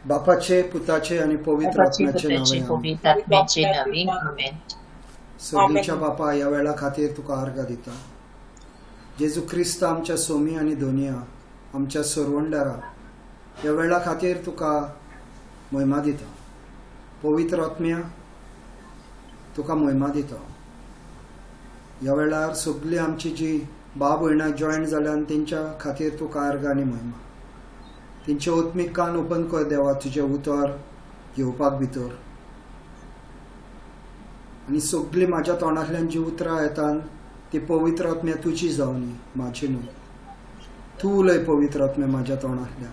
बापाचे, पुताचे आनी पवित्र आत्म्याचे नावे. आमेन. सगळीच्या बापा, ह्या वेळा खातीर तुका आर्गां दिता. जेजू क्रिस्त आमच्या सोमी आनी दोनिया, आमच्या सरवंडारा, ह्या वेळा खातीर तुका मोहिमा दिता. पवित्र आत्म्या, तुका मोहिमा दिता. ह्या वेळार सगळी आमची जी भाव भयणां जॉयन जाल्यान तेंच्या खातीर तुका आर्गां आनी मोहिमा. तेंचे ओत्मीक कान ओपन कर देवा, तुजें उतर घेवपाक भितर. आनी सगळीं म्हाज्या तोंडांतल्यान जी उतरां येतात ती पवित्र आत्म्या तुजी जावनी, म्हाजी न्हय. तूं उलय पवित्र आत्म्या म्हाज्या तोंडांतल्यान.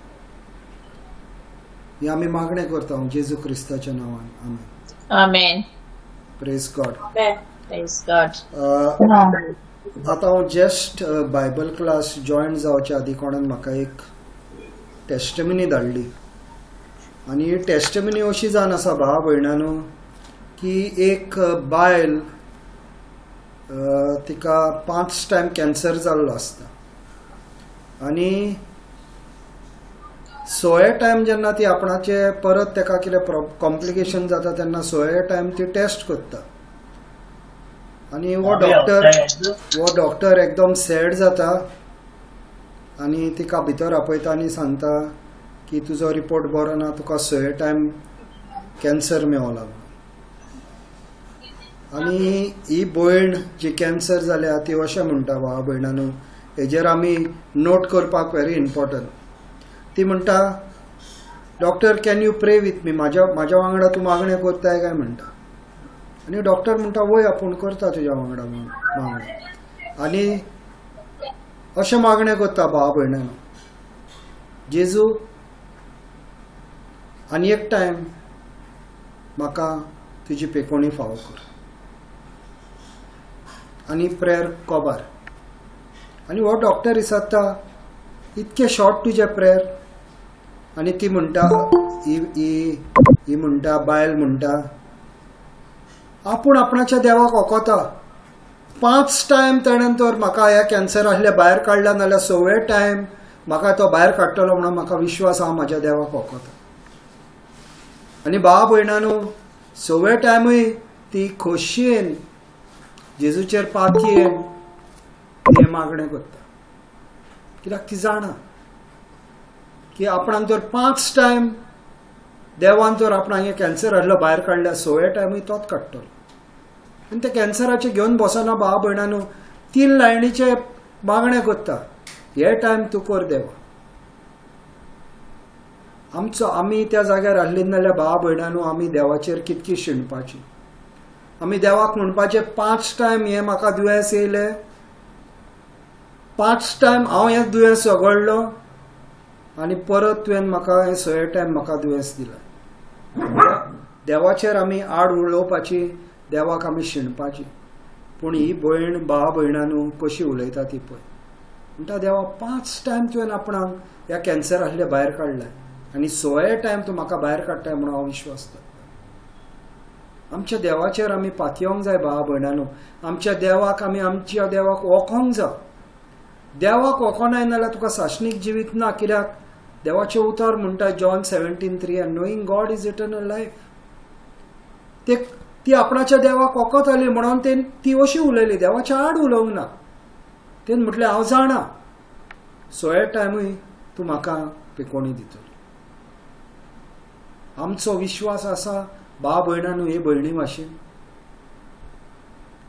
हे आमी मागणें करता जेजू क्रिस्ताच्या नांवान. आमेन. आमेन. Praise God. Praise God. आतां हांव जस्ट बायबल क्लास जॉयन जावच्या आदी कोणान म्हाका एक टेस्टमिनी धाडली. आनी ही टेस्टमिनी अशी जावन आसा भाव भयणांनो की एक बायल तिका 5 टायम कॅन्सर जाल्लो आसता आनी 6 टायम जेन्ना ती आपणाचे परत तेका कितें कॉम्प्लिकेशन जाता तेन्ना 6 टायम ती टेस्ट करता. आनी हो डॉक्टर एकदम सॅड जाता आनी तिका भितर आपयता आनी सांगता की तुजो रिपोर्ट बरो ना, तुका 6 टायम कॅन्सर मेवला. आनी ही भयण जी कॅन्सर जाल्या ती अशें म्हणटा, भावा भयणांनो हेजेर आमी नोट करपाक व्हेरी इम्पॉर्टंट. ती म्हणटा, doctor can you pray with me, म्हाज्या वांगडा तूं मागणें करताय काय म्हणटा. आनी डॉक्टर म्हणटा वय आपूण करता तुज्या वांगडा मागणें. आनी अशें मागणें करता भावा भयणांनो, जेजू आनी एक टायम म्हाका तुजी पेकोणी फावो कर. आनी प्रेयर कोबार. आनी हो डॉक्टर विचारता इतकें शॉर्ट तुजें प्रेयर. आनी ती म्हणटा, ही म्हणटा, बायल म्हणटा आपूण आपणाच्या देवाक ओकोता. 5 टायम ताणें तर म्हाका ह्या कॅन्सर आसल्या भायर काडला, नाल्यार 6 टायम म्हाका तो भायर काडटलो म्हणून म्हाका विश्वास आहा, म्हाज्या देवाक ओकोता. आनी भाव भयणांनो 6 टायमूय ती खोशयेन जेजूचेर पातयेन हें मागणें करता. कित्याक ती जाणा की आपणाक जर 5 टायम देवान जर आपणाक हें कॅन्सर आसलो भायर काडल्या 6 टायमूय तोच काडटलो. आनी ते कॅन्सराचे घेवन बसना भाव भयणांनो, 3 लायनीचे मागणें करता, हे टायम तूं कर देवा. आमचो आमी त्या जाग्यार आसली नाल्यार भाव भयणांनो आमी देवाचेर कितकी शिणपाची. आमी देवाक म्हणपाचें 5 टायम हें म्हाका दुयेंस येयलें, 5 टायम हांव हें दुयेंस वगडलो आनी परत तुवें म्हाका हें 6 टायम म्हाका दुयेंस दिलें. देवाचेर आमी आड उलोवपाची, देवाक आमी शिणपाची. पूण ही भयण भाव भयणांनो कशी उलयता ती पळय. म्हणटा देवा 5 टायम तुवें आपणाक ह्या कॅन्सर आसले भायर काडलें आनी 6 टायम तूं म्हाका भायर काडटाय म्हणून हांव विश्वास दवरता. आमच्या देवाचेर आमी पातयेवंक जाय भाव भयणांनो. आमच्या देवाक आमी आमच्या देवाक वखोंक जाय. देवाक वखोनाय नाल्यार तुका सासणीक जिवीत ना. कित्याक देवाचें उतर म्हणटा John 17:3, and knowing God is eternal life. ती आपणाच्या देवाक वखोताली म्हणून ती अशी उलयली, देवाच्या आड उलोवंक ना. तेन म्हटलें हांव जाणा 6 टायमूय तूं म्हाका पेकोणी दितली. आमचो विश्वास आसा भाव भयणांनो हे भयणी भाशेन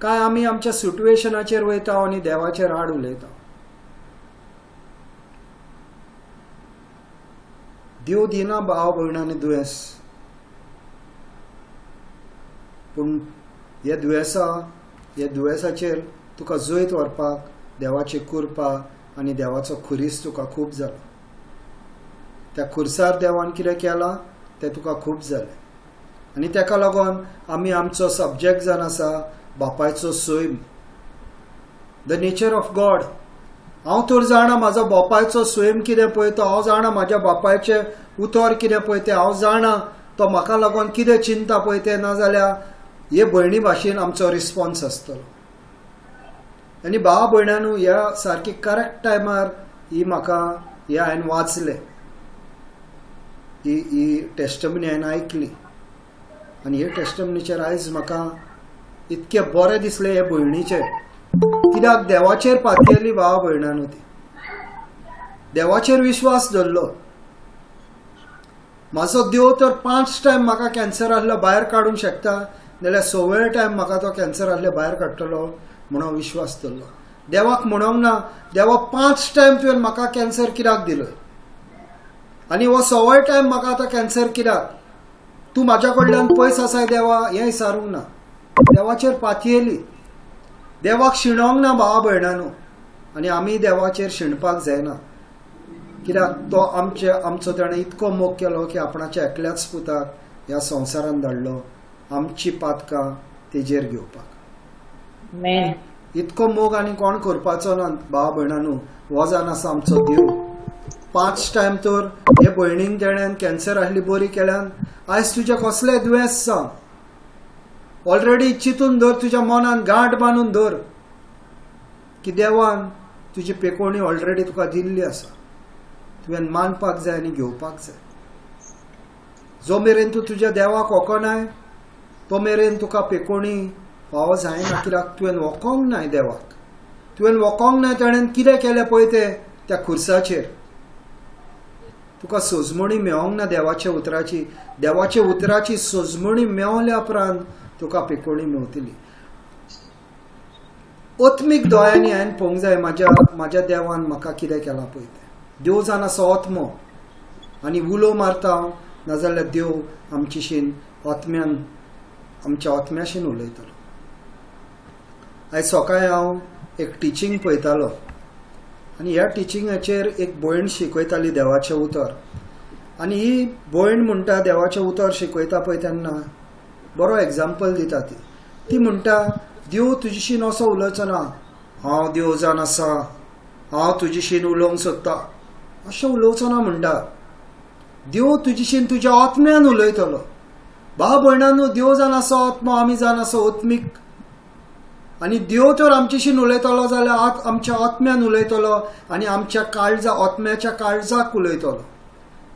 काय आमी आमच्या सिट्युएशनाचेर वयता आनी देवाचेर आड उलयता. देव दिना भाव भयणांनी दुयेंस, पूण हे दुयेंसाचेर तुका जैत व्हरपाक देवाची कृपा आनी देवाचो खुरीस तुका खूब जाला. त्या खुर्सार देवान कितें केलां तें तुका खूब जालें. आनी तेका लागून आमी आमचो सब्जेक्ट जावन आसा बापायचो सैम, the nature of God. हांव तर जाणा म्हाजो बापायचो सैम कितें पळय तो, हांव जाणा म्हाज्या बापायचें उतर कितें पळय तें, हांव जाणा तो म्हाका लागून कितें चिंता पळय तें, नाजाल्यार हे भयणी भाशेन आमचो रिस्पोन्स आसतलो. आनी भाव भयणांनो ह्या सारकी करेक्ट टायमार ही म्हाका हे हांवें वाचलें. ही ही टेस्टमनी हांवें आयकली आनी हे टेस्टमनीचेर आयज म्हाका इतकें बरें दिसलें हे भयणीचें. कित्याक देवाचेर पातयेली भाव भयणान, ती देवाचेर विश्वास धरलो. म्हाजो देव तर 5 टायम म्हाका कॅन्सर आहलो भायर काडूंक शकता, जाल्यार 6 टायम म्हाका तो कॅन्सर आहले भायर काडटलो म्हणून विश्वास धरलो. देवाक म्हणोंक ना, देवा 5 टायम तुवें म्हाका कॅन्सर कित्याक दिलो आनी हो 6 टायम म्हाका आतां कॅन्सर कित्याक, तूं म्हाज्या कडल्यान पयस आसाय देवा, हें विचारूंक ना. देवाचेर पातयेली, देवाक शिणोंक ना भावा भयणानो. आनी आमी देवाचेर शिणपाक जायना, कित्याक तो आमचे आमचो ताणें इतको मोग केलो की आपणाच्या एकल्याच पुताक ह्या संवसारान धाडलो आमची पातकां तेजेर घेवपाक. इतको मोग आनी कोण करपाचो ना भावा भयणानो. हो जावन आसा आमचो देव. 5 टायम तर हे भयणीन तेणेन कॅन्सर आहली बरी केल्यान. आयज तुजें कसलें दुयेंस जावं, ऑलरेडी चिंतून धर, तुज्या मनान गांठ बांदून धर की देवान तुजी पेकोवणी ऑलरेडी तुका दिल्ली आसा. तुवें मानपाक जाय आनी घेवपाक जाय. जो मेरेन तूं तुज्या देवाक वखनाय तो मेरेन तुका पेकोवणी फावो जायना, कित्याक तुवें वखोंक नाय देवाक. तुवें वखोंक नाय ताणें कितें केलें पळय तें त्या खुर्साचेर. तुका सोजमणी मेळोंक ना देवाच्या उतराची. देवाच्या उतराची सोजमणी मेवल्या उपरांत तुका पेकोवणी मेवतली. आत्मीक दोळ्यांनी हांवें पळोवंक जाय म्हाज्या म्हाज्या देवान म्हाका कितें केलां पळय तें. देव जावन आसा आत्मो आनी उलो मारता हांव, नाजाल्यार देव आमचेशीन आत्म्यान आमच्या आत्म्याशीन उलयतलो. आयज सकाळीं हांव एक टिचींग पळयतालो आनी ह्या टिचिंगाचेर एक भयण शिकयताली देवाचें उतर. आनी ही भयण म्हणटा देवाचें उतर शिकयता पळय तेन्ना बरो एग्जाम्पल दिता ती. ती म्हणटा देव तुजीशीन असो उलोवचो ना, हांव देव जावन आसा, हांव तुजीशीन उलोवंक सोदता, अशें उलोवचो ना म्हणटा. देव तुजीशीन तुज्या आत्म्यान उलयतलो. भाव भयणांनो, देव जावन आसा आत्मो, आमी जावन आसा आत्मीक. आनी देव तर आमचेशीन उलयतलो जाल्यार आमच्या आत्म्यान उलयतलो आनी आमच्या काळजा आत्म्याच्या काळजाक उलयतलो.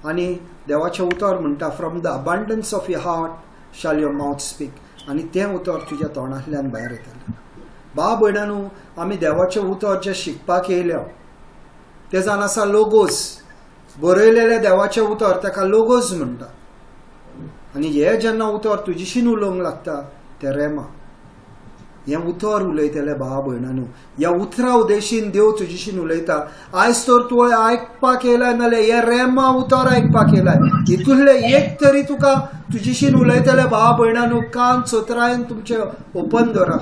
आनी देवाचें उतर म्हणटा from the abundance of your heart shall your mouth speak. आनी तें उतर तुज्या तोंडांतल्यान भायर येतलें. भाव भयणांनो, आमी देवाचें उतर जें शिकपाक येयल्या तें जावन आसा लोगोस. बरयलेलें देवाचें उतर ताका लोगोस म्हणटा. आनी हें जेन्ना उतर तुजीशीन उलोवंक लागता तें रेमा. हें उतर उलयतलें भावा भयणांनो. ह्या उतरा उदेशीन देव तुजीशीन उलयता. आयज तर तूं आयकपाक येयलाय नाल्यार हें रेमा उतर आयकपाक येयलाय. हितूंतलें एक तरी तुका तुजीशीन उलयतलें भावा भयणांनो. कान चतरायेन तुमचे ओपन दवरा.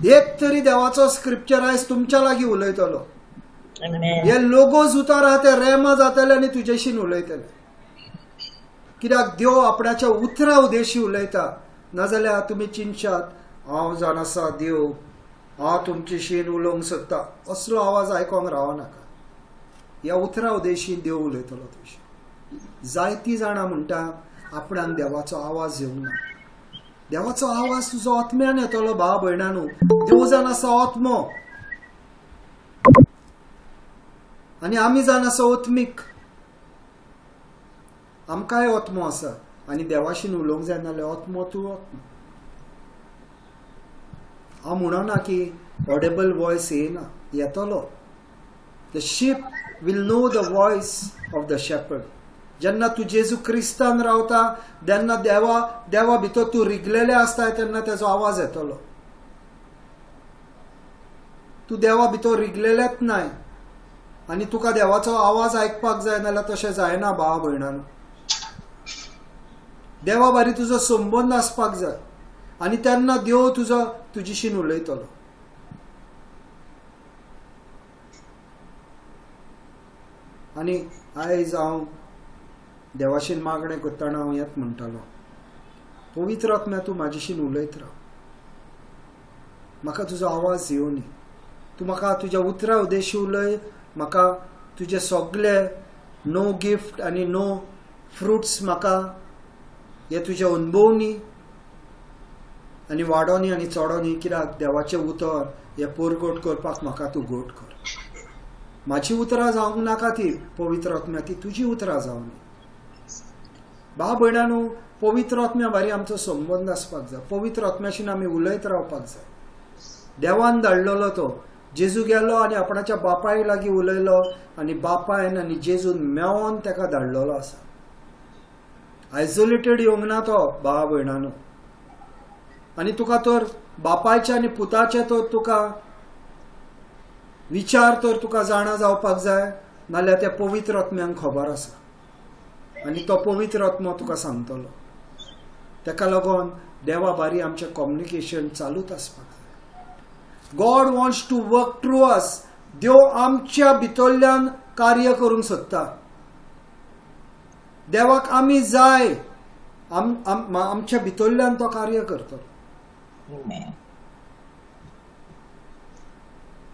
एक तरी देवाचो स्क्रिप्चर आयज तुमच्या लागीं उलयतलो. हे लोगोज उतर आहा ते रेमा जातले आनी तुजेशीन उलयतले. कित्याक देव आपणाच्या उतरा उदेशी उलयता. नाजाल्यार तुमी चिंतशात हांव जावन आसा देव, हांव तुमचेशीन उलोवंक सोदता, असलो आवाज आयकोंक रावनाका. ह्या उतरा उदेशी देव उलयतलो तुजी. जायतीं जाणां म्हणटा आपणाक देवाचो आवाज येवंक ना. देवाचो आवाज तुजो आत्म्यान येतलो भाव भयणांनो. देव जावन आसा आत्मो आनी आमी जावन आसा आत्मीक. आमकांय आत्मो आसा आनी देवाशीन उलोवंक जाय नाल्यार आत्मो तूं आत्मो. हांव म्हणना की ऑडेबल वॉयस येना, येतलो. The sheep will know the voice of the shepherd. जेन्ना तूं जेजू क्रिस्तान रावता तेन्ना देवा देवा भितर तूं रिगलेलें आसता तेन्ना तेजो आवाज येतलो. तूं देवा भितर रिगलेलेंच नाय आनी तुका देवाचो आवाज आयकपाक जाय नाल्यार तशें जायना भावा भयणांनो. देवा बारी तुजो संबंद आसपाक जाय आनी तेन्ना देव तुजो तुजीशीन उलयतलो. आनी आयज हांव देवाशीन मागणें करतना हांव हेंच म्हणटालो, पवित्र आत्म्या तूं म्हाजेशीन उलयत राव, म्हाका तुजो आवाज येवनी, तूं म्हाका तुज्या उतरा उदेशी उलय, म्हाका तुजे सगळे नो गिफ्ट आनी नो फ्रुट्स म्हाका हे तुजे अनुभवनी आनी वाडोनी आनी चडोनी, कित्याक देवाचें उतर हें परगट करपाक म्हाका तूं गोट कर. म्हाजी उतरां जावंक नाका ती पवित्र आत्म्या, ती तुजी उतरां जावनी. भाव भयणांनो, पवित्र आत्म्या बारी आमचो संबंद आसपाक जाय. पवित्र आत्म्याशीन आमी उलयत रावपाक जाय. देवान धाडलेलो तो जेजू गेलो आनी आपणाच्या बापाय लागीं उलयलो आनी बापायन आनी जेजून मेवोन ताका धाडलेलो आसा. आयसोलेटेड येवंक ना तो भावा भयणांनो. आनी तुका तर बापायचे आनी पुताचे तर तुका विचार तर तुका जाणा जावपाक जाय, नाल्यार त्या पवित्र आत्म्यांक खबर आसा आनी तो पवित्र आत्मो तुका सांगतलो. ताका लागून देवा बारी आमचें कम्युनिकेशन चालूच आसपाक जाय. God wants to work through us. देव आमच्या भितरल्यान कार्य करूंक सोदता. देवाक आमी जाय, आमच्या भितरल्यान तो कार्य करतलो.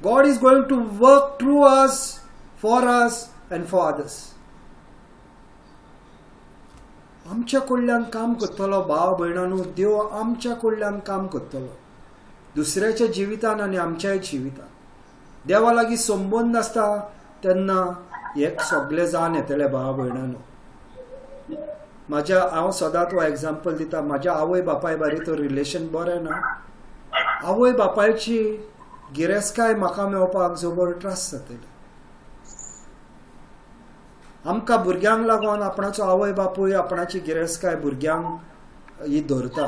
God is going to work through us, for us and for others. आमच्या कडल्यान काम करतलो भाव भयणांनो, देव आमच्या कडल्यान काम करतलो दुसऱ्याच्या जिवितान आनी आमच्याय जिवितान. देवा लागीं संबंद आसता तेन्ना एक सगळे जाण येतले भाव भयणांनो. म्हाज्या हांव सदांच हो एग्जाम्पल दिता, म्हाज्या आवय बापाय बारी तर रिलेशन बरें ना. आवय बापायची गिरेस्तकाय म्हाका मेळपाक जबर त्रास जातले. आमकां भुरग्यांक लागून आपणाचो आवय बापूय आपणाची गिरेस्तकाय भुरग्यांक ही धरता,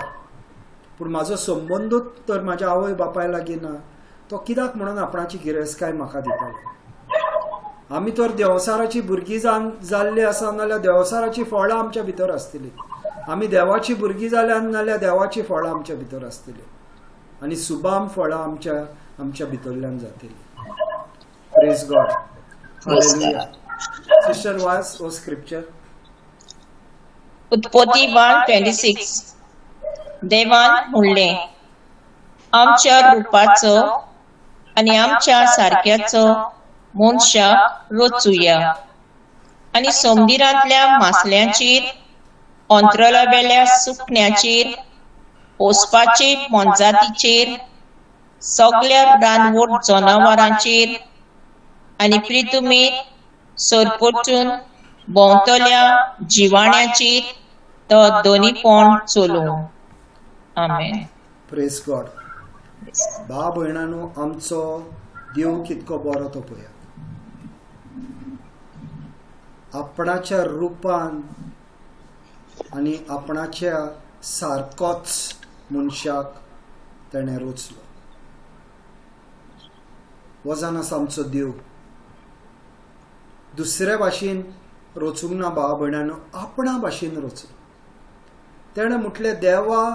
पूण म्हाजो संबंदूच तर म्हाज्या आवय बापाय लागीं ना, तो कित्याक म्हणून आपणाची गिरेस्तकाय म्हाका दितालो. आमी तर देवसाराची भुरगीं जाल्ली आसा नाल्यार देवसाराची फळां आमच्या भितर आसतली. आमी देवाची भुरगीं जाल्यार नाल्यार देवाची फळां आमच्या भितर आसतली आनी सुबाम फळां आमच्या आमच्या भितरल्यान जातली. Praise God. Hallelujah. Sister वास ओ स्क्रिप्चर. उत्पत्ती 1:26. देवान म्हणलें, आमच्या रुपाचो आनी आमच्या सारक्याचो मनशाक रचुया आनी समुद्रांतल्या मासल्यांचेर, अंतराळावेल्या सुकण्याचेर, पोसपाचे मोनजातीचेर, सगल्या रानवट जनावरांचेर आनी प्रितुमेत सरपटून भोंवतल्या जिवाण्याचेर तो दोनीपण चलोवं. आमेन. Praise God. भाव भयणांनो, आमचो देव कितको बरो तो पळयात. आपणाच्या रुपान आनी आपणाच्या सारकोच मनशाक तेणें रचलो. वजन आसा आमचो देव. दुसऱ्या भाशेन रचूंक ना भाव भयणांनो, आपणा भाशेन रचलो. तेणें म्हटलें देवा,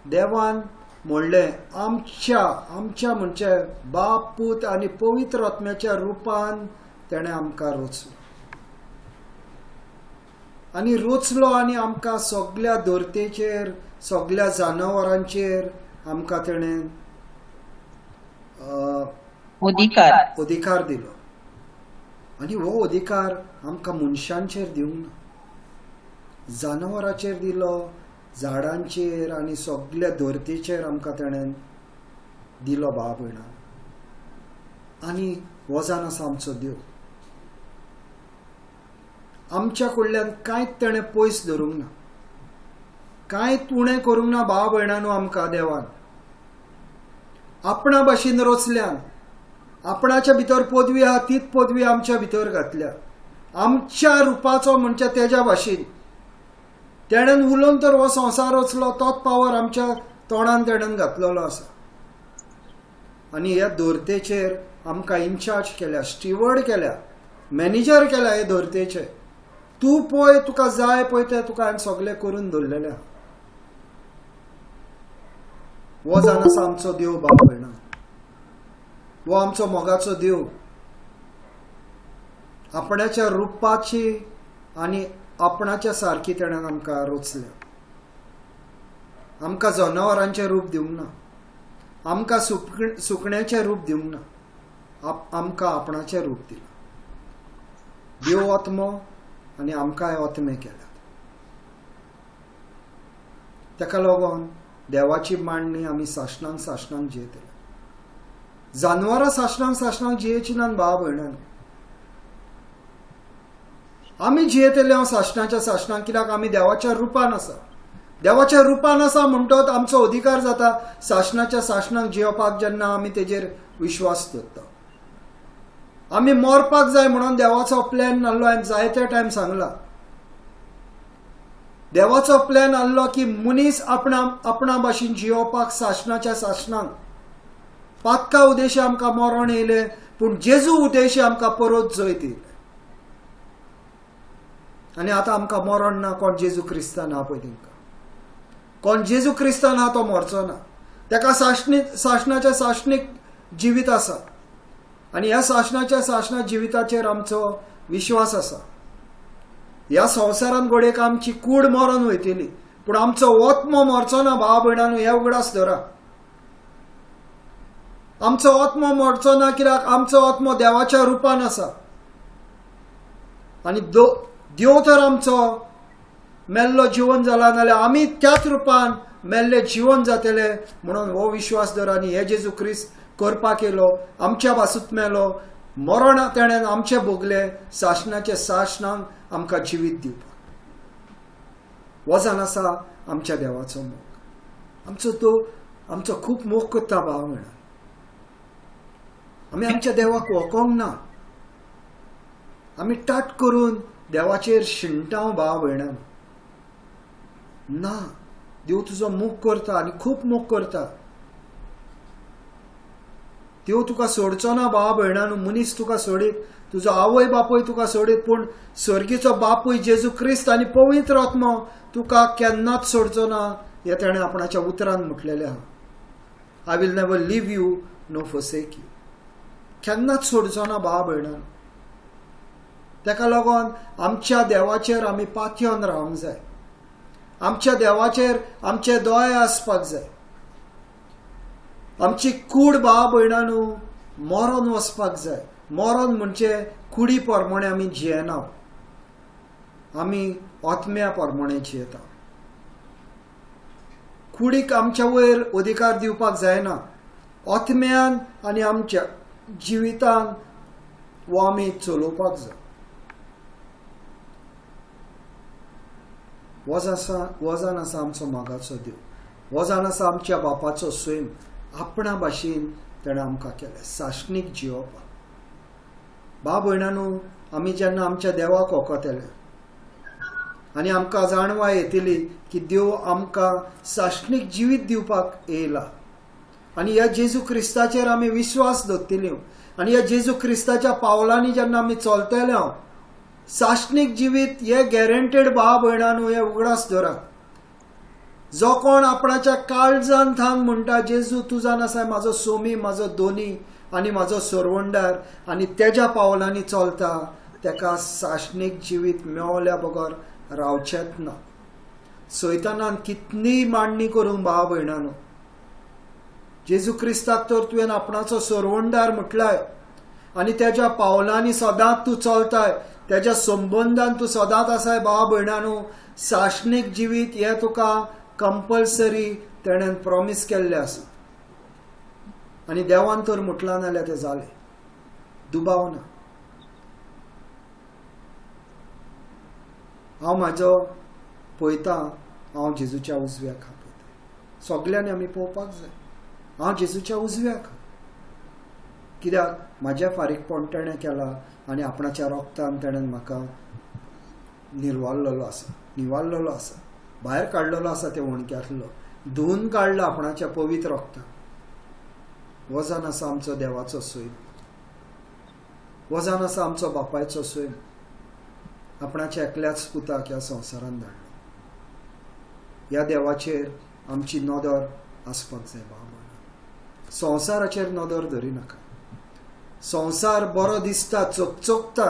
देवान म्हणलें आमच्या आमच्या म्हणजे बाप पूत आनी पवित्र आत्म्याच्या रुपान तेणें आमकां रचलो आनी रचलो आनी आमकां सगल्या धर्तेचेर सगल्या जनावरांचेर आमकां तेणें अधिकार दिलो. आनी हो अधिकार आमकां मनशांचेर दिवंक ना, जनावरांचेर दिलो, झाडांचेर आनी सगल्या धर्तेचेर आमकां तेणें दिलो भाव भयणां. आनी वजन आसा आमचो देव. आमच्या कडल्यान कांयच तेणें पयस धरूंक ना, कांयच उणें करूंक ना भाव भयणांनो. आमकां देवान आपणा भाशेन रचल्यान, आपणाच्या भितर पदवी आहा तीच पदवी आमच्या भितर घातल्या, आमच्या रुपाचो म्हणजे तेज्या भाशेन तेणेन उलोवन तर हो संवसार रचलो, तोच पावर आमच्या तोंडान तेणेन घातलेलो आसा. आनी ह्या धर्तेचेर आमकां इन्चार्ज केल्या, स्टिवर्ड केल्या, मॅनेजर केल्या हे धर्तेचे. तूं पळय, तुका जाय पळय तें तुका हांवें सगळें करून दवरलेलें. हो जावन आसा आमचो देव भाव भयणां, हो आमचो मोगाचो देव. आपणाच्या रुपाची आनी आपणाच्या सारकी तेणें आमकां रचल्या. आमकां जनावरांचें रूप दिवंक ना, आमकां सुकण्याचें रूप दिवंक ना, आमकां आपणाचें रूप दिलां. देव आत्मो आनी आमकांय आत्मे केल्यात. ताका लागून देवाची मांडणी आमी सासणांक सासणांक जियेतले. जानवरां सासणांक सासणांक जियेची ना भाव भयणांनो. आमी जियेतले हांव सासणाच्या सासणाक, कित्याक आमी देवाच्या रुपान आसा. देवाच्या रुपान आसा म्हणटोच आमचो अधिकार जाता सासणाच्या सासणाक जियोवपाक, जेन्ना आमी तेजेर विश्वास दवरता. आमी मरपाक जाय म्हणून देवाचो प्लॅन नासलो. हांवें जायते टायम सांगला, देवाचो प्लॅन आहलो की मनीस आपणा भाशेन जियोवपाक सासणाच्या सासणाक. पातका उद्देशी आमकां मरण येयलें, पूण जेजू उद्देशी आमकां परत जैत येयलें. आनी आतां आमकां मरण ना. कोण जेजू क्रिस्तान आहा पळय तेंकां, कोण जेजू क्रिस्तान आहा तो मरचो ना. तेका सासणाच्या सासणीक जिवीत आसा आनी ह्या सासणाच्या सासणा जिविताचेर आमचो विश्वास आसा. ह्या संवसारान घडयेक आमची कूड मरण वयतली, पूण आमचो आत्मो मरचो ना. भाव भयणांनो, हे उगडास धरा, आमचो आत्मो मरचो ना, कित्याक आमचो आत्मो देवाच्या रुपान आसा. आनी देव तर आमचो मेल्लो जिवन जाला, नाल्यार आमी त्याच रुपान मेल्ले जिवन जातले म्हणून हो विश्वास धर. आनी हे जेजू क्रिस्त करपाक येयलो, आमच्या बासूत मेलो, मरण तेणें आमचें भोगलें, सासणाचे सासणाक आमकां जिवीत दिवपाक. वजन आसा आमच्या देवाचो मोग. आमचो तो आमचो खूब मोग करता भाव म्हणून आमी आमच्या देवाक वळखोंक ना. आमी ताट करून देवाचेर शिणटाव भाव भयणान ना. देव तुजो मोग करता आनी खूब मोग करता. देव तुका सोडचो ना भाव भयणान. मनीस तुका सोडीत, तुजो आवय बापूय तुका सोडीत, पूण स्वर्गीचो बापूय जेजू क्रिस्त आनी पवित्र आत्मो तुका केन्नाच सोडचो ना, हें तेणें आपणाच्या उतरान म्हटलेलें आहा. I will never leave you no forsake you. केन्नाच सोडचो ना भाव भयणान. तेका लागून आमच्या देवाचेर आमी पातयेवन रावंक जाय. आमच्या देवाचेर आमचे दोळे आसपाक जाय. आमची कूड भाव भयणानू मरोन वचपाक जाय. मरोन म्हणजे कुडी प्रमाणे आमी जियेना, आमी आत्म्या प्रमाणे जियेता. कुडीक आमच्या वयर अधिकार दिवपाक जायना. आत्म्यान आनी आमच्या जिवितान वो आमी चलोवपाक जाय. वजन आसा आमचो मोगाचो देव, वजन आसा आमच्या बापाचो सैम. आपणा भाशेन तेणें आमकां केलें सासणीक जियोवपाक. भाव भयणानू, आमी जेन्ना आमच्या देवाक वळखतले आनी आमकां जाणवाय येतली की देव आमकां सासणीक जिवीत दिवपाक येयला, आनी ह्या जेजू क्रिस्ताचेर आमी विश्वास दवरतली आनी ह्या जेजू क्रिस्ताच्या पावलांनी जेन्ना आमी चलतले, सासणीक जिवीत हे गॅरंटेड. भाव भयणानू, हे उगडास धरात. जो कोण आपणाच्या काळजान थांग म्हणटा जेजू तुजान आसा म्हाजो सोमी, म्हाजो दोनी आनी म्हाजो सोरवंडार, आनी तेज्या पावलांनी चलता, तेका सासणीक जिवीत मेवल्या बगर रावचेंच ना. सैतानान कितलीय मांडणी करूंक भाव भयणानो, जेजू क्रिस्ताक तर तुवें आपणाचो सोरवंडार म्हटलाय आनी तेज्या पावलांनी सदांच तूं चलताय, तेज्या संबंदान तूं सदांच आसाय. भाव भयणानो, सासणीक जिवीत हें तुका कंपल्सरी तेणें प्रॉमीस केल्लें आसा. आनी देवान तर म्हटलां नाल्यार तें जालें, दुबाव ना. हांव म्हाजो पळयतां, हांव जेजूच्या उजव्याक पळयता. सगल्यांनी आमी पळोवपाक जाय, हांव जेजूच्या उजव्याक, कित्याक म्हाज्या फारीकपण तेणें केलां आनी आपणाच्या रोगतान तेणें म्हाका निर्वाल्लेलो आसा, निवारलेलो आसा, भायर काडलेलो आसा, ते वणक्यांतलो धुवन काडला आपणाच्या पवित्र रोगतान. वजन आसा आमचो देवाचो सैम, वजन आसा आमचो बापायचो सैम. आपणाच्या एकल्याच पुताक ह्या संवसारान धाडलो. ह्या देवाचेर आमची नदर आसपाक जाय. बाबा, संवसाराचेर नदर धरिनाका. संवसार बरो दिसता, चकचकता,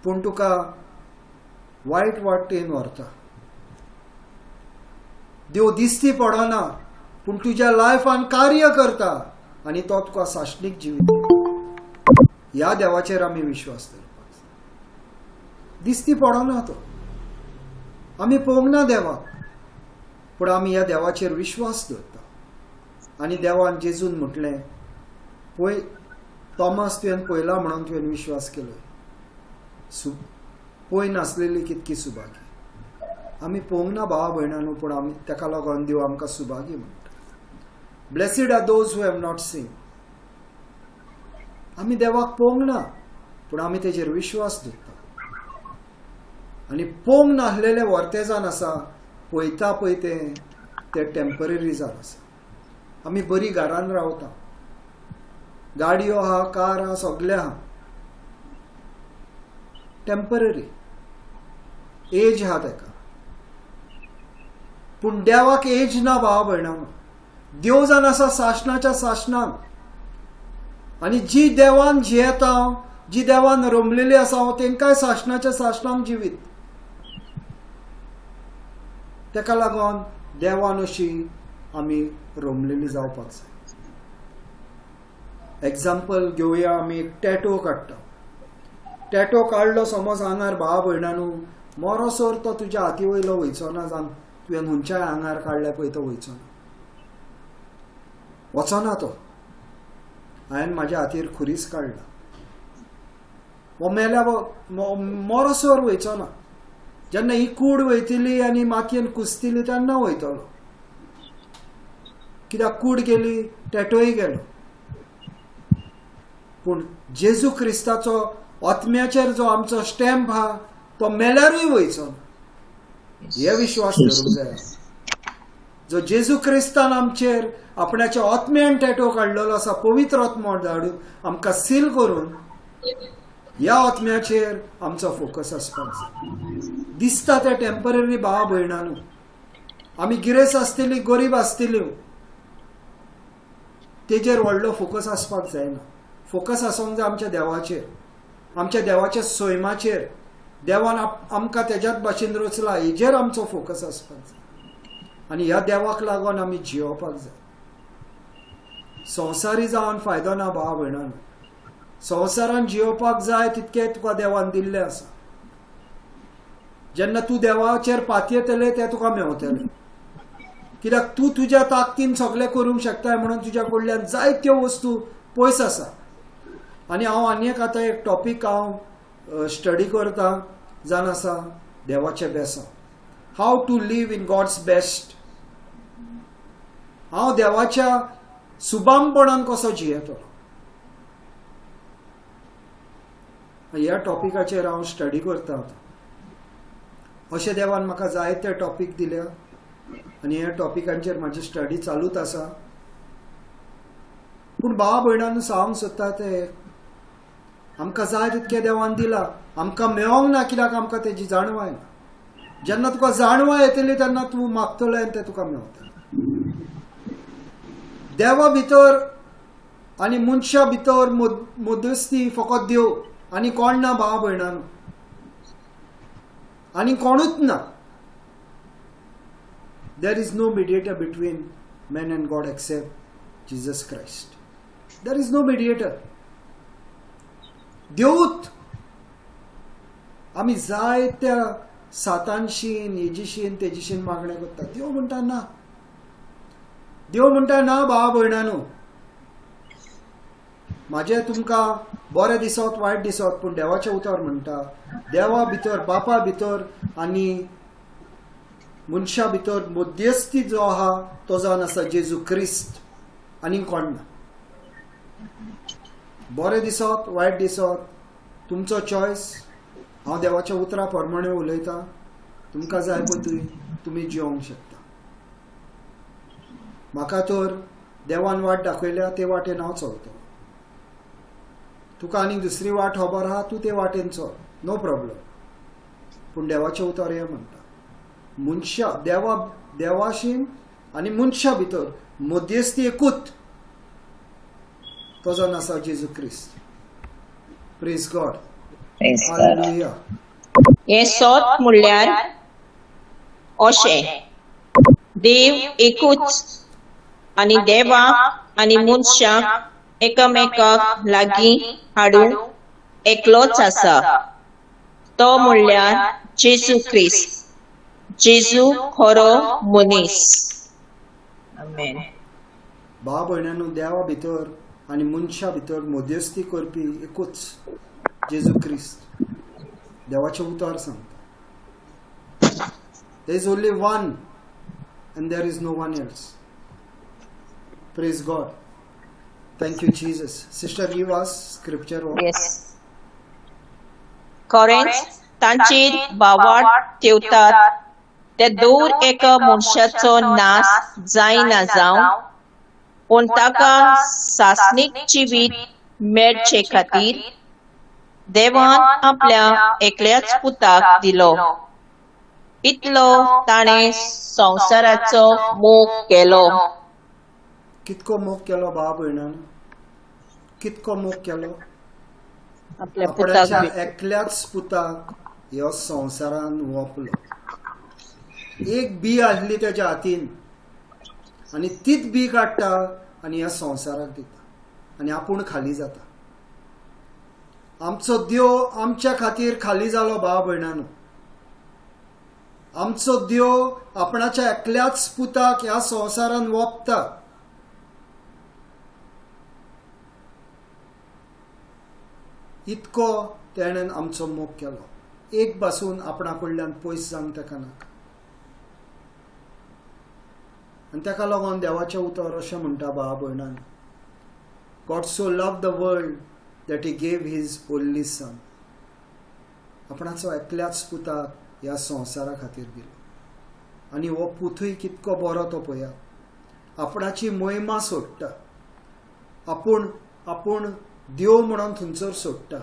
पूण तुका वायट वाटेन व्हरता. देव दिसती पडना, पूण तुज्या लायफान कार्य करता आनी तो तुका सासणीक जिवीत. ह्या देवाचेर आमी विश्वास दवरपाक जाय. दिसती पडना तो, आमी पळोवंक ना देवाक, पूण आमी ह्या देवाचेर विश्वास दवरता. आनी देवान जेजून म्हटलें, पळय तॉमास, तुवें पळयला म्हणून तुवें विश्वास केलो. पळय नासलेली कितकी सुभागी. आमी पळोवंक ना भावा भयणांनो, पूण आमी ताका लागून देव आमकां सुभागी म्हणटा. Blessed are those who have not seen. आमी देवाक पळोवंक ना, पूण आमी तेजेर विश्वास दवरता. आनी पळोवंक नासलेले वर्ते जावन आसा, पळयता पळय तें ते टेंपररी जावन आसा. आमी बरी घरान रावता, गाडयो आहा, कार आहा, सगळें आहा, टेंपररी एज आहा तेका. पूण देवाक एज ना भावा भयणांनो. देव जावन आसा सासणाच्या सासणाक. आनी जी देवान जियेता, जी देवान रोमलेली आसा, तेंकाय सासणाच्या सासणाक जिवीत. तेका लागून देवान अशी आमी रोमलेली जावपाक जाय. एग्जाम्पल घेवया, आमी एक टॅटो काडटा. टॅटो काडलो समज आंगार भावा भयणांनो, मरोसर तो तुज्या हाती वयलो वयचो ना. जावन तुवें खंयच्याय आंगार काडल्या पळय तो वयचो ना, वचना तो. हांवें म्हाज्या हातीर खुरीस काडला, हो मेल्या मरोसर वयचो ना. जेन्ना ही कूड वयतली आनी मातयेन कुसतली तेन्ना वयतलो. कित्याक कूड गेली, टॅटोय गेलो. पूण जेजू क्रिस्ताचो आत्म्याचेर जो आमचो स्टॅम्प आहा तो मेल्यारूय वयचो ना. हे विश्वास धरूंक जाय. जो जेजू क्रिस्तान आमचेर आपणाच्या आत्म्यान टॅटो काडलेलो आसा, पवित्र आत्मो धाडून आमकां सील करून, ह्या आत्म्याचेर आमचो फोकस आसपाक जाय. दिसता ते टेंपररी भावा भयणांनो. आमी गिरेस्त आसतली, गरीब आसतली, तेजेर व्हडलो फोकस आसपाक जायना. फोकस आसूंक जाय आमच्या देवाचेर, आमच्या देवाच्या सैमाचेर. देवान आमकां तेज्याच भाशेन रचला, हेजेर आमचो फोकस आसपाक जाय. आनी ह्या देवाक लागून आमी जियोवपाक जाय. संवसारी जावन फायदो ना भावा भयणांनो. संवसारान जियोवपाक जाय तितकें तुका देवान दिल्लें आसा. जेन्ना तूं देवाचेर पातयेतलें तें तुका मेवतलें. कित्याक तूं तुज्या ताकदीन सगळें करूंक शकताय, म्हणून तुज्या कडल्यान जायत्यो वस्तू पयस आसा. आनी हांव आनी एक आतां एक टॉपीक हांव स्टडी करता, जावन आसा देवाचें बेसांव. How to live in God's best. हांव देवाच्या सुबामपणान कसो जियेतलो, ह्या टॉपिकाचेर हांव स्टडी करता आतां. अशें देवान म्हाका जायते टॉपीक दिल्या आनी ह्या टॉपिकांचेर म्हाजी स्टडी चालूच आसा. पूण भावा भयणांनो सांगूंक सोदता ते आमकां जाय तितकें देवान दिला, आमकां मेळोंक ना कित्याक आमकां तेजी जाणवाय ना. जेन्ना तुका जाणवाय येतली तेन्ना तूं मागतलो आनी तें तुका मेवतलें. देवा भितर आनी मनशा भितर मध्यस्थी फकत देव आनी कोण ना भावा भयणांनो, आनी कोणूच ना. There is no mediator between man and God except Jesus Christ. There is no mediator. देवूत. आमी जायत्या सातानशीन हेजीशीन तेजीशीन मागणें करता. देव म्हणटा ना, देव म्हणटा ना भावा भयणांनो. म्हाजें तुमकां बरें दिसत वायट दिसत, पूण देवाचें उतर म्हणटा देवा भितर, बापा भितर आनी मनशा भितर मध्यस्थी जो आहा तो जावन आसा जेजू क्रिस्त, आनी कोण ना. बरें दिसत वायट दिसत तुमचो चॉयस. हांव देवाच्या उतरा प्रमाणे उलयतां, तुमकां जाय पळय तुमी जिवंक शकता. म्हाका तर देवान वाट दाखयल्या ते वाटेन हांव चलतलो. तुका आनीक दुसरी वाट खबर आहा, तूं ते वाटेन चल, नो प्रॉब्लम. पूण देवाचें उतर हें म्हणटा मनशा देवा देवाशीन आनी मनशा भितर मध्यस्थी एकूच, तो जावन आसा जेजू क्रिस्त. Praise God. हालेलुया. हें सोत म्हणल्यार अशें, देव एकूच आनी देवाक आनी मनशाक एकामेकाक लागीं हाडूंक एकलोच आसा, तो म्हणल्यार जेजू क्रिस्त. जेजू खरो मनीस. आमेन. भाव भयणांनो, देवा भितर आनी मनशा भितर मध्यस्थी करपी एकूच जेजू क्रिस्त. देवाचें उतर सांगता. There is only one and there is no one else. Praise God. Thank you Jesus. Sister, give us scripture. Yes. खरेंच तांचेर भावार्थ ठेवतात ते दर एका मनशाचो नाश जायना जावं, पूण ताका सासणीक जिवीत मेळचे खातीर देवान आपल्या एकल्याच पुताक दिलो. इतलो ताणें संवसाराचो मोग केलो. कितको मोग केलो भाव भयणान, कितको मोग केलो. आपल्या पुताक, आपणाच्या एकल्याच पुताक ह्या संवसारान वोपलो. एक बी आसली तेच्या हातीन आनी तीच बी काडटा आनी ह्या संवसाराक दिता आनी आपूण खाली जाता. आमचो देव आमच्या खातीर खाली जालो भाव भयणानो. आमचो देव आपणाच्या एकल्याच पुताक ह्या संवसारान वोपता. इतको तेणेन आमचो मोग केलो. एक बासून आपणा कडल्यान पयस जावंक ताका नाका. आनी ताका लागून देवाचें उतर अशें म्हणटा भावा भयणान, God so loved the world that he gave his only son. आपणाचो एकल्याच पुताक ह्या संवसारा खातीर दिलो. आनी हो पुतूय कितको बरो तो पळयात, आपणाची मोहिमा सोडटा, आपूण आपूण देव म्हणून थंयसर सोडटा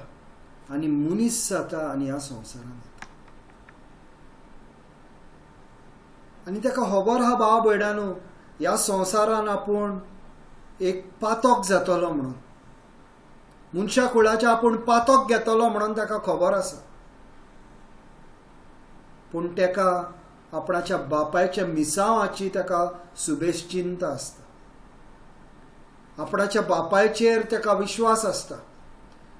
आनी मनीस जाता आनी ह्या संवसारान येता. आनी ताका खबर आहा भाव भयणानो, ह्या संवसारान आपूण एक पातक जातलो म्हणून, मनशा कुळाचें आपूण पातक घेतलो म्हणून ताका खबर आसा. पूण ताका आपणाच्या बापायच्या मिसांवाची ताका सुबेज चिंता आसता. आपणाच्या बापायचेर ताका विश्वास आसता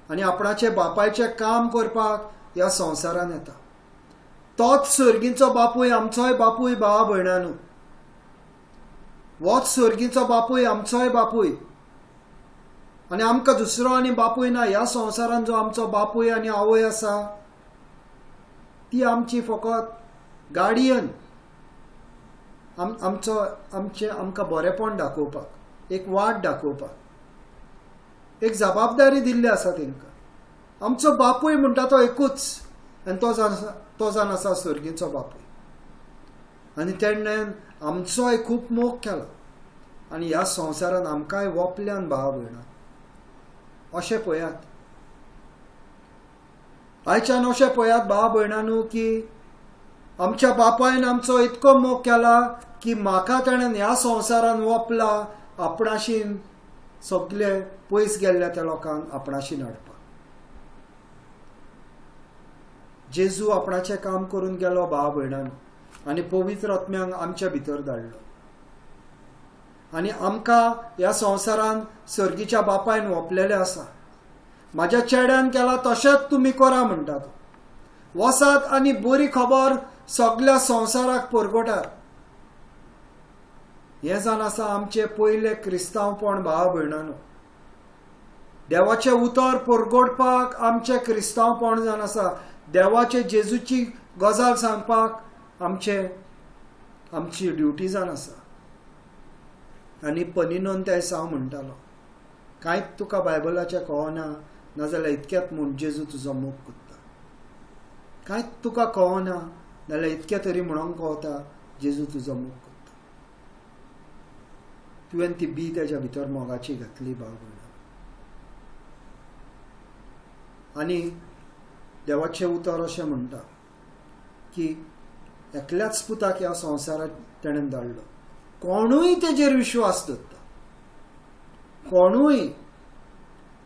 आनी आपणाचे बापायचें काम करपाक ह्या संवसारान येता. तोच सर्गीचो बापूय आमचोय बापूय भावा भयणानो. होच सर्गीचो बापूय आमचोय बापूय. आनी आमकां दुसरो आनी बापूय ना. ह्या संवसारान जो आमचो बापूय आनी आवय आसा ती आमची फकत गार्डियन, आमचो आमचें आमकां बरेपण दाखोवपाक, एक वाट दाखोवपाक, एक जबाबदारी दिल्ली आसा तांकां. आमचो बापूय म्हणटा तो एकूच आनी तो जावन आसा सर्गीचो बापूय. आनी तेणें आमचोय खूब मोग केलो आनी ह्या संवसारान आमकांय वोपल्यान भावा भयणां. अशें पळयात आयच्यान, अशें पळयात भावा भयणानू की आमच्या बापायन आमचो इतको मोग केला की म्हाका तेणें ह्या संवसारान वोपला आपणाशीन सगळे पयस गेल्ल्या त्या लोकांक आपणाशीन हाडपाक. जेजू आपणाचें काम करून गेलो भावा भयणानो आनी पवित्र आत्म्यांक आमच्या भितर धाडलो आनी आमकां ह्या संवसारान सर्गीच्या बापायन वोपलेलें आसा. म्हाज्या चेड्यान केला तशेंच तुमी करा म्हणटा तो. वसात आनी बरी खबर सगल्या संवसाराक परगटात. हें जावन आसा आमचें पयलें क्रिस्तांवपण भावा भयणानो. देवाचें उतर परगटपाक आमचें क्रिस्तांवपण जावन आसा. देवाचे जेजूची गजाल सांगपाक आमची ड्युटी जावन आसा. आनी पनिनोन त्या दिसा हांव म्हणटालो, कांयच तुका बायबलाचें कळना नाजाल्यार इतक्यात म्हूण जेजू तुजो मोग करता. कांयच तुका कळना नाजाल्यार इतकें तरी म्हणूंक कळटा जेजू तुजो मोग करता. तुवें ती बी तेज्या भितर मोगाची घातली भाव भयणा. आनी देवाचें उतर अशें म्हणटा की एकल्याच पुताक ह्या संवसारात तेणें धाडलो. कोणूय तेजेर विश्वास दवरता, कोणूय,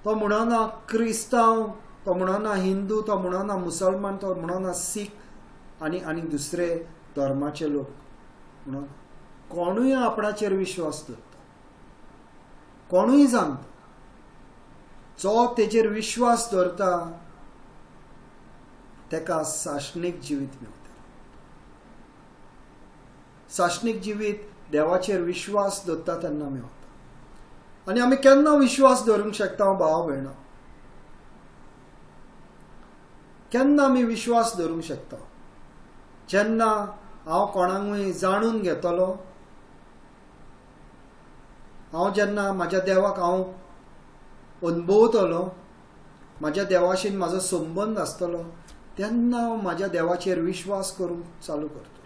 तो म्हणना क्रिस्तांव, तो म्हणना हिंदू, तो म्हणना मुसलमान, तो म्हणना सीख आनी आनी दुसरे धर्माचे लोक, म्हणून कोणूय आपणाचेर विश्वास दवरता, कोणूय जाणता, जो तेजेर विश्वास दवरता तेका सासणीक जिवीत मेळटा. सासणीक जिवीत देवाचेर विश्वास दवरता तेन्ना मेळटा. आनी आमी केन्ना विश्वास दवरूंक शकता भाव भयणां? केन्ना आमी विश्वास धरूंक शकता? जेन्ना हांव कोणाकूय जाणून घेतलो, हांव जेन्ना म्हाज्या देवाक हांव अनुभवतलो, म्हाज्या देवाशीन म्हाजो संबंद आसतलो, तेन्ना हांव म्हाज्या देवाचेर विश्वास करूंक चालू करतलो.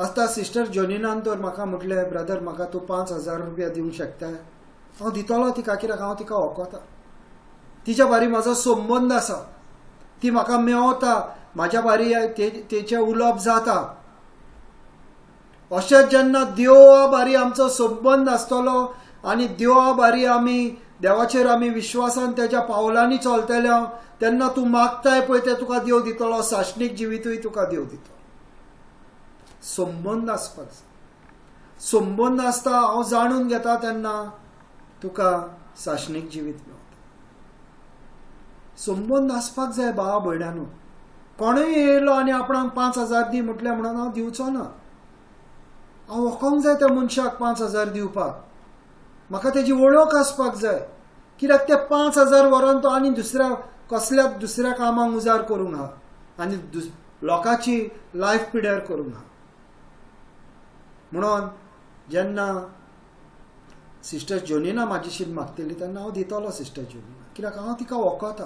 आतां सिस्टर जोनिनान तर म्हाका म्हटलें, ब्रदर म्हाका तूं 5,000 रुपया दिवंक शकता. हांव दितलो तिका, कित्याक हांव तिका वखता, तिच्या बारी म्हाजो संबंद आसा, ती म्हाका मेवता, म्हाज्या बारी तेचें उलोवप जाता. अशेंच जेन्ना देवा बारी आमचो संबंद आसतलो आनी देवा बारी आमी देवाचेर आमी विश्वासान तेज्या पावलांनी चलतले, तेन्ना तूं मागताय पळय तें तुका देव दितलो, साशणीक जिवितूय तुका देव दितलो. संबंद आसपाक जाय. संबंद आसता, हांव जाणून घेता, तेन्ना तुका साशणीक जिवीत मेळटा. संबंद आसपाक जाय भावा भयणांनो. कोणूय येयलो आनी आपणाक 5,000 दी म्हटलें म्हणून हांव दिवचो ना. हांव वखोंक जाय त्या मनशाक 5,000 दिवपाक, म्हाका तेजी वळख आसपाक जाय. कित्याक ते 5,000 व्हरोन तो आनी दुसऱ्या कसल्या दुसऱ्या कामाक उजार करूंक आहा आनी लोकांची लायफ पिड्यार करूंक आहा. म्हणून जेन्ना सिस्टर जोनिना म्हाजीशीन मागतली तेन्ना हांव दितलो सिस्टर जोनिना, कित्याक हांव तिका वखता,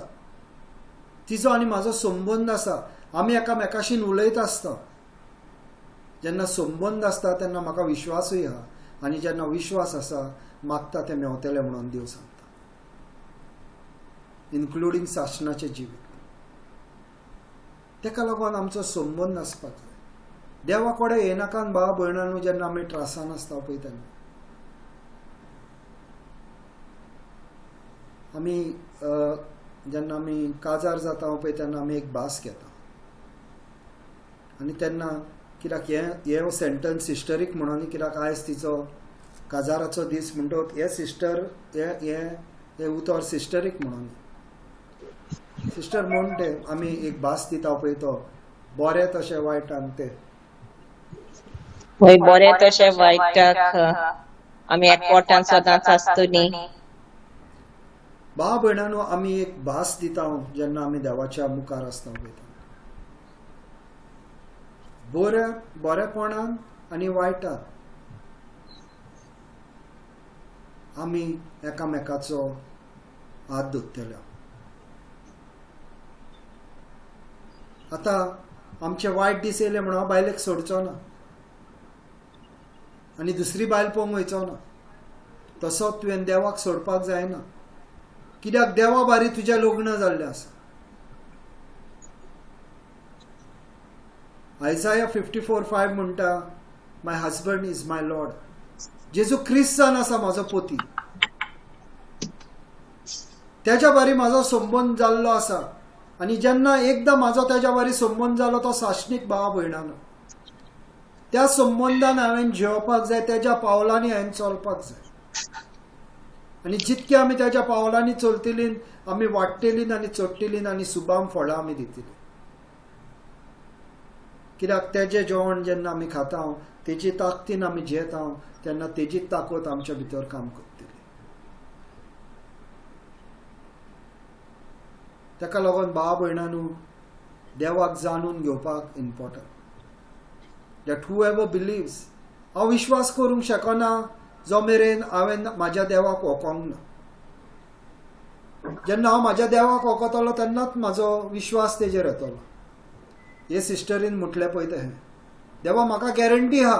तिजो आनी म्हाजो संबंद आसा, आमी एकामेकाशीन उलयत आसता. जेन्ना संबंद आसता तेन्ना म्हाका विश्वासूय आहा, आनी जेन्ना विश्वास आसा मागता तें मेवतलें म्हणून देव सांगता, इन्क्लुडींग सासणाचें जिवीत. तेका लागून आमचो संबंद आसपाक जाय. देवा कडेन येनाकान भाव भयणांनो, जेन्ना आमी त्रासान आसता पळय तेन्ना आमी जेन्ना आमी काजार जाता पळय तेन्ना आमी एक भास घेता, आनी तेन्ना कित्याक हें सेंटन्स सिस्टरीक म्हणून, कित्याक आयज तिचो काजाराचो दीस म्हणटकच हे सिस्टर हे उतर सिस्टरीक म्हणून, सिस्टर म्हूण ते आमी एक भास दिता पळय तो बरें तशें वायटान ते हय बरें तशें वायटाक आमी एकवटान सदांच आसतली. भाव भयणांनो, आमी एक भास दिता जेन्ना आमी देवाच्या मुखार आसता पळय तेन्ना, बरेपणान आनी वायटान आमी एकामेकाचो हात धरतले. आतां आमचे वायट दीस येयले म्हणून हांव बायलेक सोडचो ना आनी दुसरी बायल पळोवंक वयचो ना. तसोच तुवें देवाक सोडपाक जायना, कित्याक देवा बारी तुजें लग्न जाल्लें आसा. आयजाया 54:5 म्हणटा, my husband is my lord. जेजू क्रिस्तान आसा म्हाजो पोती, तेज्या बारी म्हाजो संबंद जाल्लो आसा. आनी जेन्ना एकदां म्हाजो तेज्या बारी संबंद जालो तो साशणीक भावा भयणानो, त्या संबंदान हांवें जियोवपाक जाय, तेज्या पावलांनी हांवें चलपाक जाय. आनी जितके आमी तेज्या पावलांनी चलतलीं आमी वाडटलीं आनी चडटलीं आनी सुबाम फळां आमी दितलीं. कित्याक तेजें जेवण जेन्ना आमी खाता तेजी ताकदीन आमी जियेता तेन्ना तेजी ताकद आमच्या भितर काम करतली. ताका लागून भाव भयणांनो, देवाक जाणून घेवपाक important. That whoever believes, हांव विश्वास करूंक शकना जो मेरेन हांवें म्हाज्या देवाक वखोंक ना. जेन्ना हांव म्हाज्या देवाक वखतलो तेन्नाच म्हाजो विश्वास तेजेर येतलो. हे सिस्टरीन म्हटलें पळय तें, देवा म्हाका गॅरंटी आहा,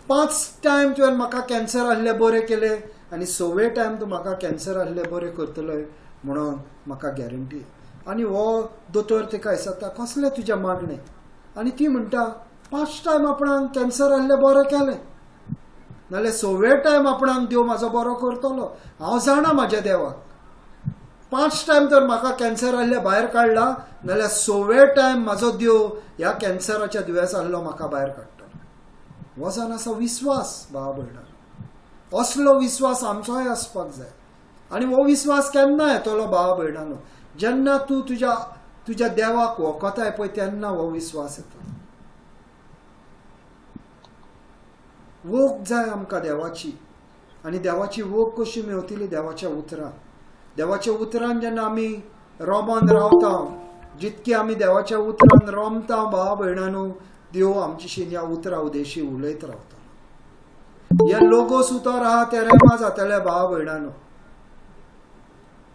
5 टायम तुवें म्हाका कॅन्सर आहले बरें केलें आनी 6वे टायम तूं म्हाका कॅन्सर आहले बरें करतलोय म्हणून म्हाका गॅरंटी. आनी हो दोतोर तिका विचारता, कसलें तुजें मागणें? आनी ती म्हणटा, 5 टायम आपणाक कॅन्सर आहले बरें केलें, नाल्यार 6वे टायम आपणाक देव म्हाजो बरो करतलो. हांव जाणा म्हाज्या देवाक, 5 टायम तर म्हाका कॅन्सर आहले भायर काडला, नाल्यार 6वे टायम म्हाजो देव ह्या कॅन्सराच्या दुयेंसांतलो म्हाका भायर काडटलो. हो जावन आसा विस्वास भावा भयणांनो. असलो विस्वास आमचोय आसपाक जाय. आनी हो विस्वास केन्ना येतलो भावा भयणांनो? जेन्ना तूं तुज्या तुज्या देवाक वखताय पळय तेन्ना हो विस्वास येतलो. वोग जाय आमकां देवाची, आनी देवाची वोग कशी मेवतली? देवाच्या उतरान. देवाच्या उतरान जेन्ना आमी रोमोन रावता, जितकी आमी देवाच्या उतरान रोमता भावा भयणांनो, देव आमच्याशी ह्या उतरा उदेशी उलयत रावता. हे लोगोस उतर आहा ते रेमा जातले भावा भयणांनो.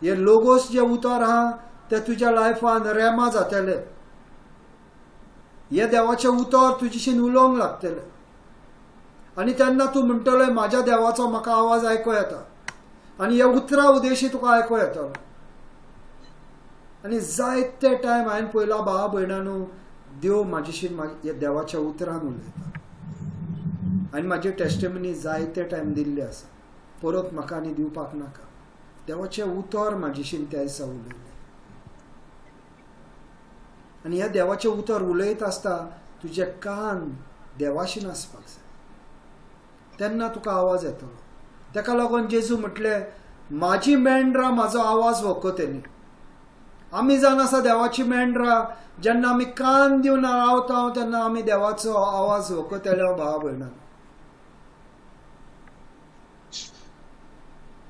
हे लोगोस जे उतर आहा ते तुज्या लायफान रेमा जातले. हे देवाचें उतर तुजेशीन उलोवंक लागतले आनी तेन्ना तूं म्हणटले म्हाज्या देवाचो म्हाका आवाज आयको येता आनी ह्या उतरा उदेशी तुका आयको येतलो. आनी जायते टायम हांवें पळयला भावा भयणांनो, देव म्हाजेशीन ह्या देवाच्या उतरान उलयता आनी म्हाजी टेस्टिमनी जायते टायम दिल्ली आसा, परत म्हाका आनी दिवपाक नाका. देवाचें उतर म्हाजेशीन त्या दिसा उलयलें आनी ह्या देवाचें उतर उलयत आसता तुजे कान देवाशीन आसपाक जाय, तेन्ना तुका आवाज येतलो. तेका लागून जेजू म्हटलें म्हाजी मेंढरां म्हाजो आवाज वखतली. आमी जावन आसा देवाची मेंढरां, जेन्ना आमी कान दिवन रावता तेन्ना आमी देवाचो आवाज वखतले भावा भयणां.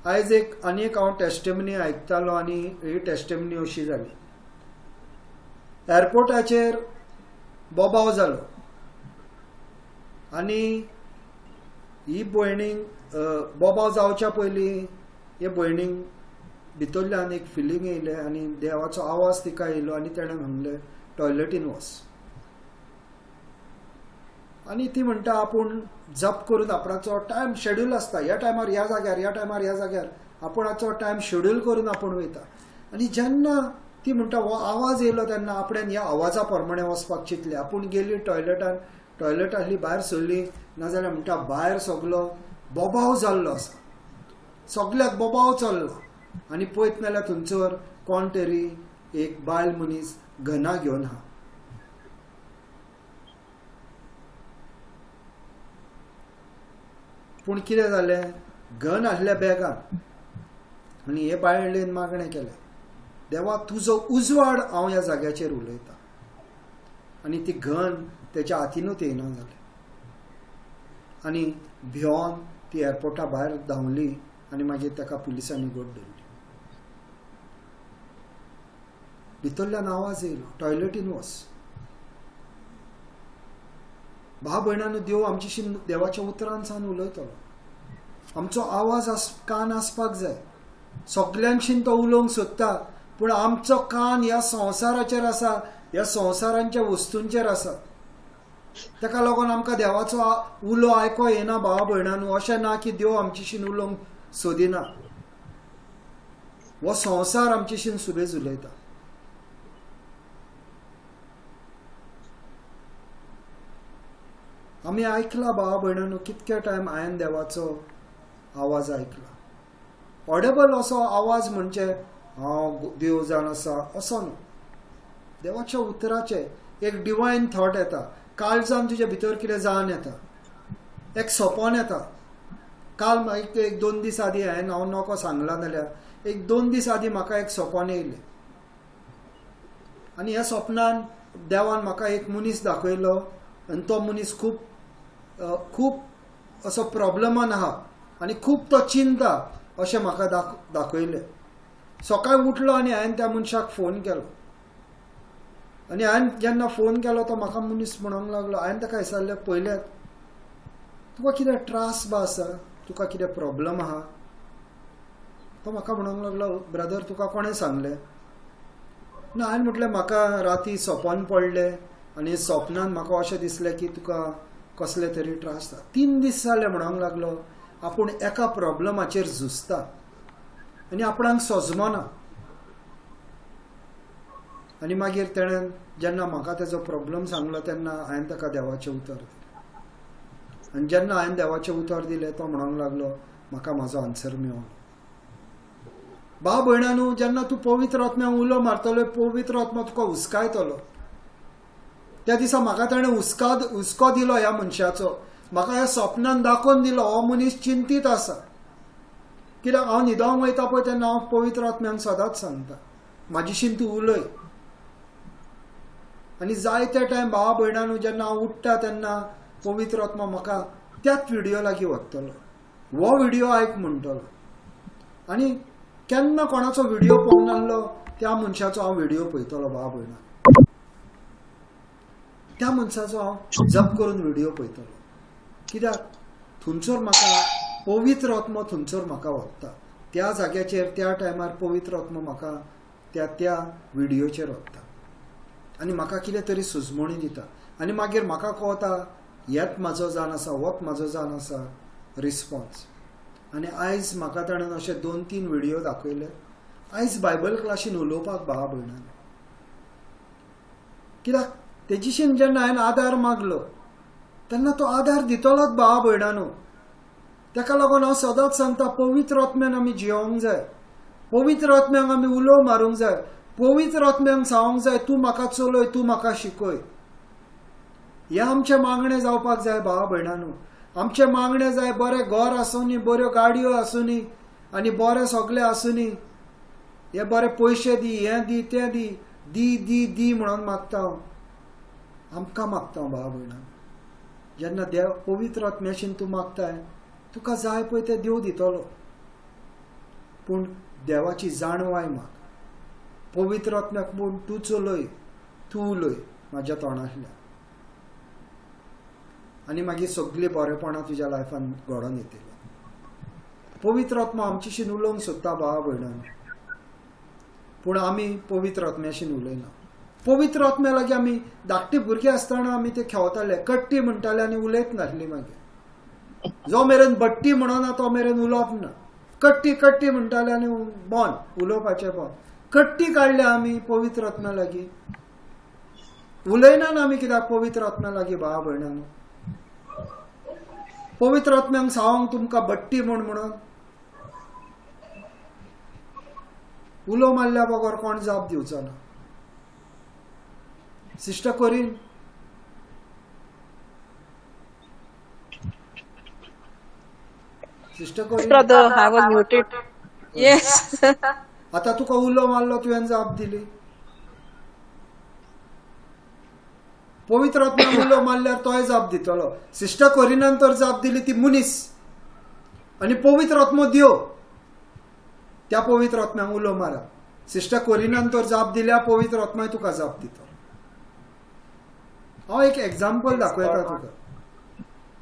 आयज एक आनी एक हांव टेस्टिमनी आयकतालो आनी ही टेस्टिमनी अशी जाली. एअरपोर्टाचेर बोबाव जालो आनी ही भयणीक बोबाव जावच्या पयलीं हे भयणीक भितरल्यान एक फिलींग येयलें आनी देवाचो आवाज तिका येयलो आनी तेणें म्हणलें टॉयलेटीन वच. आनी ती म्हणटा आपूण जप करून आपणाचो टायम शेड्यूल आसता, ह्या टायमार ह्या जाग्यार, ह्या टायमार ह्या जाग्यार, आपणाचो टायम शेड्यूल करून आपूण वयता. आनी जेन्ना ती म्हणटा हो आवाज येयलो तेन्ना आपणें ह्या आवाजा प्रमाणे वचपाक चिंतलें. आपूण गेली टॉयलेटान, टॉयलेटांतली भायर सरली नाजाल्यार म्हणटा भायर सगलो बोबाव जाल्लो आसा, सगल्याक बोबाव चल्लो आनी पळयत नाल्यार थंयसर कोण तरी एक बायल मनीस घना घेवन आहा. पूण कितें जालें, गन आसल्या बॅगान आनी हे बायलेन मागणें केलें, देवा तुजो उजवाड हांव ह्या जाग्याचेर उलयतां. आनी ती गन तेच्या हातीनूच येयना जालें आनी भियोन ती एअरपोर्टा भायर धांवली आनी मागीर ताका पुलिसांनी गोड धरली. भितरल्यान आवाज येयलो टॉयलेटीन वच. भाव भयणांनो, देव आमच्याशी देवाच्या उतरान सावन उलयतलो. आमचो आवाज कान आसपाक जाय. सगल्यांशीन तो उलोवंक सोदता पूण आमचो कान ह्या संवसाराचेर आसा, ह्या संवसारांच्या वस्तूंचेर आसा. ताका लागून आमकां देवाचो उलो आयको येना भावा भयणांनो. अशें ना की देव आमच्याशीन उलोवंक सोदिना, हो संवसार आमच्याशीन सुबेज उलयता. आमी आयकला भावा भयणांनो, कितके टायम हांवें देवाचो आवाज आयकला. ऑडेबल असो आवाज म्हणजे हांव देव जावन आसा असो न्हू, देवाच्या उतराचे एक डिवायन थॉट येता, काळजान तुज्या भितर कितें जावन येता, एक सोपोन येता. काल एक दोन दीस आदीं हांवें हांव नको सांगलां जाल्यार एक दोन दीस आदीं म्हाका एक सोपोन येयलें आनी ह्या सोपनान देवान म्हाका एक मनीस दाखयलो आनी तो मनीस खूब खूब असो प्रॉब्लमान आहा आनी खूब तो चिंता अशें म्हाका दाखयलें. सकाळी उठलो आनी हांवें त्या मनशाक फोन केलो आनी हांवें जेन्ना फोन केलो तो म्हाका मनीस म्हणूंक लागलो, हांवें ताका विचारलें पयल्यात तुका कितें त्रास बा आसा, तुका कितें प्रॉब्लम आहा? तो म्हाका म्हणूंक लागलो ब्रदर तुका कोणें सांगलें? ना, हांवें म्हटलें म्हाका राती सोपन पडलें आनी सोपनान म्हाका अशें दिसलें की तुका कसले तरी त्रास जाता. 3 दीस जाले म्हणूंक लागलो आपूण एका प्रॉब्लमाचेर झुजता आनी आपणाक सोजमना. आनी मागीर तेणें जेन्ना म्हाका तेजो प्रॉब्लम सांगलो तेन्ना हांवें ताका देवाचें उतर दिलें आनी जेन्ना हांवें देवाचें उतर दिलें तो म्हणूंक लागलो म्हाका म्हाजो आन्सर मेळ्ळो. भाव भयणांनो, जेन्ना तूं पवित्र आत्म्याक उलो मारतलो, पवित्र आत्मा तुका हुस्कायतलो. त्या दिसा म्हाका ताणें हुस्को दिलो ह्या मनशाचो, म्हाका ह्या स्वप्नान दाखोवन दिलो हो मनीस चिंतीत आसा. कित्याक हांव न्हिदोंक वयता पळय तेन्ना हांव पवित्र आत्म्यान सदांच सांगता म्हाजीशीन तूं उलय. आनी जायते टायम भावा भयणांनो जेन्ना हांव उठ्ठा तेन्ना पवित्र आत्मा म्हाका त्याच विडियो लागीं व्हरतलो, हो विडियो आयक म्हणटलो. आनी केन्ना कोणाचो व्हिडियो पळोवंक नासलो त्या मनशाचो हांव व्हिडियो पळयतलो भाव भयणा. त्या मनशाचो हांव जप करून व्हिडियो पळयतलो. कित्याक थंयसर म्हाका पवित्र आत्मो थंयसर म्हाका वता. त्या जाग्याचेर त्या टायमार पवित्र आत्मो म्हाका त्या त्या व्हिडियोचेर वता आनी म्हाका कितें तरी सुचोवणी दिता आनी मागीर म्हाका कळटा हेत म्हाजो जाण आसा, होच म्हाजो जाण आसा रिस्पॉन्स. आनी आयज म्हाका ताणें अशे 2-3 व्हिडियो दाखयले. आयज बायबल क्लासीन उलोवपाक भावा भयणां, कित्याक तेजीशीन जेन्ना हांवें आदार मागलो तेन्ना तो आदार दितलोच भावा भयणानो. ताका लागून हांव सदांच सांगता पवित्र आत्म्यान आमी जियोंक जाय, पवित्र आत्म्यांक आमी उलो मारूंक जाय, पवित्र आत्म्यांक सांगूंक जाय तूं म्हाका चलय, तूं म्हाका शिकय. हें आमचें मागणें जावपाक जाय भावा भयणानो. आमचें मागणें जाय बरें घर आसूनी, बऱ्यो गाडयो आसूनी आनी बरें सगळें आसूनी, हे बरे पयशे दी, हें दी, तें दी, दी दी दी म्हणून मागता हांव. आमकां मागता हांव भावा भयणां. जेन्ना देव पवित्र आत्म्याशीन तूं मागताय तुका जाय पळय तें देव दितलो. पूण देवाची जाणवाय माग. पवित्र आत्म्याक म्हूण तूं चलय, तूं उलय म्हाज्या तोंडांतल्यान आनी मागीर सगळीं बरेपणां तुज्या लायफान घडोवन येतली. पवित्र आत्मा आमचेशीन उलोवंक सोदता भावा भयणां, पूण आमी पवित्र आत्म्याशीन उलयना. पवित्र आत्म्या लागीं आमी धाकटी भुरगीं आसतना आमी ते खेळताले, कट्टी म्हणटाले आनी उलयत नासली. मागीर जो मेरेन बट्टी म्हणना तो मेरेन उलोवप ना. कट्टी कट्टी म्हणटाले आनी बंद, उलोवपाचें बंद. कट्टी काडल्या आमी पवित्र आत्म्या लागीं, उलयना ना आमी कित्याक पवित्र आत्म्या लागीं भावा भयणां. पवित्र आत्म्यांक सांगूंक तुमकां बट्टी म्हूण म्हणून उलो मारल्या बगर कोण जाप दिवचो ना. Sister Corin, sister Corin. Brother, I was muted. Yes. आता तुका उलो मारलो तुवें जाप दिली. पवित्र आत्म्याक उलो मारल्यार तोय जाप दितलो. सिस्टर कोरिनान तर जाप दिली ती मनीस आनी पवित्र आत्मो देव. त्या पवित्र आत्म्याक उलो मारा. सिस्टर कोरिनान तर जाप दिल्या, पवित्र आत्माय तुका जाप दितलो. हांव एक एग्जाम्पल दाखयता तुका.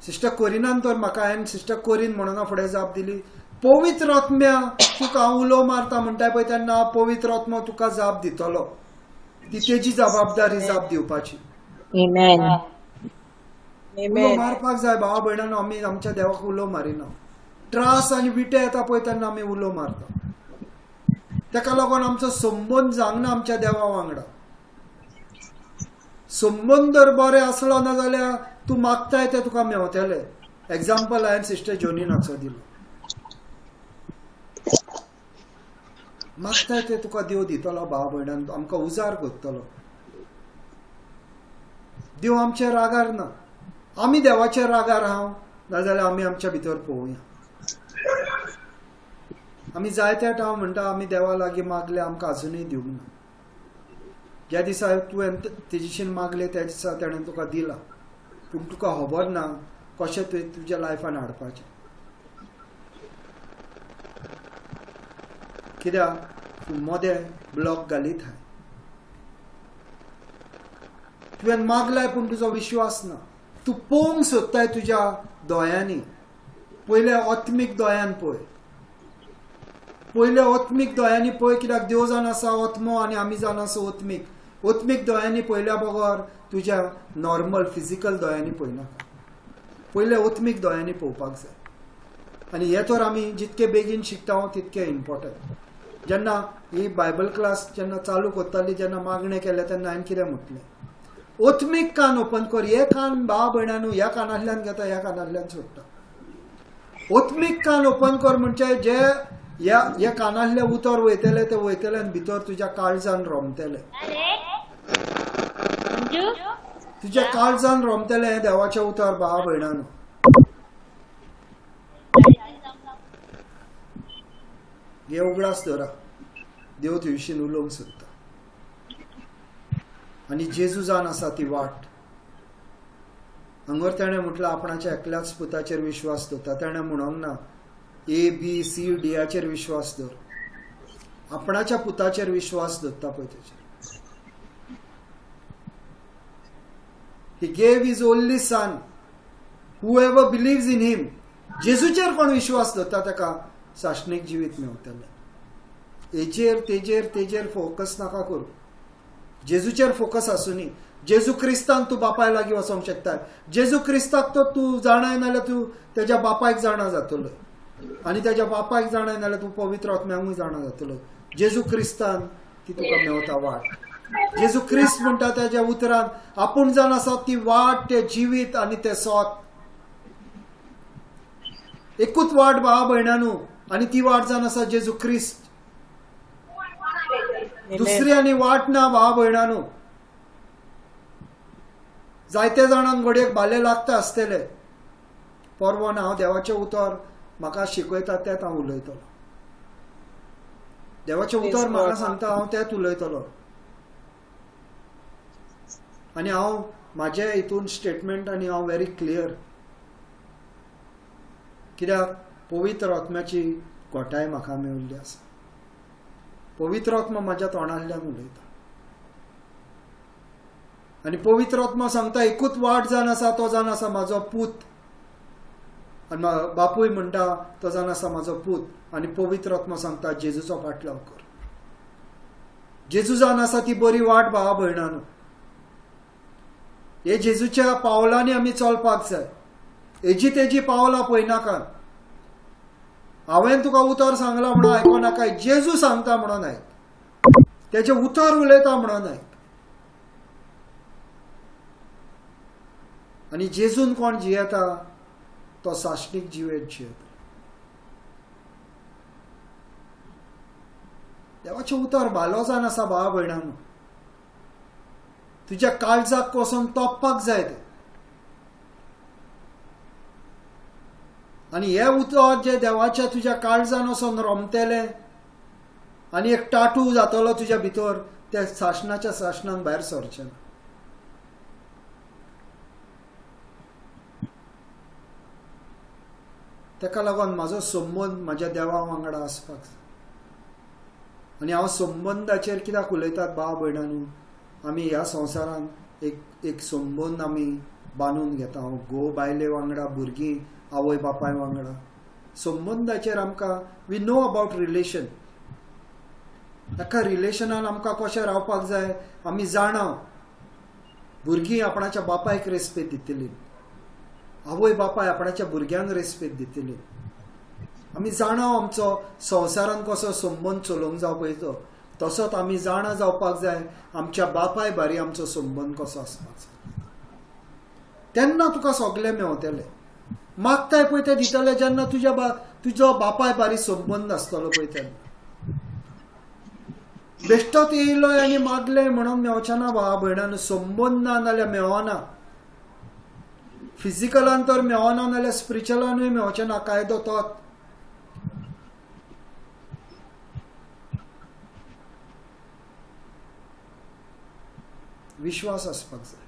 सिस्टर कोरिनान तर म्हाका हांवें सिस्टर कोरीन म्हणून फुडें जाप दिली. पवित्र आत्म्या तुका हांव उलो मारता म्हणटा पळय तेन्ना पवित्र आत्मो तुका जाप दितलो. ती तेजी जबाबदारी जाप दिवपाची. Amen. उलो मारपाक जाय भावा भयणांनो. आमी आमच्या देवाक उलो मारिना. त्रास आनी विटे येता पळय तेन्ना आमी उलो मारता. ताका लागून आमचो संबंद जावंक ना आमच्या देवा वांगडा. संबंद जर बरे आसलो ना जाल्यार तूं मागताय तें तुका मेवतलें. एग्जाम्पल हांवें सिस्टर जोनीनाचो दिलो. मागताय तें तुका देव दितलो भावा भयणान. आमकां उजार करतलो. देव आमच्या रागार ना, आमी देवाच्या रागार हांव नाजाल्यार आमी आमच्या भितर पळोवया. आमी जायते हांव म्हणटा आमी देवा लागीं मागले आमकां आजुनूय दिवंक ना. ज्या दिसा तुवें तेजीशीन मागले त्या दिसा तेणें तुका दिला, पूण तुका खबर ना कशें तुवें तुज्या लायफान हाडपाचें. कित्याक तूं मदें ब्लॉक घालीत आहाय. तुवें मागलाय पूण तुजो विश्वास ना. तूं पळोवंक सोदताय तुज्या दोळ्यांनी. पयले आत्मीक दोळ्यान पळय, पयले आत्मीक दोळ्यांनी पळय. कित्याक देव जाण आसा आत्मो आनी आमी जाण आसा आत्मीक. आत्मीक दोळ्यांनी पळयल्या बगर तुज्या नॉर्मल फिजिकल दोळ्यांनी पळयनाका. पयले आत्मीक दोळ्यांनी पळोवपाक जाय. आनी हें तर आमी जितके बेगीन शिकता तितकें इम्पॉर्टंट. जेन्ना ही बायबल क्लास जेन्ना चालू करताली, जेन्ना मागणें केलें तेन्ना हांवें कितें म्हटलें, आत्मीक कान ओपन कर. हे कान भाव भयणांनो ह्या कानांतल्यान घेता, ह्या कानांतल्यान सोडटा. आत्मीक कान ओपन कर म्हणजे जे ह्या कानांतलें उतर वयतलें तें वयतलें आनी भितर तुज्या काळजान रोमतलें. तुज्या काळजान रोमतलें हें देवाचें उतर भावा भयणांनो. हे उगडास दवरा. देव तुजे उलोवंक सोदता. आनी जेजू जावन आसा ती वाट. हांगर तेणें म्हटलां आपणाच्या एकल्याच पुताचेर विश्वास दवरता. तेणें म्हणूंक ना ए बी सी डीयाचेर विश्वास दवर. आपणाच्या पुताचेर विश्वास दवरता पळय तेचेर. He gave his only son. Whoever believes in him. जेजूचेर कोण विश्वास दवरता ताका सासणीक जिवीत मेवतलें. हेजेर तेजेर तेजेर फोकस नाका करूं, जेजूचेर फोकस आसुनी. जेजू क्रिस्तान तूं बापाय लागीं वचोंक शकता. जेजू क्रिस्ताक तो तूं जाणाय नाल्यार तूं तेज्या बापायक जाणा जातलो, आनी तेज्या बापायक जाणाय नाल्यार तूं पवित्र आत्म्यांकूय जाणा जातलो. जेजू क्रिस्तान ती तुका मेवता वाट. जेजू क्रिस्त म्हणटा तेज्या उतरान आपूण जाण आसा ती वाट, तें जिवीत आनी तें सोत. एकूच वाट भावा भयणानू, आनी ती वाट जावन आसा जेजू क्रिस्त. दुसरी आनी वाट ना भावा भयणानू. जायते जाणांक घडयेक भाले लागता आसतले, परवा ना. हांव देवाचें उतर म्हाका शिकयता तेंच हांव उलयतलो. देवाचें उतर म्हाका सांगता हांव तेंच उलयतलो. आनी हांव म्हाजे हितून स्टेटमेंट आनी हांव व्हेरी क्लियर, कित्याक पवित्र आत्म्याची घोटाय म्हाका मेळिल्ली आसा. पवित्र आत्मा म्हाज्या तोंडांतल्यान उलयता आनी पवित्र आत्मा सांगता एकूच वाट जावन आसा, तो जावन आसा म्हाजो पूत. आनी बापूय म्हणटा तो जावन आसा म्हाजो पूत. आनी पवित्र आत्मा सांगता जेजूचो फाटलाव कर. जेजू जावन आसा ती बरी वाट भावा भयणानू. हे जेजूच्या पावलांनी आमी चलपाक जाय. हेजी तेजी पावलां पळयनाका. हांवें तुका उतर सांगलां म्हणून आयको नाका, जेजू सांगता म्हणून आयक, तेजें उतर उलयता म्हणून आयक. आनी जेजून कोण जियेता तो सासणीक जिवेत जियेता. देवाचें उतर भालो जावन आसा भावा भयणांनो. तुज्या काळजाक वचोन तोपपाक जाय तें. आनी हें उतर जें देवाच्या तुज्या काळजान वचोन रोमतेलें आनी एक टाटू जातलो तुज्या भितर, त्या सासणाच्या सासणान भायर सरचें ना. ताका लागून म्हाजो संबंद म्हाज्या देवा वांगडा आसपाक जाय. आनी हांव संबंदाचेर कित्याक उलयतात भाव भयणांनो, आमी ह्या संवसारांत एक एक संबंद आमी बांदून घेता. घोव बायले वांगडा, भुरगीं आवय बापाय वांगडा, संबंदाचेर आमकां we know about relation. ताका रिलेशनान आमकां कशें रावपाक जाय आमी जाणा. भुरगीं आपणाच्या बापायक रेस्पेद दितली, आवय बापाय आपणाच्या भुरग्यांक रेस्पेद दितली. आमी जाणा आमचो संवसारान कसो संबंद चलोवंक जावं पळय तो, तसोच आमी जाणा जावपाक जाय आमच्या बापाय बारी आमचो संबंद कसो आसपाक जाय. तेन्ना तुका सगलें मेवतलें. मागताय पळय तें दितलें जेन्ना तुज्या तुजो बापाय बारी संबंद आसतलो पळय तेन्ना. बेश्टोच येयलो आनी मागलें म्हणून मेवचें ना भावा भयणान. संबंद ना जाल्यार मेवना. फिजिकलान तर मेवना नाल्यार स्पिरिच्युअलानूय मेवचें ना. कायदो तोच. विश्वास आसपाक जाय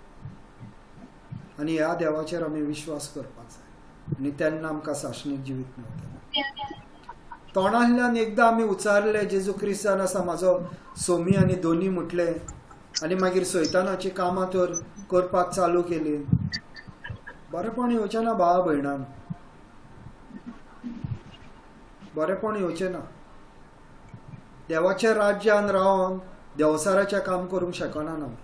आनी ह्या देवाचेर आमी विश्वास करपाक जाय आनी तेन्ना आमकां सासणीक जिवीत मेळटलें. तोंडांतल्यान एकदां आमी उच्चारलें जेजू क्रिस्तान आसा म्हाजो सोमी आनी दोनी म्हटलें आनी मागीर सैतानाची कामां तर करपाक चालू केली, बरेंपण येवचें ना भावा भयणान, बरेंपण येवचें ना. देवाच्या राज्यान रावन देवसाराचें काम करूंक शकना आमी.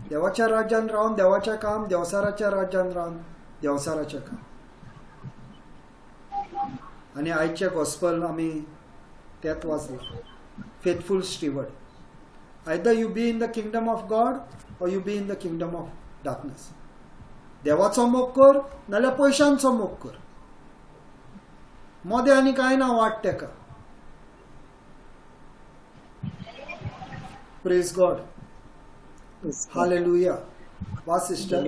देवाच्या राज्यान रावन देवाचें काम, देवसाराच्या राज्यान रावन देवसाराचें काम. आनी आयचें गॉस्पल आमी तेंच वाचलां. Faithful steward. Either you be in the kingdom of God or you be in the kingdom of darkness. देवाचो मोग कर नाल्यार पयशांचो मोग कर. मोदें आनी कांय ना वाट तेका. Praise God. Hallelujah. वा सिस्टर.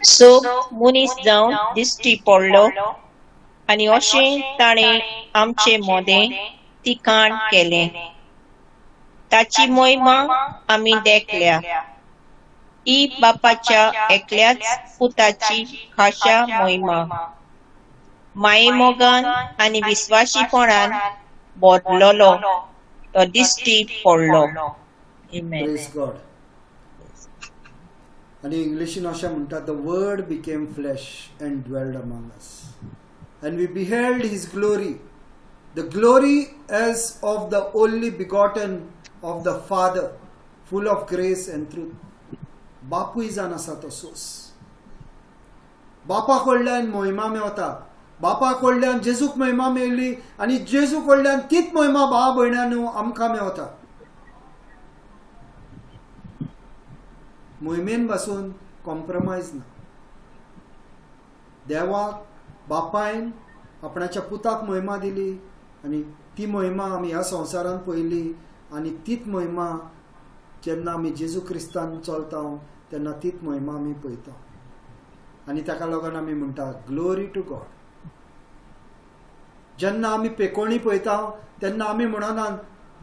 सो मनीस जावन दिश्टी पडलो आनी अशें ताणें आमचे मोदें तिकाण केलें. ताची मोहिमा आमी देखल्या. ही बापाच्या एकल्याच पुताची खाशा मोहिमा, मायेमोगान आनी विस्वाशीपणान भरलेलो. तो दिश्टी पडलो. Amen. Praise God. आनी इंग्लिशीन अशें म्हणटा, the word became flesh and dwelled among us and we beheld his glory, the glory as of the only begotten of the father, full of grace and truth. बापूय जावन आसा तो सोस. बापा कडल्यान मोहिमा मेवता, बापा कडल्यान जेजूक मोहिमा मेळ्ळी आनी जेजू कडल्यान तीच मोहिमा भाव भयणांनो आमकां मेवता. मोहिमेन बसून कॉम्प्रोमायज ना. देवाक बापायन आपणाच्या पुताक मोहिमा दिली आनी ती मोहिमा आमी ह्या संवसारांत पळयली आनी तीच मोहिमा जेन्ना आमी जेजू क्रिस्तान चलता तेन्ना तीच मोहिमा आमी पळयता आनी ताका लागून आमी म्हणटा ग्लोरी टू गॉड. जेन्ना आमी पेकोणी पळयता तेन्ना आमी म्हणना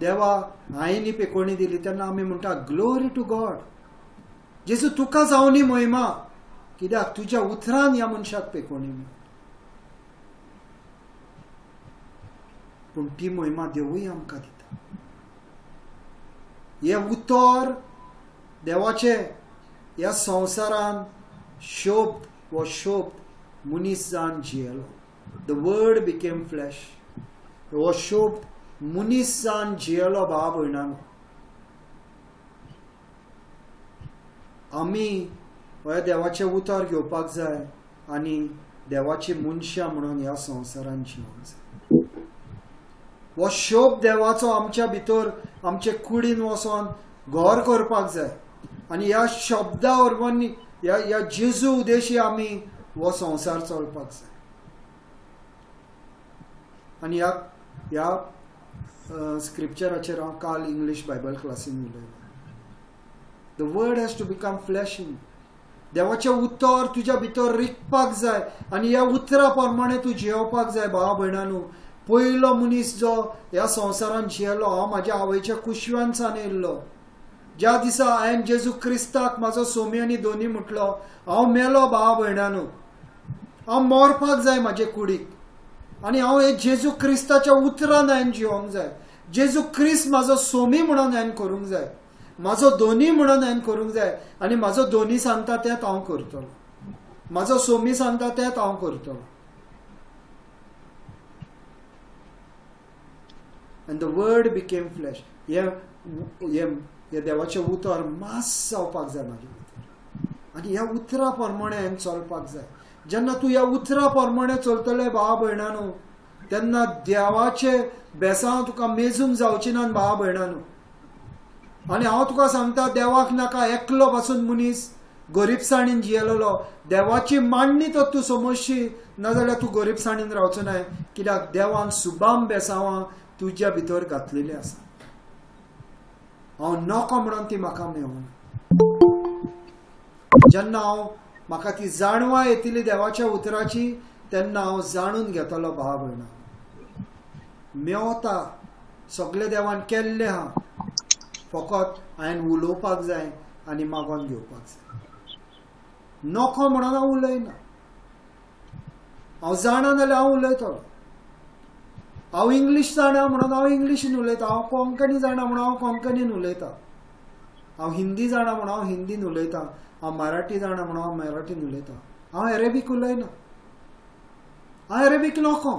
देवा हांवें ही पेकोणी दिली, तेन्ना आमी म्हणटा ग्लोरी टू गॉड. जेजू तुका जावनी मोहिमा, कित्याक तुज्या उतरान ह्या मनशाक पेकोणी मेळ्ळी. पूण ती मोहिमा देवूय आमकां दिता. हें उतर देवाचें ह्या संवसारान शब्द हो शब्द मनीस जावन जियेलो. The word became flesh. हो शब्द मनीस जावन जियेलो. भाव भयणांनो, आमी हे देवाचें उतर घेवपाक जाय आनी देवाची मनशां म्हणून ह्या संवसारान जिवंक जाय. हो शब्द देवाचो आमच्या भितर आमचे कुडीन वचोन घर करपाक जाय आनी ह्या शब्दा वरवीं ह्या ह्या जेजू उद्देशी आमी हो संवसार चलपाक जाय. आनी ह्या ह्या स्क्रिप्चराचेर हांव काल इंग्लीश बायबल क्लासीन उलयलो. The word has to become flesh in. देवाचें उतर तुज्या भितर रिगपाक जाय आनी ह्या उतरा प्रमाणे तूं जियेवपाक जाय. भावा भयणांनो, पयलो मनीस जो ह्या संवसारान जियेलो, हांव म्हाज्या आवयच्या कुशव्यान सावन येयल्लो. ज्या दिसा हांवें जेजू क्रिस्ताक म्हाजो सोमी आनी दोनी म्हटलो, हांव मेलो. भावा भयणांनो, हांव मरपाक जाय म्हाजे कुडीक आनी हांव हे जेजू क्रिस्ताच्या उतरान हांवें जिवोंक जाय. जेजू क्रिस्त म्हाजो सोमी म्हणून हांवें करूंक जाय, म्हाजो दोनी म्हणून हांवें करूंक जाय आनी म्हाजो दोनी सांगता तेंच हांव करतलो, म्हाजो सोमी सांगता तेंच हांव करतलो. And the word became flesh. हें हें देवाचें उतर मास जावपाक जाय म्हाजे भितर आनी ह्या उतरा प्रमाणे हांवें चलपाक जाय. जेन्ना तूं ह्या उतरा प्रमाणे चलतले भावा भयणांनो, तेन्ना देवाचे बेसांव तुका मेजूंक जावची ना भावा भयणांनो. आनी हांव तुका सांगता, देवाक नाका एकलो पासून मनीस गरीबसाणीन जियेलेलो. देवाची मांडणी तर तूं समजशी, नाजाल्यार तूं गरीबसाणीन रावचो नाय, कित्याक देवान सुबाम बेसांवां तुज्या भितर घातलेली आसा. हांव नको म्हणून ती म्हाका मेळना. जेन्ना हांव म्हाका ती जाणवाय येतली देवाच्या उतराची, तेन्ना हांव जाणून घेतलो भाव भयणा मेवता सगळे देवान केल्ले आहा, फकत हांवें उलोवपाक जाय आनी मागोन घेवपाक जाय. नको म्हणून हांव उलयना, हांव जाणा जाल्यार हांव उलयतलो. हांव इंग्लीश जाणा म्हणून हांव इंग्लिशीन उलयता, हांव कोंकणी जाणा म्हणून हांव कोंकणीन उलयता, हांव हिंदी जाणा म्हणून हांव हिंदीन उलयता, हांव मराठी जाणा म्हणून हांव मराठीन उलयता. हांव अरेबीक उलयना, हांव अरेबीक नको.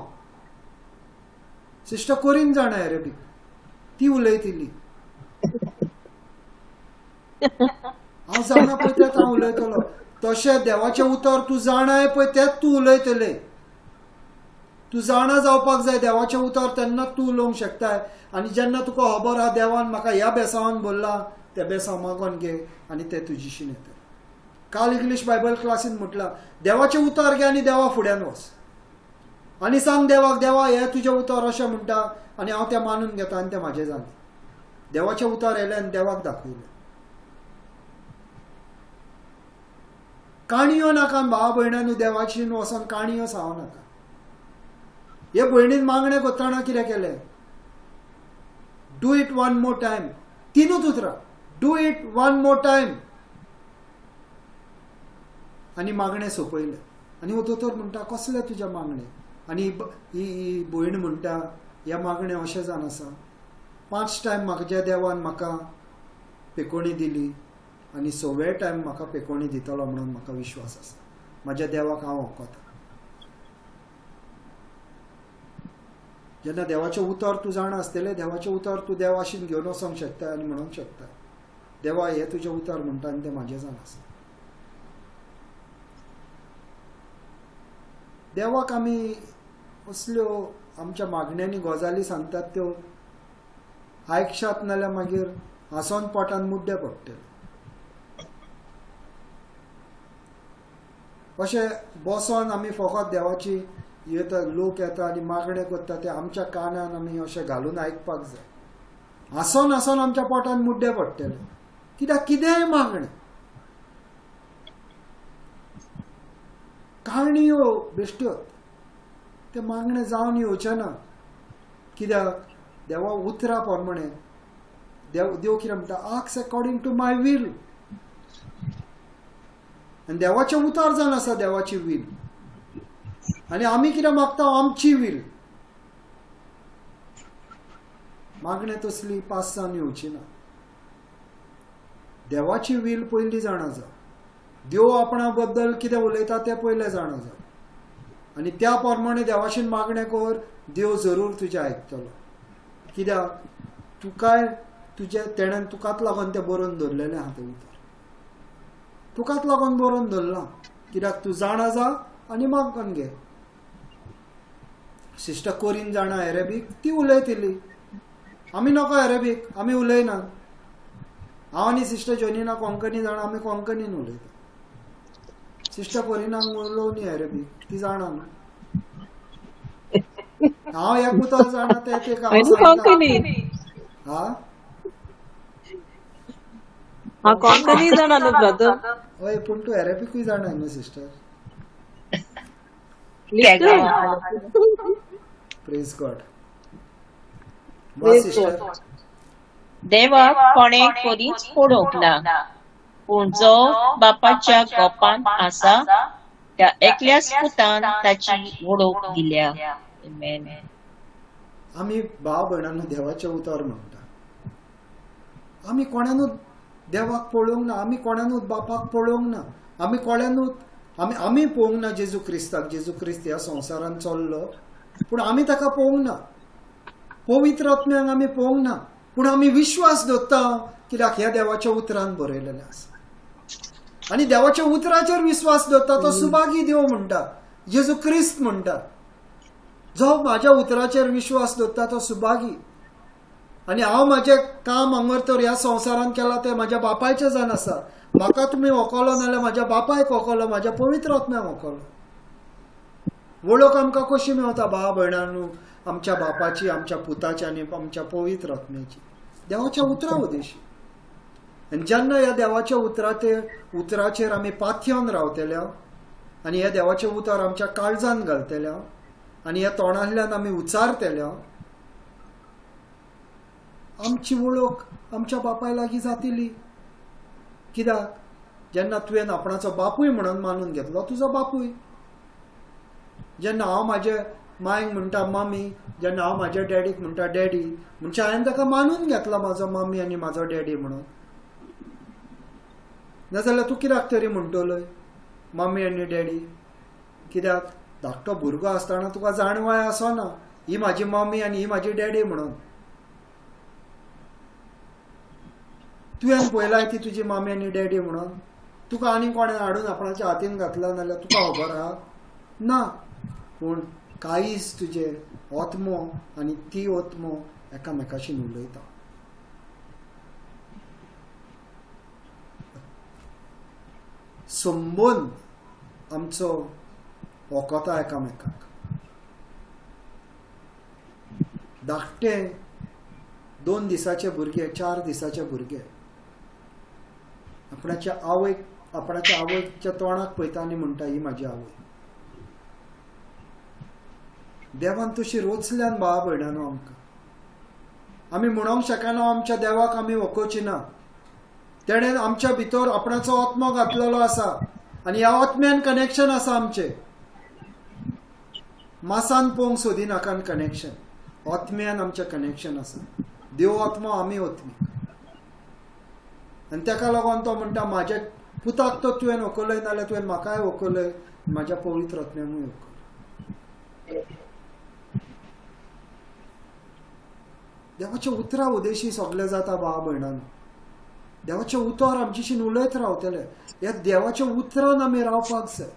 सिस्टर कोरीन जाणा अरेबीक, ती उलयतली. हांव जाणा पळय तेंच हांव उलयतलो. तशें देवाचें उतर तूं जाणाय पळय तेंच तूं उलयतले. तूं जाणा जावपाक जाय देवाचें उतर, तेन्ना तूं उलोवंक शकताय. आनी जेन्ना तुका खबर आहा देवान म्हाका ह्या बेसांवान बोल्ला, त्या बेसांव मागोन घे आनी ते तुजीशीन येतले. काल इंग्लीश बायबल क्लासीन म्हटलां, देवाचें उतर घे आनी देवा फुड्यान वच आनी सांग देवाक, देवा हें तुजें उतर अशें म्हणटा आनी हांव तें मानून घेता आनी तें म्हाजें जालें. देवाचें उतर येयलें आनी देवाक दाखयलें. काणयो नाका भावा भयणांनो, देवाची वचोन काणयो सांगू नाका. हे भयणीन मागणें करतना कितें केलें, do it one more time, तिनूच उतरां, do it one more time, आनी मागणें सोंपयलें. आनी हो दोतोर म्हणटा, कसलें तुजें मागणें? आनी ही भयण म्हणटा, हें मागणें अशें जावन आसा, 5 टायम म्हाज्या देवान म्हाका पेकोणी दिली आनी 6वे टायम म्हाका पेकोणी दितलो म्हणून म्हाका विश्वास आसा. म्हाज्या देवाक हांव वखता. जेन्ना देवाचें उतर तूं जाणा आसतलें, देवाचें उतर तूं देवाशीन घेवन वचोंक शकता आनी म्हणूंक शकता, देवा हें तुजें उतर म्हणटा आनी तें म्हाजें जावन आसा. देवाक आमी असल्यो आमच्या मागण्यांनी गजाली सांगतात त्यो आयकशात नाल्यार मागीर हांसोन पोटान मुड्डे पडटले. अशें बसोन आमी फकत देवाची येता, लोक येता आनी मागणें करता ते आमच्या कानान आमी अशें घालून आयकपाक जाय. हांसोन हांसोन आमच्या पोटान मुड्डे पडटले. कित्याक कितेंय मागणें, काणयो बेश्ट्योत, ते मागणें जावन येवचें ना. कित्याक देवा उतरा प्रमाणे देव कितें म्हणटा, ask according to my will. आनी देवाचें उतर जावन आसा देवाची वील, आनी आमी कितें मागता आमची वील. मागणें तसली पास जावन येवची ना. देवाची वील पयलीं जाणा जा, देव आपणा बद्दल कितें उलयता तें पयलें जाणा जा, आनी त्या प्रमाणे देवाशीन मागणें कर, देव जरूर तुजें आयकतलो. कित्याक तुकाय तुजें तेणेन तुकाच लागून तें बरोवन दवरलेलें आहा, तें उतर तुकाच लागून बरोवन दवरलां. कित्याक तूं जाणा जा आनी मागून घे. सिस्टर कोरीन जाणा अरेबीक, ती उलयतली. आमी नको अरेबीक, आमी उलयना. हांव आनी सिस्टर जोनीना कोंकणी जाणा, आमी कोंकणीन उलयता. सिस्टर कोरिनाक उलोवनी अरेबीक, ती जाणा न्हू. हांव एक उतर जाणा तें तेका हांव सांगता. हा हांव कोंकणी जाणा न्हू ब्रदर. हय, पूण तूं अरेबिकूय जाणा न्हू सिस्टर. Praise God. Sister, देवाक कोणें करीच पळोवंक ना, पूण जो बापाच्या गोपांत आसा त्या एकल्याच पुतान ताची वळख दिल्या. आमेन. आमी भाव भयणांनो देवाचें उतर म्हणटा. आमी कोणानूच देवाक पळोवंक ना, आमी कोणानूच बापाक पळोवंक ना, आमी कोणानूच आमी पळोवंक ना जेजू क्रिस्ताक. जेजू क्रिस्त ह्या संवसारान चल्लो पूण आमी ताका पळोवंक ना, पवित्र आत्म्याक आमी पळोवंक ना, पूण आमी विश्वास दवरता कित्याक ह्या देवाच्या उतरान बरयलेलें आसा. आनी देवाच्या उतराचेर विश्वास दवरता तो सुभागी देव म्हणटा, जेजू क्रिस्त म्हणटा. जो म्हाज्या उतराचेर विश्वास दवरता तो सुभागी. आनी हांव म्हाजें काम हांगर तर ह्या संवसारान केलां तें म्हाज्या बापायचें जावन आसा. म्हाका तुमी वखलो नाल्यार म्हाज्या बापायक वखलो, म्हाज्या पवित्र आत्म्याक वखलो. वळख आमकां कशी मेवता भाव भयणांनो? आमच्या बापाची, आमच्या पुताची आनी आमच्या पवित्र आत्म्याची, देवाच्या उतरा उदेशी. आनी जेन्ना ह्या देवाच्या उतराचेर आमी पाथ्यान रावतले आनी ह्या देवाचें उतर आमच्या काळजान घालतले आनी ह्या तोंडांतल्यान आमी उच्चारतले, आमची वळख आमच्या बापाय लागीं जातली. कित्याक जेन्ना तुवें आपणाचो बापूय म्हणून मानून घेतलो तुजो बापूय. जेन्ना हांव म्हाजे मायक म्हणटा मामी, जेन्ना हांव म्हाज्या डॅडीक म्हणटा डॅडी, म्हणजे हांवें ताका मानून घेतला म्हाजो मामी आनी म्हाजो डॅडी म्हणून. नाजाल्यार तूं कित्याक तरी म्हणटलोय मामी आनी डॅडी? कित्याक धाकटो भुरगो आसतना तुका जाणवाय आसना ही म्हाजी मामी आनी ही म्हाजी डॅडी म्हणून. तुवें पळयलाय ती तुजी मामी आनी डॅडी म्हणून? तुका आनी कोणें हाडून आपणाच्या हातीन घातला नाल्यार तुका खबर आहा ना. पूण काळीज तुजें आत्मो आनी ती आत्मो एकामेकाशी उलयता. संबंद आमचो वखता एकामेकाक. धाकटे 2 दिसाचे भुरगे, 4 दिसाचे भुरगे आपणाच्या आवयक, आपणाच्या आवयच्या तोंडाक पळयता आनी म्हणटा ही म्हाजी आवय. देवान तशी रोचल्यान भावा भयणांनो आमकां. आमी म्हणोंक शकना आमच्या देवाक आमी वखोवची ना. तेणें आमच्या भितर आपणाचो आत्मो घातलेलो आसा आनी ह्या आत्म्यान कनेक्शन आसा आमचें. मासान पळोवंक सोदिनाकान कनेक्शन, आत्म्यान आमचें कनेक्शन आसा. देव आत्मो आमी आत्मीक. आनी ताका लागून तो म्हणटा म्हाज्या पुताक तो तुवें वकलय नाल्यार तुवें म्हाकाय वकलय, म्हाज्या पवित्र आत्म्याकूय वकलय. देवाच्या उतरा उदेशी सगळें जाता भावा भयणांनो. देवाचें उतर आमचेशीन उलयत रावतलें. ह्या देवाच्या उतरान आमी रावपाक जाय.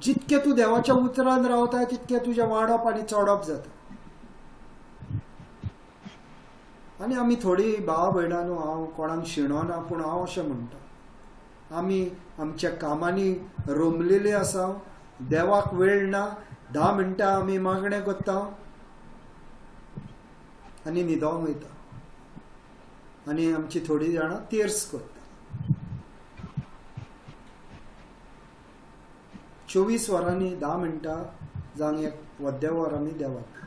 जितकें तूं देवाच्या उतरान रावता तितकें तुजें वाडप आनी चडप जाता. आनी आमी थोडी भावा भयणांनो, हांव कोणाक शिणोना पूण हांव अशें म्हणटा, आमी आमच्या कामांनी रोमलेले आसा, देवाक वेळ ना. 10 मिनटां आमी मागणें करता आनी न्हिदोंक वयता आनी आमची थोडी जाणां तेर्स करता. 24 वरांनी 10 मिनटां जावं एक वद्दे वर आमी देवाक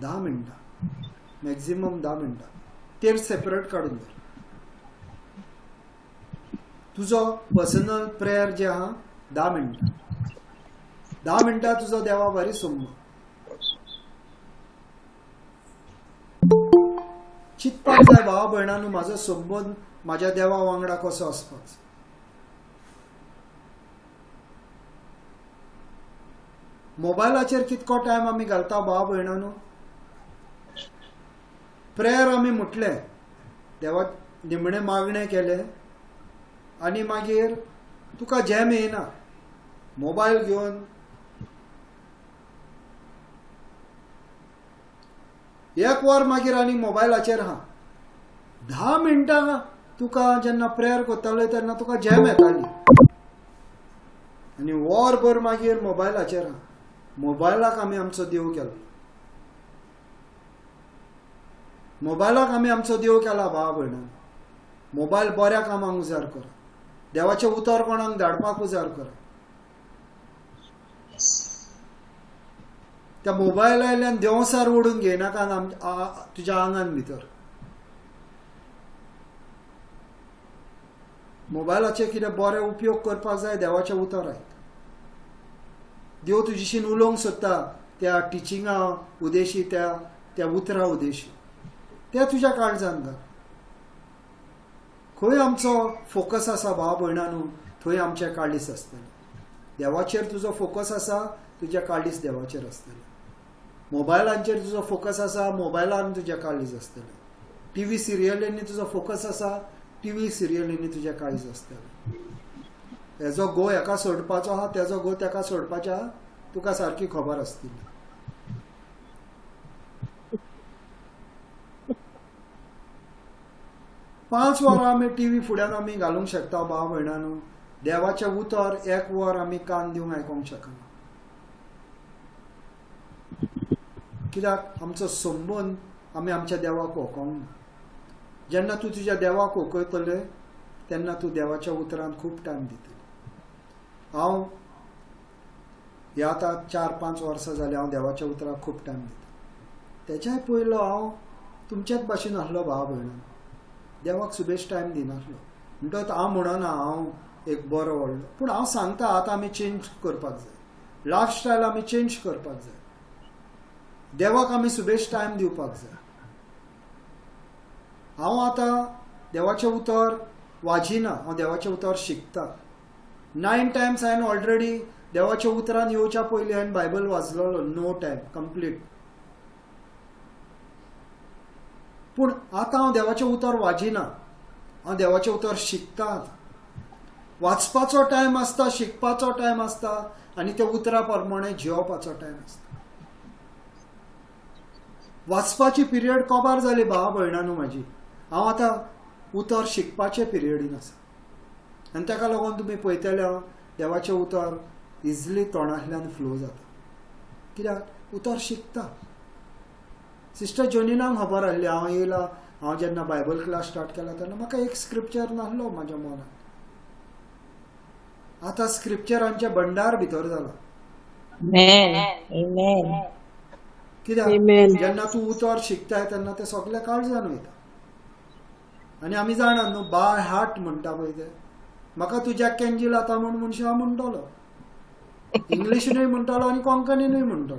10 मिनटां, मॅक्झिमम 10 मिनटां तेर सेपरेट काडून धर. तुजो पर्सनल प्रेयर जे आहा 10 मिनटां, 10 मिनटां तुजो देवा बारी संबंद. चिंतपाक जाय भावा भयणांनो, म्हाजो संबंद म्हाज्या देवा वांगडा कसो आसपाक जाय. मोबायलाचेर कितको टायम आमी घालता भावा भयणांनो. प्रेयर आमी म्हटलें, देवाक निमणें मागणें केलें आनी मागीर तुका झेम येयना, मोबायल घेवन एक वर मागीर आनी मोबायलाचेर आहा. 10 मिनटां तुका जेन्ना प्रेयर करताले तेन्ना तुका झेम येताली आनी वरभर मागीर मोबायलाचेर आहा. मोबायलाक आमी आमचो देव केलो, मोबायलाक आमी आमचो देव केला भावा भयणांनो. मोबायल बऱ्या कामांक उजार करा, देवाचें उतर कोणाक धाडपाक उजार करा. त्या मोबायलांतल्यान देंवसार ओडून घेयनाका तुज्या आंगान भितर. मोबायलाचे कितें बरे उपयोग करपाक जाय, देवाचें उतर आयक. देव तुजेशीन उलोवंक सोदता त्या टिचिंगा उदेशी, त्या त्या उतरा उदेशी, त्या तुज्या काळजान घाल. खंय आमचो फोकस आसा भावा भयणांनो, थंय आमचें काळीज आसतलें. देवाचेर तुजो फोकस आसा, तुजें काळीज देवाचेर आसतलें. मोबायलांचेर तुजो फोकस आसा, मोबायलान तुजें काळीज आसतलें. टीव्ही सिरियलींनी तुजो फोकस आसा, टीव्ही सिरियलींनी तुजें काळीज आसतलें. हेजो गो हेका सोडपाचो आहा, तेजो गो तेका सोडपाचो आहा, तुका सारकी खबर आसतली. पांच वरां आमी टीव्ही फुड्यान आमी घालूंक शकता भाव भयणांनो, देवाचें उतर एक वर आमी कान दिवंक आयकोंक शकना. कित्याक आमचो संबंद आमी आमच्या देवाक वळखोंक ना. जेन्ना तूं तुज्या देवाक वळखयतले तेन्ना तूं देवाच्या उतरान खूब टायम दितले. हांव ह्या आतां 4-5 वर्सां जालीं हांव देवाच्या उतराक खूब टायम दिता. तेच्याय पयलो हांव तुमच्याच भाशेन आसलो भाव भयणांनो, देवाक सुबेज टायम दिनासलो. म्हणटकच हांव म्हणना हांव एक बरो व्हडलो, पूण हांव सांगता आतां आमी चेंज करपाक जाय, लायफस्टायल आमी चेंज करपाक जाय, देवाक आमी सुबेज टायम दिवपाक जाय. हांव आतां देवाचें उतर वाजिना, हांव देवाचें उतर शिकता. 9 टायम्स हांवें ऑलरेडी देवाच्या उतरान येवच्या पयलीं हांवें बायबल वाचलेलो, 9 टायम कंप्लीट. पूण आतां हांव देवाचें उतर वाजिना, हांव देवाचें उतर शिकता. वाचपाचो टायम आसता, शिकपाचो टायम आसता आनी त्या उतरा प्रमाणे जियोवपाचो टायम आसता. वाचपाची पिरियड कबार जाली भावा भयणांनो म्हाजी, हांव आतां उतर शिकपाचे पिरियडीन आसा. आनी ताका लागून तुमी पळयतले हांव देवाचें उतर इजिली तोंडांतल्यान फ्लो जाता, कित्याक उतर शिकता. सिस्टर जोनिनाक खबर आसली हांव येयला, हांव जेन्ना बायबल क्लास स्टार्ट केला तेन्ना म्हाका एक स्क्रिप्चर नासलो म्हाज्या मनांत. आतां स्क्रिप्चरांचें भंडार भितर जाला. कित्याक जेन्ना तूं उतर शिकताय तेन्ना तें सगळें काळजान वयता. आनी आमी जाणा न्हू बाय हार्ट म्हणटा पळय तें, म्हाका तुज्या कॅन्जील आतां म्हूण मनशां हांव म्हणटलो, इंग्लिशीनूय म्हणटलो आनी कोंकणीनूय म्हणटलो.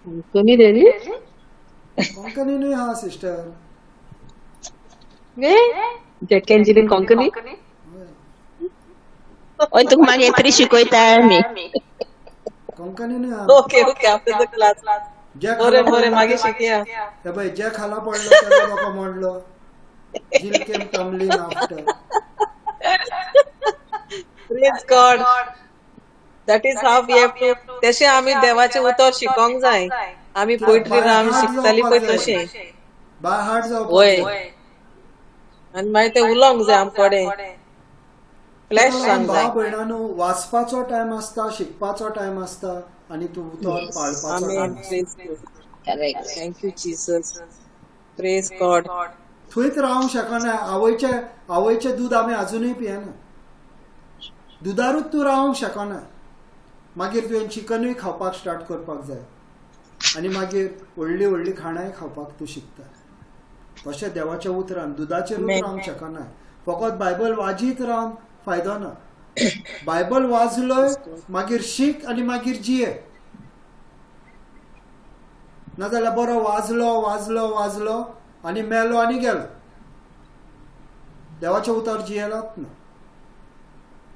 कोंकणी रे? कोंकणीनूय आहा सिस्टर. जॅक एंजिलीन कोंकणी? हय. ओय तुका मागीर तरी शिकयता आमी. कोंकणीनूय आहा. Okay okay, after the class. जे बरें खाला बरें, पडलो मागीर शिकया. हे पळय, जे खाला पडलो तेजो दोको मोडलो. Jill came tumbling after. Praise God. That is how we have to, तशें आमी देवाचें उतर शिकोंक जाय. आमी पोयट्री बाय आमी हार्ट शिकताली जावपाक पळय जाय. तशें. बाय हार्ट जावपाक वय जाय. आनी मागीर तें उलोवंक जाय आमकोडे, ताका फ्लॅश लागून जावंक भाव जाय. भयणांनो, वाचपाचो टायम आसता, शिकपाचो टायम आसता आनी तूं उतर येस, पाळपाचो आमेन. टायम आसता. Praise God. Correct. Thank you Jesus. Praise God. थंयच रावंक शकना. आवयचे आवयचें दूद आमी आजुनूय पियेना. दुदारूच तूं रावंक शकना. मागीर तुवें चिकनूय खावपाक स्टार्ट करपाक जाय आनी मागीर व्हडलीं व्हडलीं खाणांय खावपाक तूं शिकता. तशें देवाच्या उतरान दुदाचेरूच आमेन. रावंक शकना. फकत बायबल वाजीत रावन फायदो ना. बायबल वाजलोय, प्रेज गॉड. मागीर शीक आनी मागीर जिये. नाजाल्यार बरो वाजलो वाजलो वाजलो आनी मेलो आनी गेलो. देवाचें उतर जियेलात ना.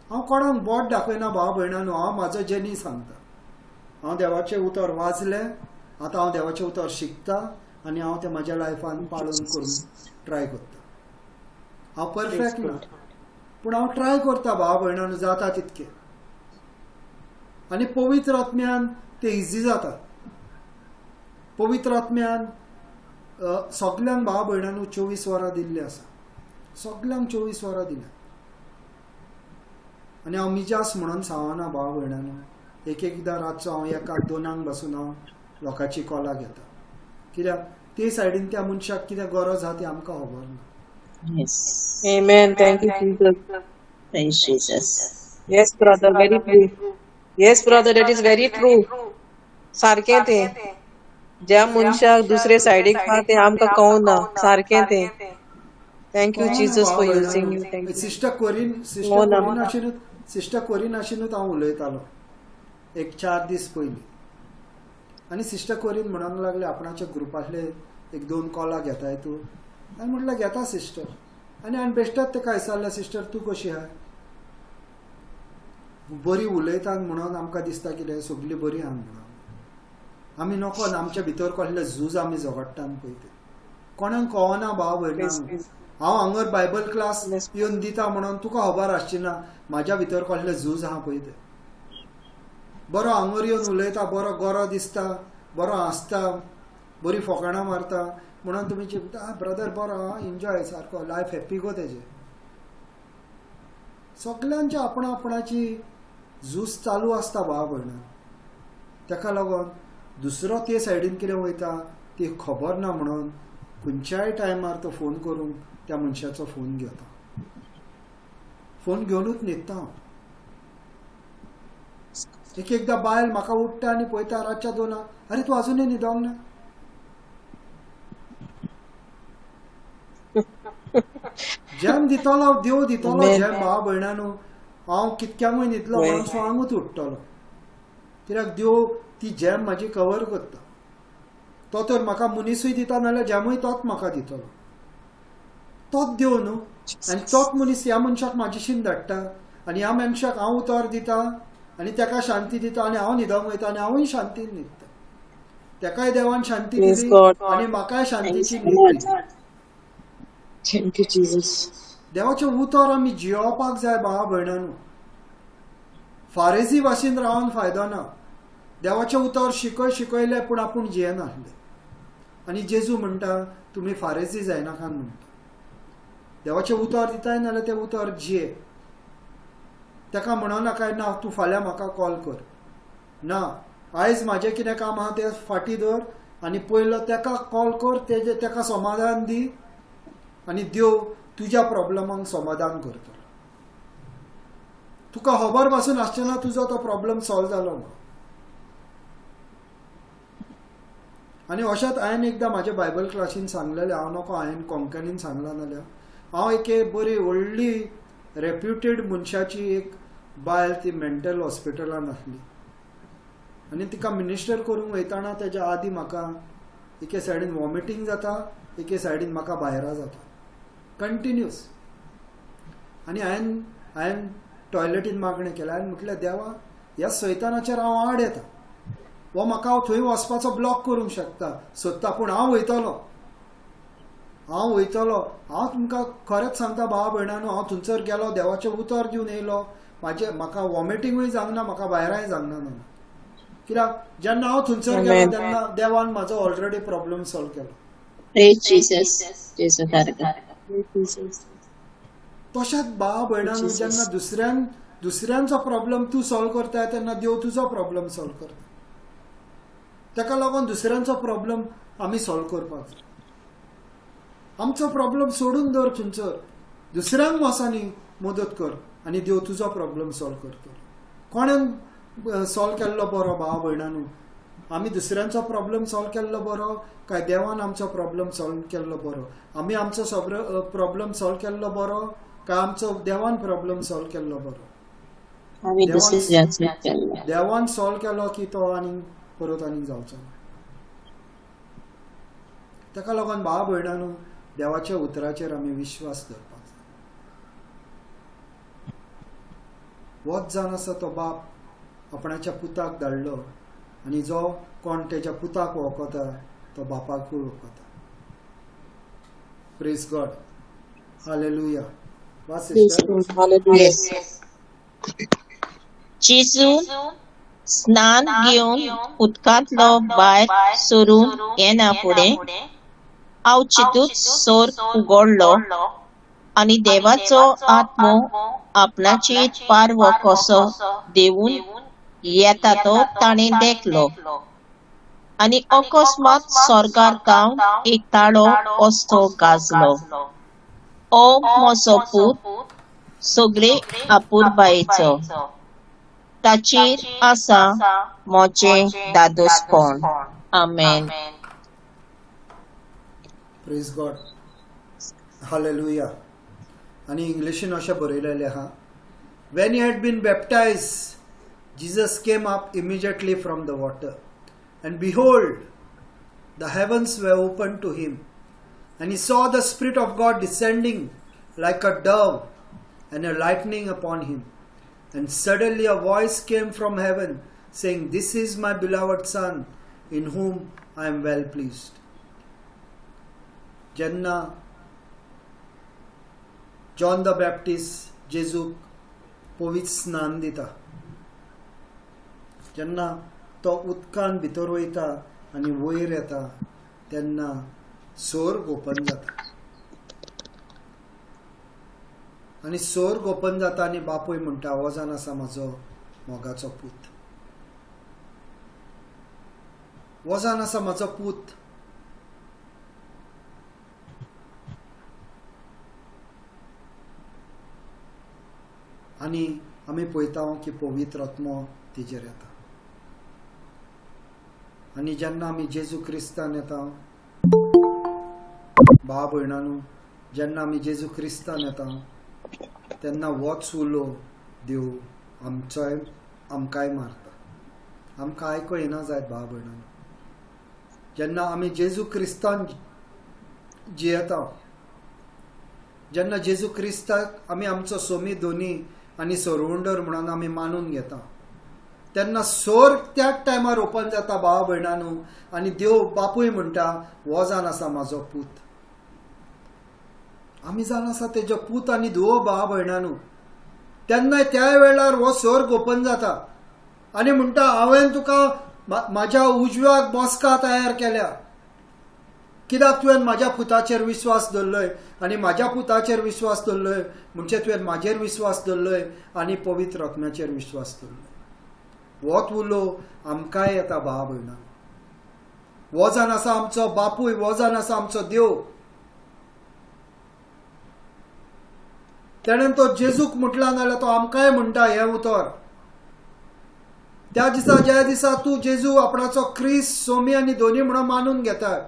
हांव कोणाक बोट दाखयना भाव भयणांनो, हांव म्हाजो जर्नी सांगता. हांव देवाचें उतर वाचलें, आतां हांव देवाचें उतर शिकता आनी हांव तें म्हाज्या लायफान पाळून करून ट्राय करता. हांव प्रेज परफेक्ट ना, गॉड. पूण हांव ट्राय करता भाव भयणांनो, जाता तितकें. आनी पवित्र आत्म्यान तें इजी जाता. पवित्र आत्म्यान सगल्यांक भाव भयणांनो 24 वरां दिल्लीं आसा. सगल्यांक 24 वरां दिल्या. आनी हांव मिजास म्हणून सांगना भाव भयणांनो, एक एकदां रातचो हांव 1-2 बसून हांव लोकांची कॉलां घेता. कित्याक ते सायडीन त्या मनशाक कितें गरज आहा ती आमकां खबर ना. Yes. Amen. Thank you Jesus. Praise Jesus. Yes brother, very true. Yes brother, that is very true. सारकें तें. ज्या मनशाक दुसरे सायडीक आहा तें आमकां कळना. सारकें तें. Thank you कळना जीसस भाव फॉर युजींग भयणांनो. You. Thank you. Sister Corin, sister कळना. कोरीनाशीनूच, सिस्टर कोरीनाशीनूच हांव उलयतालो एक 4 दीस पयलीं. आनी सिस्टर कोरीन म्हणूंक लागले आपणाच्या ग्रुपांतले 1-2 कॉलां घेताय तूं. हांवें म्हटलें घेता सिस्टर. आनी हांवें बेश्टेच तेका विचारलें, सिस्टर तूं कशी आहाय? बरी उलयता म्हणून आमकां दिसता कितें सगळीं बरी आहा म्हणून. आमी नको आमच्या भितर कसलें झूज आमी झगडटा पळय तें कोणाक कळना भाव प्रेज भयणांनो. हांव हांगर बायबल क्लास गॉड. येवन दिता म्हणून तुका खबर आसची ना म्हाज्या भितर कसलें झूज आहा पळय तें. बरो हांगर येवन उलयता, बरो गोरो दिसता, बरो हांसता, बरी फोकाणां मारता म्हणून तुमी चिंतता ब्रदर बरो आहा, एन्जॉय सारको, लायफ हॅप्पी गो तेजें. सगल्यांचे आपणा आपणाची झूज चालू आसता भाव भयणां. ताका लागून दुसरो ते सायडीन कितें वयता ती खबर ना म्हणून खंयच्याय टायमार तो फोन करून त्या मनशाचो फोन घेता. फोन घेवनूच न्हिदता हांव. एक एकदां बायल म्हाका उठ्ठा आनी पळयता रातच्या 2, अरे तूं आजुनूय न्हिदोंक ना? जेम दितलो देव दितलो आमेन. जेम भाव भयणांनो. हांव कितक्यांकूय न्हिदलो वय. म्हणून सवांगूच उठ्ठलो. कित्याक देव ती जेम म्हाजी कवर करता. तो तर म्हाका मनिसूय दिता नाल्यार जेमूय तोच म्हाका दितलो. तोच देव न्हू. आनी तोच मनीस ह्या मनशाक म्हाजेशीन धाडटा आनी ह्या मनशाक हांव उतर दिता आनी ताका शांती दिता आनी हांव न्हिदोंक वयता आनी हांवूय शांतीन न्हिदता. ताकाय देवान शांती प्रेज दिली गॉड. आनी म्हाकाय शांतीची Thanks न्हीद Lord. दिली. Thank you Jesus. देवाचें उतर आमी जियोवपाक जाय भावा भयणांनो. फारेजी भाशेन रावन फायदो ना. देवाचें उतर शिकय शिकयलें पूण आपूण जियेनासले. आनी जेजू म्हणटा तुमी फारेजी जायनाकात म्हणटा. देवाचें उतर दिताय नाल्यार तें उतर जिये. ताका म्हणो नाकाय ना तूं फाल्यां म्हाका कॉल कर, ना आयज म्हाजें कितें काम आहा तें फाटीं दवर आनी पयलो ताका कॉल कर, तेजे ताका समाधान दी आनी देव तुज्या प्रॉब्लमांक समाधान करतलो. तुका खबर पासून आसचें ना तुजो तो प्रॉब्लम सॉल्व जालो म्हणून. आनी अशेंच हांवें एकदां म्हाज्या बायबल क्लासीन सांगलेलें, हांव नको हांवें कोंकणीन सांगलां नाल्यार, हांव एके बरी व्हडली रेप्युटेड मनशाची एक बायल ती मेंटल हॉस्पिटलान आसली. आनी तिका मिनिस्टर करूंक वयतना तेज्या आदी म्हाका एके सायडीन वॉमिटींग जाता, एके सायडीन म्हाका भायरा जाता कंटिन्यूस. आनी हांवें टॉयलेटीन मागणें केलें. हांवें म्हटलें, देवा ह्या सैतानाचेर हांव आड येता, हो म्हाका थंय वचपाचो ब्लॉक करूंक शकता सोदता, पूण हांव वयतलो, हांव वयतलो. हांव तुमकां खरेंच सांगता भावा भयणांनो, हांव थंयसर गेलो, देवाचें उतर दिवन येयलो. म्हाजें म्हाका वॉमिटिंगूय जावंक ना, म्हाका भायरांय जावंक ना. कित्याक जेन्ना हांव थंयसर गेलो तेन्ना देवान म्हाजो ऑलरेडी प्रॉब्लम सॉल्व केलो. तशेंच भावा भयणांनो, जेन्ना दुसऱ्यांचो प्रॉब्लम तूं सॉल्व करता तेन्ना देव तुजो प्रॉब्लम सॉल्व करता. ताका लागून दुसऱ्यांचो प्रॉब्लम आमी सॉल्व करपाक जाय. आमचो प्रॉब्लम सोडून दवर थंयसर, दुसऱ्यांक वसानी मदत कर आनी देव तुजो प्रॉब्लम सॉल्व करतलो. कोणें सॉल्व केल्लो बरो भावा भयणांनो? आमी दुसऱ्यांचो प्रॉब्लम सॉल्व केल्लो बरो काय देवान आमचो प्रॉब्लम सॉल्व केल्लो बरो? आमी आमचो प्रॉब्लम सॉल्व केल्लो बरो काय आमचो देवान प्रॉब्लम सॉल्व केल्लो बरो? देवान सॉल्व केलो की तो आनी परत आनी जावचो ना. ताका लागून भावा भयणांनो, देवाच्या उतराचेर आमी विश्वास दवरपाक जाय. होच जावन आसा तो बाप आपणाच्या पुताक धाडलो आनी जो कोण तेच्या पुताक वळखता तो बापाकूय वळखता. Praise God, hallelujah. जेजू स्नान घेवन उदकांतलो भायर सरून येना फुडें अवचितूच सोर्ग उगडलो आनी देवाचो आत्मो आपणाचेर पारवो कसो देंवून येता तो ताणें देखलो. आनी अकस्मात स्वर्गार थावन एक ताळो असो गाजलो, ओ म्हजो पूत सगळे अपुरबायेचो, ताचेर आसा म्हजें दादोसपण. आमेन. Praise God, hallelujah. आनी इंग्लिशीन अशें बरयलेलें आहा, When he had been baptized, Jesus came up immediately from the water, and behold, the heavens were opened to him, and he saw the Spirit of God descending like a dove and a lightning upon him. And suddenly a voice came from heaven saying, This is my beloved Son, in whom I am well pleased. जेन्ना John the Baptist जेजूक पवित्र स्नान दिता, जेन्ना तो उदकान भितर वयता आनी वयर येता तेन्ना सोर्ग ओपन जाता आनी सोर्ग ओपन जाता आनी बापूय म्हणटा, हो जावन आसा म्हजो मोगाचो पूत, हो जावन आसा म्हजो पूत. आनी आमी पळयता की पवित्र आत्मो तिजेर येता. आनी जेन्ना आमी जेजू क्रिस्तान येता भाव भयणांनो, जेन्ना आमी जेजू क्रिस्तान येता तेन्ना होच उलो देव आमचोय आमकांय मारता. आमकां आयको येना जायत भाव भयणांनो. जेन्ना आमी जेजू क्रिस्तान जियेता, जेन्ना जेजू क्रिस्ताक आमी आमचो सोमी दोनी आनी सरवंडर म्हणून आमी मानून घेता तेन्ना सोर्ग त्याच टायमार ओपन जाता भावा भयणांनो. आनी देव बापूय म्हणटा, हो जावन आसा म्हाजो पूत. आमी जावन आसा तेजो पूत आनी धुवो भावा भयणांनो. तेन्ना त्या वेळार हो सोर्ग ओपन जाता आनी म्हणटा, हांवें तुका म्हाज्या उजव्याक बसका तयार केल्या, कित्याक तुवें म्हाज्या पुताचेर विश्वास दवरलोय आनी म्हाज्या पुताचेर विश्वास दवरलोय म्हणजे तुवें म्हाजेर विश्वास दवरलोय आनी पवित्र आत्म्याचेर विश्वास दवरलोय. होच उलो आमकांय येता भावा भयणां. हो जावन आसा आमचो बापूय, हो जावन आसा आमचो देव. तेणें तो जेजूक म्हटला नाल्यार तो आमकांय म्हणटा हें उतर. त्या दिसा ज्या दिसा तूं जेजू आपणाचो क्रिस्त सोमी आनी दोनी म्हणून मानून घेताय,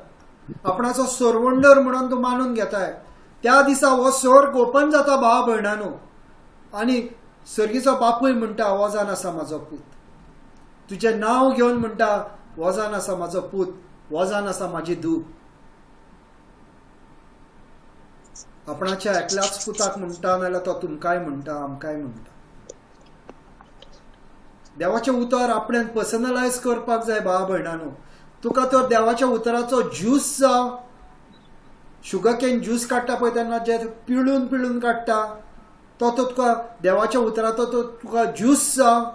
आपणाचो सरवंडर म्हणून तूं मानून घेताय, त्या दिसा हो स्वर्ग ओपन जाता भावा भयणांनो. आनी सर्गीचो बापूय म्हणटा, हो जावन आसा म्हाजो पूत. तुजें नांव घेवन म्हणटा, वजन आसा म्हाजो पूत, वजन आसा म्हाजी धूव. आपणाच्या एकल्याच पुताक म्हणटा नाल्यार तो तुमकांय म्हणटा, आमकांय म्हणटा. देवाचें उतर आपणें पर्सनलायज करपाक जाय भावा भयणानो. तुका तर देवाच्या उतराचो ज्यूस जावं, शुगर केन ज्यूस काडटा पळय तेन्ना जे पिळून पिळून काडटा तो तुका देवाच्या उतराचो तो तुका ज्यूस जावं,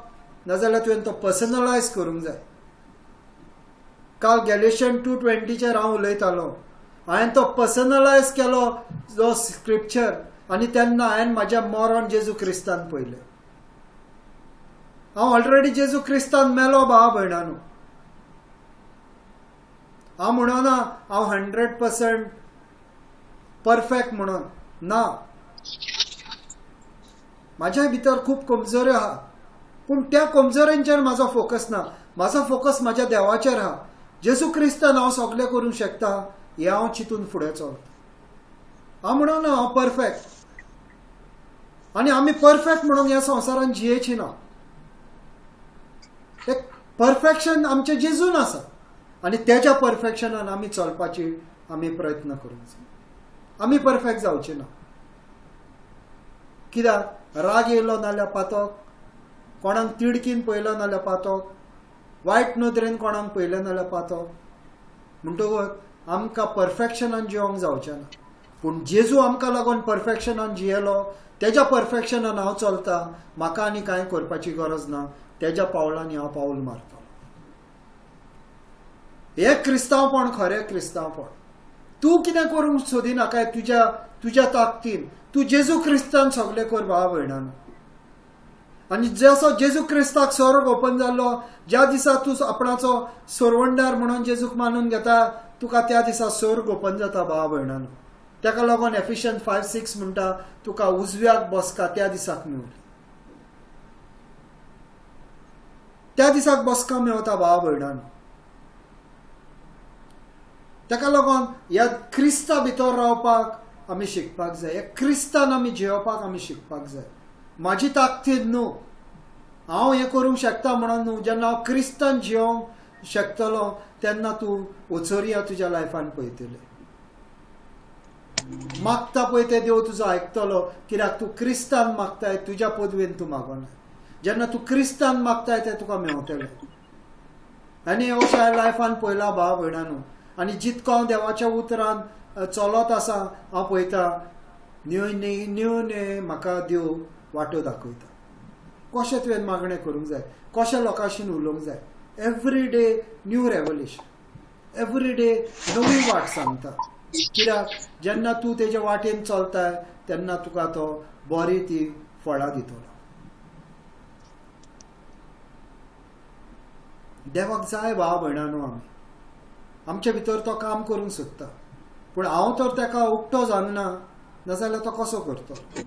नाजाल्यार तुवें तो पर्सनलायज करूंक जाय. काल गॅलेशियन 2:20 हांव उलयतालो, हांवें तो पर्सनलायज केलो जो स्क्रिप्चर, आनी तेन्ना हांवें म्हाज्या मरण जेजू क्रिस्तान पळयलें. हांव ऑलरेडी जेजू क्रिस्तान मेलो भावा भयणानो. हांव म्हणना हांव 100% परफेक्ट म्हणून ना, म्हाज्या भितर खूब कमजोऱ्यो आहा, पूण त्या कमजोऱ्यांचेर म्हाजो फोकस ना. म्हाजो फोकस म्हाज्या देवाचेर आहा. जेजू क्रिस्तान हांव सगळें करूंक शकता हें हांव चिंतून फुडें चलता. हांव म्हणून हांव परफेक्ट, आनी आमी परफेक्ट म्हणून ह्या संवसारान जियेची ना. एक परफेक्शन आमचें जेजून आसा आनी तेज्या परफेक्शनान आमी चलपाची आमी प्रयत्न करूंक जाय. आमी परफेक्ट जावचे ना. कित्याक राग येयलो नाल्यार पातक, कोणाक तिडकीन पळयलो नाल्यार पातक, वायट नदरेन कोणाक पळयलें नाल्यार पातक. म्हणटकच आमकां परफेक्शनान जिवंक जावचें ना, पूण जेजू आमकां लागून परफेक्शनान जियेलो, तेज्या परफेक्शनान हांव चलता, म्हाका आनी कांय करपाची गरज ना, तेज्या पावलांनी हांव पावल मारतलो. हें क्रिस्तांवपण, खरें क्रिस्तांवपण. तूं कितें करूंक सोदिना काय तुज्या तुज्या ताकदीन, तूं जेजू क्रिस्तान सगळें कर भावा भयणानो. आनी जसो जेजू क्रिस्ताक स्वर्ग ओपन जाल्लो, ज्या दिसा तूं आपणाचो सोरवंडार म्हणून जेजूक मानून घेता, तुका त्या दिसा स्वर्ग ओपन जाता भावा भयणानो. ताका लागून एफिशियन 5:6 म्हणटा, तुका उजव्याक बसका त्या दिसाक मेवली. त्या दिसाक बसका मेवता भावा भयणानो. ताका लागून ह्या क्रिस्ता भितर रावपाक आमी शिकपाक जाय, ह्या क्रिस्तान आमी जियोवपाक आमी शिकपाक जाय. म्हाजी ताकदीन न्हू, हांव हें करूंक शकता म्हणून न्हू, जेन्ना हांव क्रिस्तान जियोवंक शकतलो तेन्ना तूं ओचोरिया तुज्या लायफान पळयतले. मागता पळय तें देव तुजो आयकतलो, कित्याक तूं क्रिस्तान मागताय, तुज्या पदवेन तूं मागना. जेन्ना तूं क्रिस्तान मागताय तें तुका मेवतलें. आनी अशें हांवें लायफान पळयलां भाव भयणानो. आनी जितको हांव देवाच्या उतरान चलत आसा, हांव पळयता न्यू न्यू न्यू न्यू म्हाका देव वाटो दाखयता. कशें तुवें मागणें करूंक जाय, कशें लोकांशीन उलोवंक जाय. Every day new revolution, every day नवी वाट सांगता. कित्याक जेन्ना तूं तेजे वाटेन चलताय तेन्ना तुका तो बरी ती फळां दितलो. देवाक जाय भाव भयणानो, आमी आमचे भितर तो काम करूंक सोदता, पूण हांव तर ताका उकतो जावंक ना, नाजाल्यार तो कसो करतलो?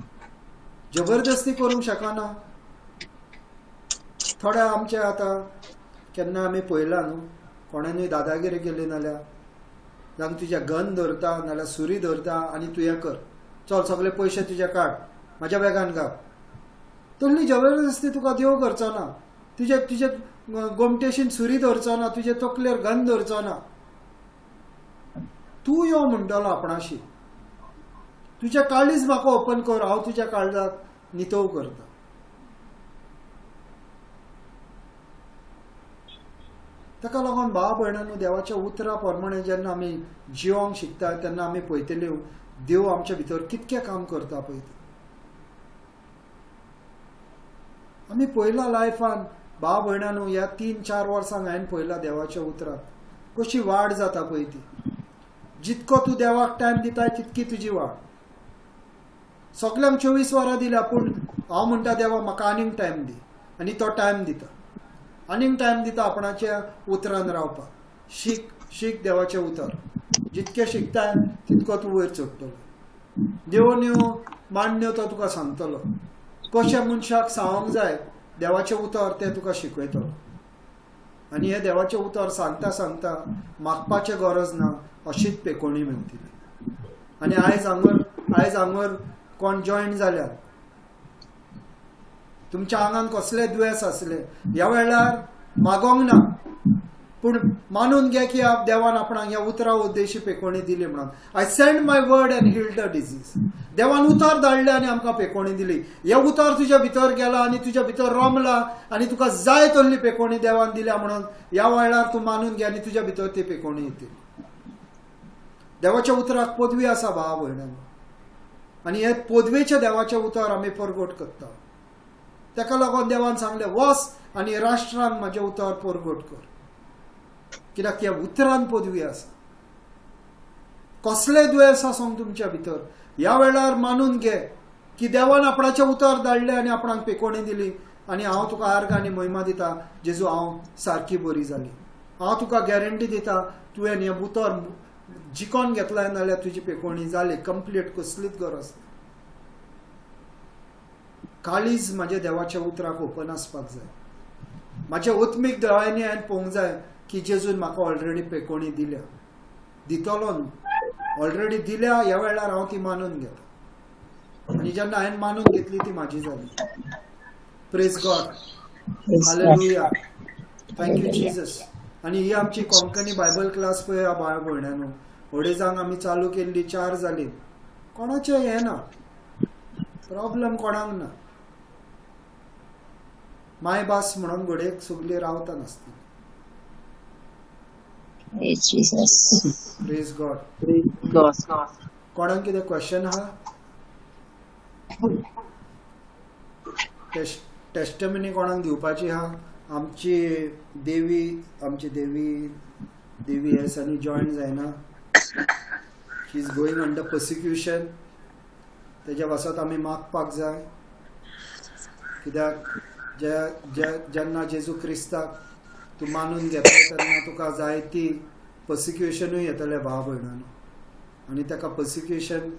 जबरदस्ती करूंक शकना. थोडे आमचे आतां केन्ना आमी पळयलां न्हू, कोणानूय दादागिरी केली नाल्यार जावं तुज्या गन धरता नाल्यार सुरी धरता आनी तूं हें कर, चल सगळे पयशे तुजे काड, म्हाज्या बॅगान घाल, तसली जबरदस्ती तुका देव करचो ना. तुजे तुजे गोमटेशीन सुरी धरचो ना, तुजे तकलेर गन धरचो ना. तूं यो म्हणटलो आपणाशी, तुजें काळीज म्हाका ओपन कर, हांव तुज्या काळजाक नितळ करता. ताका लागून भाव भयणांनो, देवाच्या उतरा प्रमाणे जेन्ना आमी जिवंक शिकता तेन्ना आमी पळयतले देव आमच्या भितर कितकें काम करता पळय. आमी पळयला लायफान भाव भयणांनो, ह्या 3-4 वर्सांक हांवें पळयला देवाच्या उतराक कशी वाड जाता पळय ती. जितको तूं देवाक टायम दिताय तितकी तुजी वाड. सगल्यांक 24 वरां दिल्या, पूण हांव म्हणटा देवा म्हाका आनीक टायम दी, आनी तो टायम दिता, आनीक टायम दिता आपणाच्या उतरान रावपाक. शीक शीक देवाचें उतर, जितकें शिकताय तितको तूं वयर चडटलो. देव न्यू मान्य तो तुका सांगतलो कशें मनशाक सांगूंक जाय देवाचें उतर, तें तुका शिकयतलो. आनी हें देवाचें उतर सांगता सांगता मागपाचें गरज ना, अशीच पेकोणी मेवतली. आनी आयज हांगर कोण जॉयन जाल्यार तुमच्या आंगान कसले दुयेंस आसले, ह्या वेळार मागोंक ना, पूण मानून घे की देवान आपणाक ह्या उतरा उद्देशी पेकोणी दिली म्हणून. I send my word and heal the disease. देवान उतर धाडलें आनी आमकां पेकोणी दिली. हे उतर तुज्या भितर गेला आनी तुज्या भितर रोमला आनी तुका जाय तसली पेकोणी देवान दिल्या म्हणून ह्या वेळार तूं मानून घे आनी तुज्या भितर ती पेकोणी येतली. देवाच्या उतराक पदवी आसा भावा भयणांनो, आनी हे पदवेच्या देवाचें उतर आमी परगट करता. ताका लागून देवान सांगलें वच आनी राष्ट्रांक म्हाजें उतर परगट कर, कित्याक त्या उतरान पदवी आसा. कसलें दुयेंस आसूं तुमच्या भितर, ह्या वेळार मानून घे की देवान आपणाचें उतर धाडलें आनी आपणाक पेकोणी दिली आनी हांव तुका आर्ग आनी महिमा दिता जेजू, हांव सारकी बरी जाली. हांव तुका गॅरंटी दिता तुवें हें उतर जिकोन घेतलाय नाल्यार तुजी पेकोणी जाली कंप्लीट, कसलीच गरज ना. काळीज म्हाज्या देवाच्या उतराक ओपन आसपाक जाय. म्हाज्या आत्मीक दोळ्यांनी हांवें पळोवंक जाय की जेजून म्हाका ऑलरेडी पेकोणी दिल्या, दितलो न्हू, ऑलरेडी दिल्या. ह्या वेळार हांव ती मानून घेता आनी जेन्ना हांवें मानून घेतली ती म्हाजी जाली. Praise God, hallelujah, thank you Jesus. आनी ही आमची कोंकणी बायबल क्लास पळय भाव भयणांनो, अडेजांक आमी चालू केल्ली, 4 जाली, कोणाचें हें ना, प्रॉब्लम कोणाक ना. माय भास म्हणून घडयेक सगळी रावता नासतली. Praise God. कोणाक कितें क्वेश्चन आहा? टेस्टमनी कोणाक दिवपाची आहा? आमची देवी, आमची देवी देवी एस आनी जॉयन जायना, she is going under persecution. तेज्या पासत आमी मागपाक जाय, कित्याक जेन्ना जेजू क्रिस्ताक तूं मानून घेता तेन्ना तुका जायती पर्सिक्युशनूय येतलें भाव भयणांनो. आनी ताका पर्सिक्युशन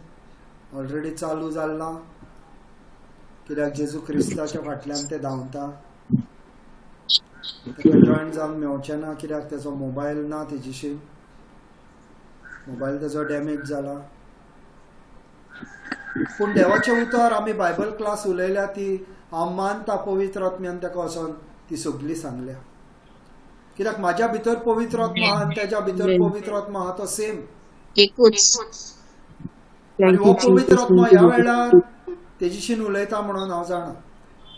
ऑलरेडी चालू जाल्लां, कित्याक जेजू क्रिस्ताच्या फाटल्यान ते धांवता. ताका जॉयन जावंक मेवचें ना कित्याक तेजो मोबायल ना, तेजीशी मोबायल तेजो डॅमेज जाला. पूण देवाचें उतर आमी बायबल क्लास उलयल्या ती हांव मानता पवित्र आत्म्यान ताका वचोन ती सगली सांगल्या, कित्याक म्हाज्या भितर पवित्र आत्मा आहा आनी तेज्या भितर पवित्र आत्मा आहा तो सेम. आनी हो पवित्र आत्मा ह्या वेळार तेजीशीन उलयता म्हणून हांव जाणा.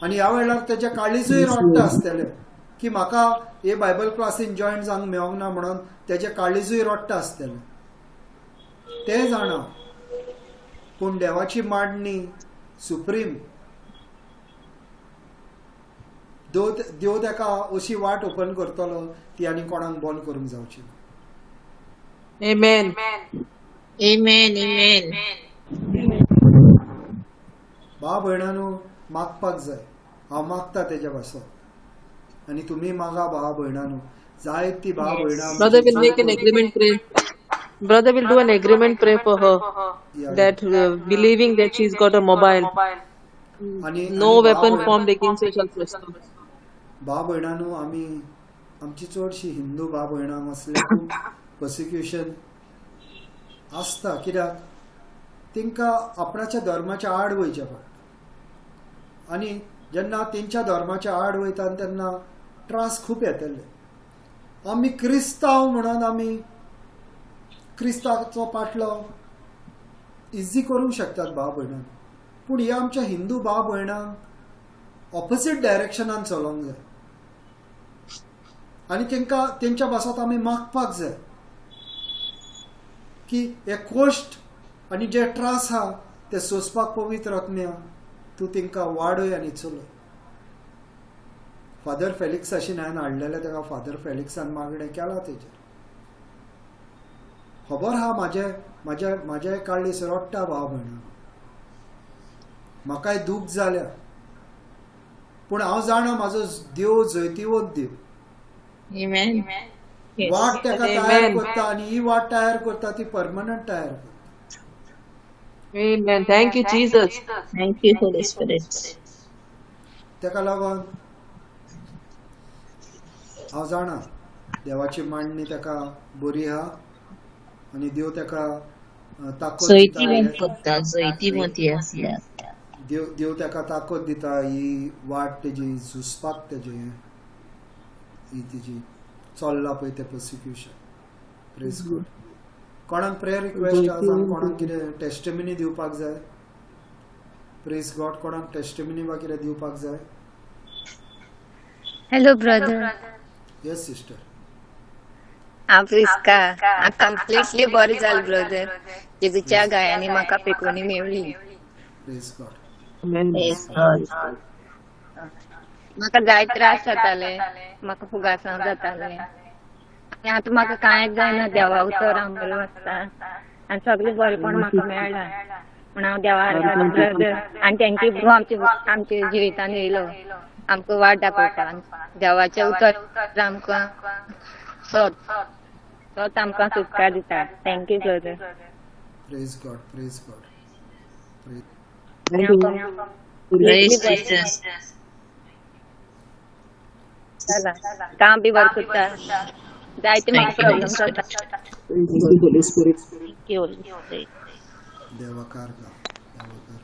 आनी ह्या वेळार तेज्या काळीजूय रडटा आसतलें की म्हाका हे बायबल क्लासीन जॉयन जावंक मेळोंक ना म्हणून तेजें काळीजूय रडटा आसतलें, तें जाणा. पूण देवाची मांडणी सुप्रीम, देव ताका अशी वाट ओपन करतलो ती आनी कोणाक बंद करूंक जावची ना. Amen. Amen, amen. भाव भयणांनो मागपाक जाय. हांव मागता तेज्या पासत आनी तुमी मागा भाव भयणांनो, जाय ती भाव भयणां. Brother will make an agreement pray. Brother will do an agreement pray for her. Yeah. That believing that she's got a mobile. No weapon formed against her shall prosper. भाव भयणांनो, आमी आमची चडशी हिंदू भाव भयणां आसले खूब पर्सिक्युशन आसता, कित्याक तांकां आपणाच्या धर्माच्या आड वयचें पडटा आनी जेन्ना तेंच्या धर्माच्या आड वयता तेन्ना त्रास खूब येतले. आमी क्रिस्तांव म्हणून आमी क्रिस्ताचो पाटलो इजी करूंक शकतात भाव भयणांक, पूण ह्या आमच्या हिंदू भाव भयणांक ऑपोजीट डायरेक्शनान चलोवंक जाय आनी तांकां तेंच्या पासत आमी मागपाक जाय की हे कोश्ट आनी जे त्रास आहा ते सोंसपाक पवित्र आत्म्या तूं तांकां वाडय आनी चलय. फादर फेलिक्साशी हांवें हाडलेलें, ताका फादर फेलिक्सान मागणें केलां तेजेर. खबर आहा म्हाजें म्हाज्या म्हाजें काळीज रडटा भाव भयणा, म्हाकाय दूख जाल्या, पूण हांव जाणा म्हाजो देव जैतिवंत देव. Amen. वाट ताका तयार करता आनी ही वाट तयार करता ती परमनंट तयार करता. Amen. Thank you, Jesus. Thank you, Holy Spirit. ताका लागून हांव जाणा देवाची मांडणी ताका बरी आहा आनी देव ताका ताकद दिता, देव ताका ताकद दिता ही वाट तेजी झुजपाक तेजी. ही तिजी चल्ला पळय तें पर्सिक्युशन. प्रेज गॉड. कोणाक प्रेयर रिक्वेस्ट आसा, कोणाक कितें टेस्टिमनी दिवपाक जाय? प्रेज गॉड. कोणाक टेस्टिमनी वा कितें दिवपाक जाय? Hello brother. Yes sister. हांव प्रिस्का. हांव कंप्लिटली बरें जालें ब्रदर. जेजूच्या गायांनी म्हाका पेकोवणी मेवली. Praise God. म्हाका जाय त्रास जाताले, म्हाका फुगासांव जाताले आनी आतां म्हाका कांयच जायना. देवा उतर हांव बरें वाचता आनी सगळें बरेंपण म्हाका मेळ्ळां म्हूण हांव देवा ब्रदर. आनी तेंची भ्रू आमच्या जिवितान येयलो आमकां वाट दाखोवपाक. देवाचें उतर आमकां सोद तोच आमकां सुटका दिता. Thank you brother. Praise God. Praise God. Praise Jesus. काम बी बरें करता, जायते म्हाका प्रॉब्लम जाता. देवाकार का देवाकार.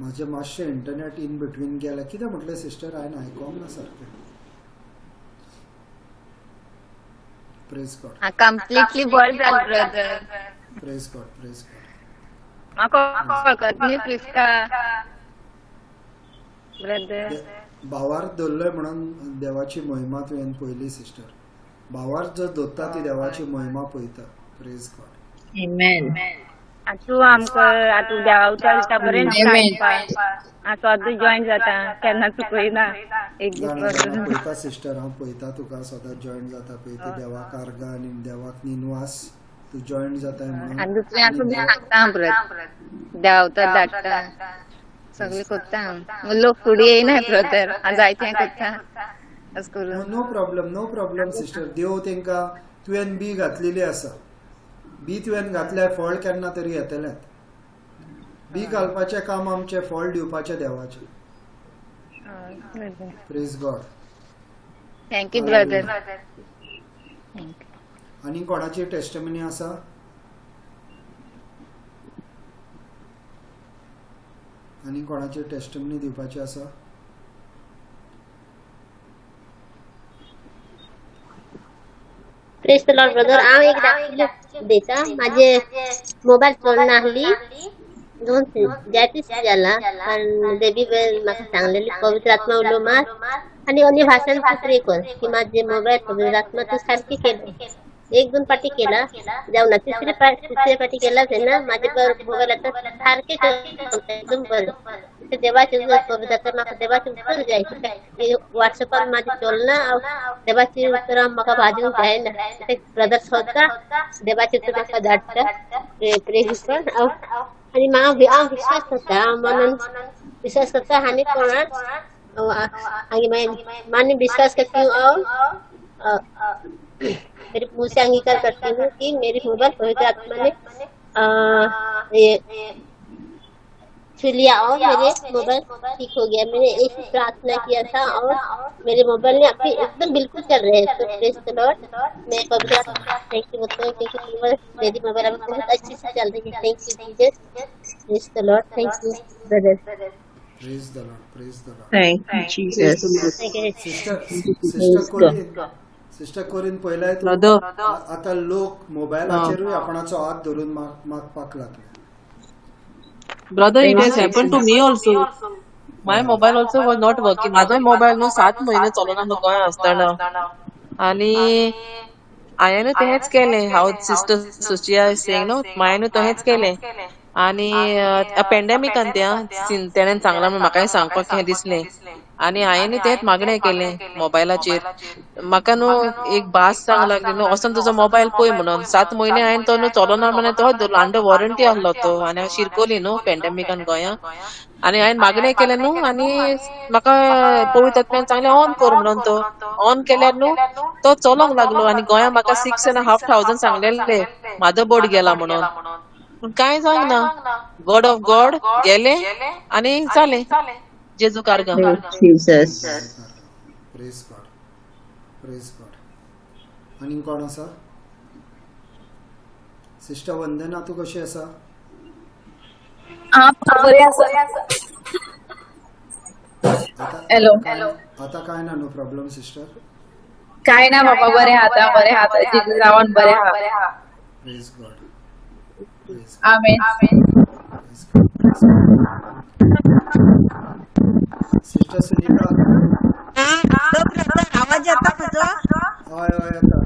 म्हाजें मातशें इंटरनेट इन बिटवीन गेलें. कितें म्हटलें सिस्टर? हांवें आयकोंक ना सारकें. Praise God. Completely बरें जालें brother. Praise God. Praise God. म्हाका वळखत न्ही प्रिस्का ब्रदर. भावार्थ धरलोय म्हणून देवाची महिमा तुवें पळयली सिस्टर. भावार्थ जर धरता ती देवाची महिमा पळयता. Praise God. Amen. तूं आमकां आतां देवा उतर दिता बरें आयकपाक. हांव सद्दां जॉयन जाता, केन्ना चुकयना एक दीस. पळयता सिस्टर, हांव पळयता तुका सदांच जॉयन जाता पळय ती देवाक आर्गां आनी देवाक निनवास तूं जॉयन जाताय म्हणून. आनी दुसऱ्यांक बी सांगता ब्रदर, देवा उतर धाडटा, सगळें करता. लोक फुडें येयना ब्रदर, हांव जायतें करता अशें करून. No problem, no problem sister. देव तेंकां तुवें बी घातलेली आसा, बी तुवें घातल्यार फळ केन्ना तरी येतलेंच. बी घालपाचें काम आमचें, फळ दिवपाचें देवाचें. Praise God. Thank you brother. आनी कोणाची टेस्टिमनी आसा? आनी कोणाची टेस्टिमनी दिवपाची आसा? प्रेज the Lord brother. हांव एक दाखयलें उलयता. म्हाजे मोबायल चलना आहली दोन जायते जाला, कारण देवी म्हाका सांगलेली पवित्र आत्मा उलो मार आनी अन्य भाशान तूं प्रे कर की म्हाजे मोबायल पवित्र आत्मा तूं सारकें केलें. एक दोन पाटी केला जावना, तिसरे पाटी केला तेन्ना म्हाजे मोबायल आतां सारकें चलता एकदम बरें. देवाचे पवित्र आत्मा म्हाका देवाचें उतर जाय. वॉट्सएपार म्हाजें चलना, हांव देवाची उतरां म्हाका वाजूंक जायना. ब्रदर सद्दां देवाचें उतर म्हाका धाडटा प्रे कर. हांव आनी म्हाका हांव विश्वास करता, हांव मनान विश्वास करता आनी कोणाक मान्य विश्वास करती हूँ और मेरे मुँह से अंगीकार करती हूँ कि मेरी मोबाइल पवित्र आत्मा ने ये छू लिया और मेरे मोबाइल ठीक हो गया। मैंने एक ही प्रार्थना किया था और मेरे मोबाइल ने अभी एकदम बिल्कुल चल रहे हैं। तो प्रेज the Lord. मैं पवित्र आत्मा thank you बोलती हूँ क्योंकि मेरी मोबाइल अभी बहुत अच्छे से चल रही है। Thank you Jesus. Praise the Lord. Thank you brother. Praise the Lord. Praise the Lord. Thank you Jesus. Sister, sister Corin, sister Corin पयलाय तूं आतां लोक मोबायलाचेरूय आपणाचो हात धरून मागपाक लागले. Brother, it has happened to me also. My mobile also was not working. म्हाजोय mobile न्हू 7 म्हयने चलना न्हू गोंया आसतना. आनी हांवें तेंच केलें. हांव सिस्टर सुचिया सेंग न्हू, हांवें तहेंच केलें. आनी पेंडेमिकान त्या तेणेन सांगलां म्हूण म्हाकाय सांगपाक हें दिसलें. आनी हांवें तेंच मागणें केलें मोबायलाचेर. म्हाका न्हू एक भास सांग लागली न्हू, वचोन तुजो मोबायल पळय म्हणून. 7 म्हयने हांवें तो न्हू चलना म्हणून तो धरलो, अंडर वॉरंटी आहलो तो. आनी हांव शिरकोली न्हू पेंडेमिकान गोंया. आनी हांवें मागणें केलें न्हू आनी म्हाका पवित्र आत्म्यान सांगलें ऑन कर म्हणून. तो ऑन केल्यार न्हू तो चलोंक लागलो. आनी गोंया म्हाका 6,500 सांगलेले मदरबोर्ड गेला म्हणून. पूण कांय जावंक ना. वर्ड ऑफ गॉड गेले आनी जालें. जेजू कार्गां. Jesus. Praise God. Praise God. आनी कोण आसा? सिस्टर वंदना तूं कशी आसा? हांव बरें आसा. हॅलो. आतां काय ना न्हू प्रॉब्लम सिस्टर? काय ना बाबा, बरें आहा आतां, बरें आहा आतां, जेजू नांवान बरें आहा. प्रेज गॉड, प्रेज आमेन. सिस्टर सुनीता. हॅलो ब्रदर, आवाज येता म्हजो? हय हय येता.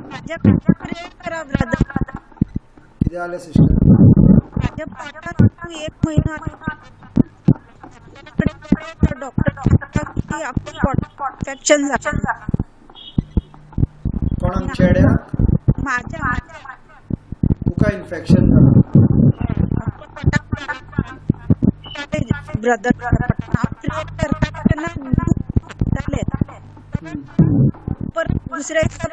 म्हाज्या प्रेयर करा ब्रदर. कितें जालें सिस्टर? म्हाज्या पोटान एक म्हयनो डॉक्टर सांगता की आपल्या पोटात इन्फेक्शन जालां. कोणाक, चेड्याक? म्हाज्या. तुका इन्फेक्शन जालां? ब्रदर, हांव प्रेयर करता तेन्ना जालें, परत दुसऱ्या दिसा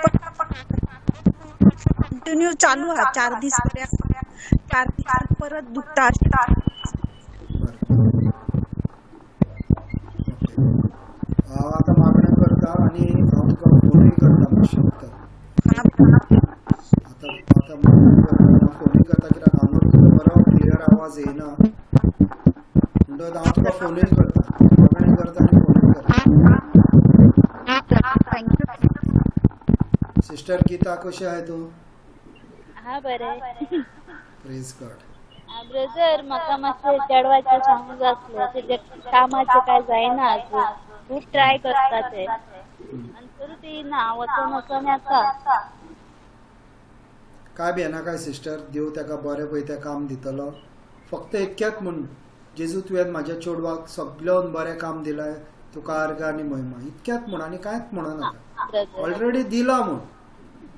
कंटिन्यू चालू आहा. 4 दीस बरें, 4 दिसान परत दुखता. हांव आतां मागणें करता आनी हांव तुका फोनूय करता मातशें भितर. आतां आतां मागणें करता, फोनूय करता, कित्याक हांगा तुजो बरो क्लियर आवाज येना, म्हणटकच हांव तुका फोनूय करता. मागणें करता आनी फोनूय करता. सिस्टर गीता, कशी आहाय तूं? हा बरें. प्रेज गॉड. ब्रदर, म्हाका मातशें चेडवाचें सांगूंक जाय आसलें. तेजें कामाचें काय जायना अजून, खूब ट्राय करता तें आनी तरी तें ना, वचोन वचोन येता. काय भियेनाकाय सिस्टर, देव ताका बरें पळय तें काम दितलो. फक्त इतक्यात म्हूण, जेजू तुवें म्हाज्या चेडवाक सगळ्यान बरें काम दिलाय, तुका आर्गां आनी महिमा. इतक्यात म्हूण आनी कांयच म्हणो नाका. ऑलरेडी दिला म्हूण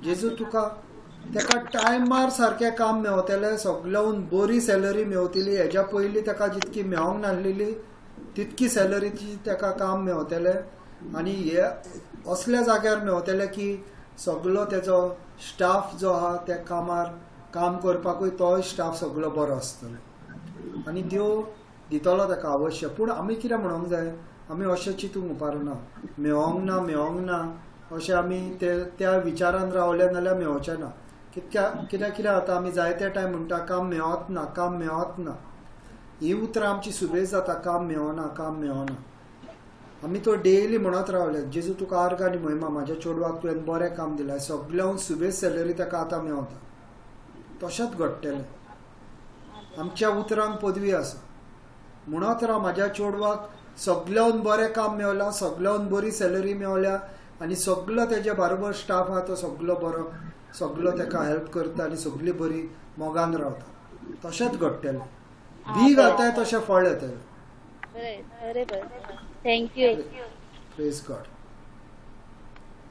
जेजू तुका. ताका टायमार सारकें काम मेवतलें, सगळ्याहून बरी सॅलरी मेवतली. हेज्या पयलीं ताका जितकी मेवोंक नासलेली तितकी सॅलरीची ताका काम मेवतलें, आनी हे असल्या जाग्यार मेवतलें की सगलो तेजो स्टाफ जो आहा त्या कामार काम करपाकूय तोय स्टाफ सगलो बरो आसतलो, आनी देव दितलो ताका अवश्य. पूण आमी कितें म्हणोंक जाय, आमी अशें चिंतूंक उपारना मेवोंक ना मेवोंक ना अशें आमी ते त्या विचारान रावले नाल्यार मेवचें ना. कित्याक कित्याक कितें जाता, आमी जायते टायम म्हणटा काम मेवत ना, काम मेवत ना. ही उतरां आमची सुबेज जाता, काम मेवना, काम मेवना. आमी तो डेली म्हणत रावले, जेजू तुका आर्गां आनी महिमा, म्हाज्या चेडवाक तुवें बरें काम दिलां, सगळ्याहून सुबेज सॅलरी ताका आतां मेवता. तशेंच घडटलें. आमच्या उतरांक पदवी आसा. म्हणत राव, म्हाज्या चेडवाक सगळ्याहून बरें काम मेवलां, सगळ्याहून बरी सॅलरी मेवल्या, आनी सगलो तेजे बरोबर स्टाफ आहा तो सगलो बरो, सगलो ताका हेल्प करता आनी सगळी बरी मोगान रावता. तशेंच घडटलें. बी घालताय तशें फळ येतलें. बरें बरें बरें, thank you. Praise God.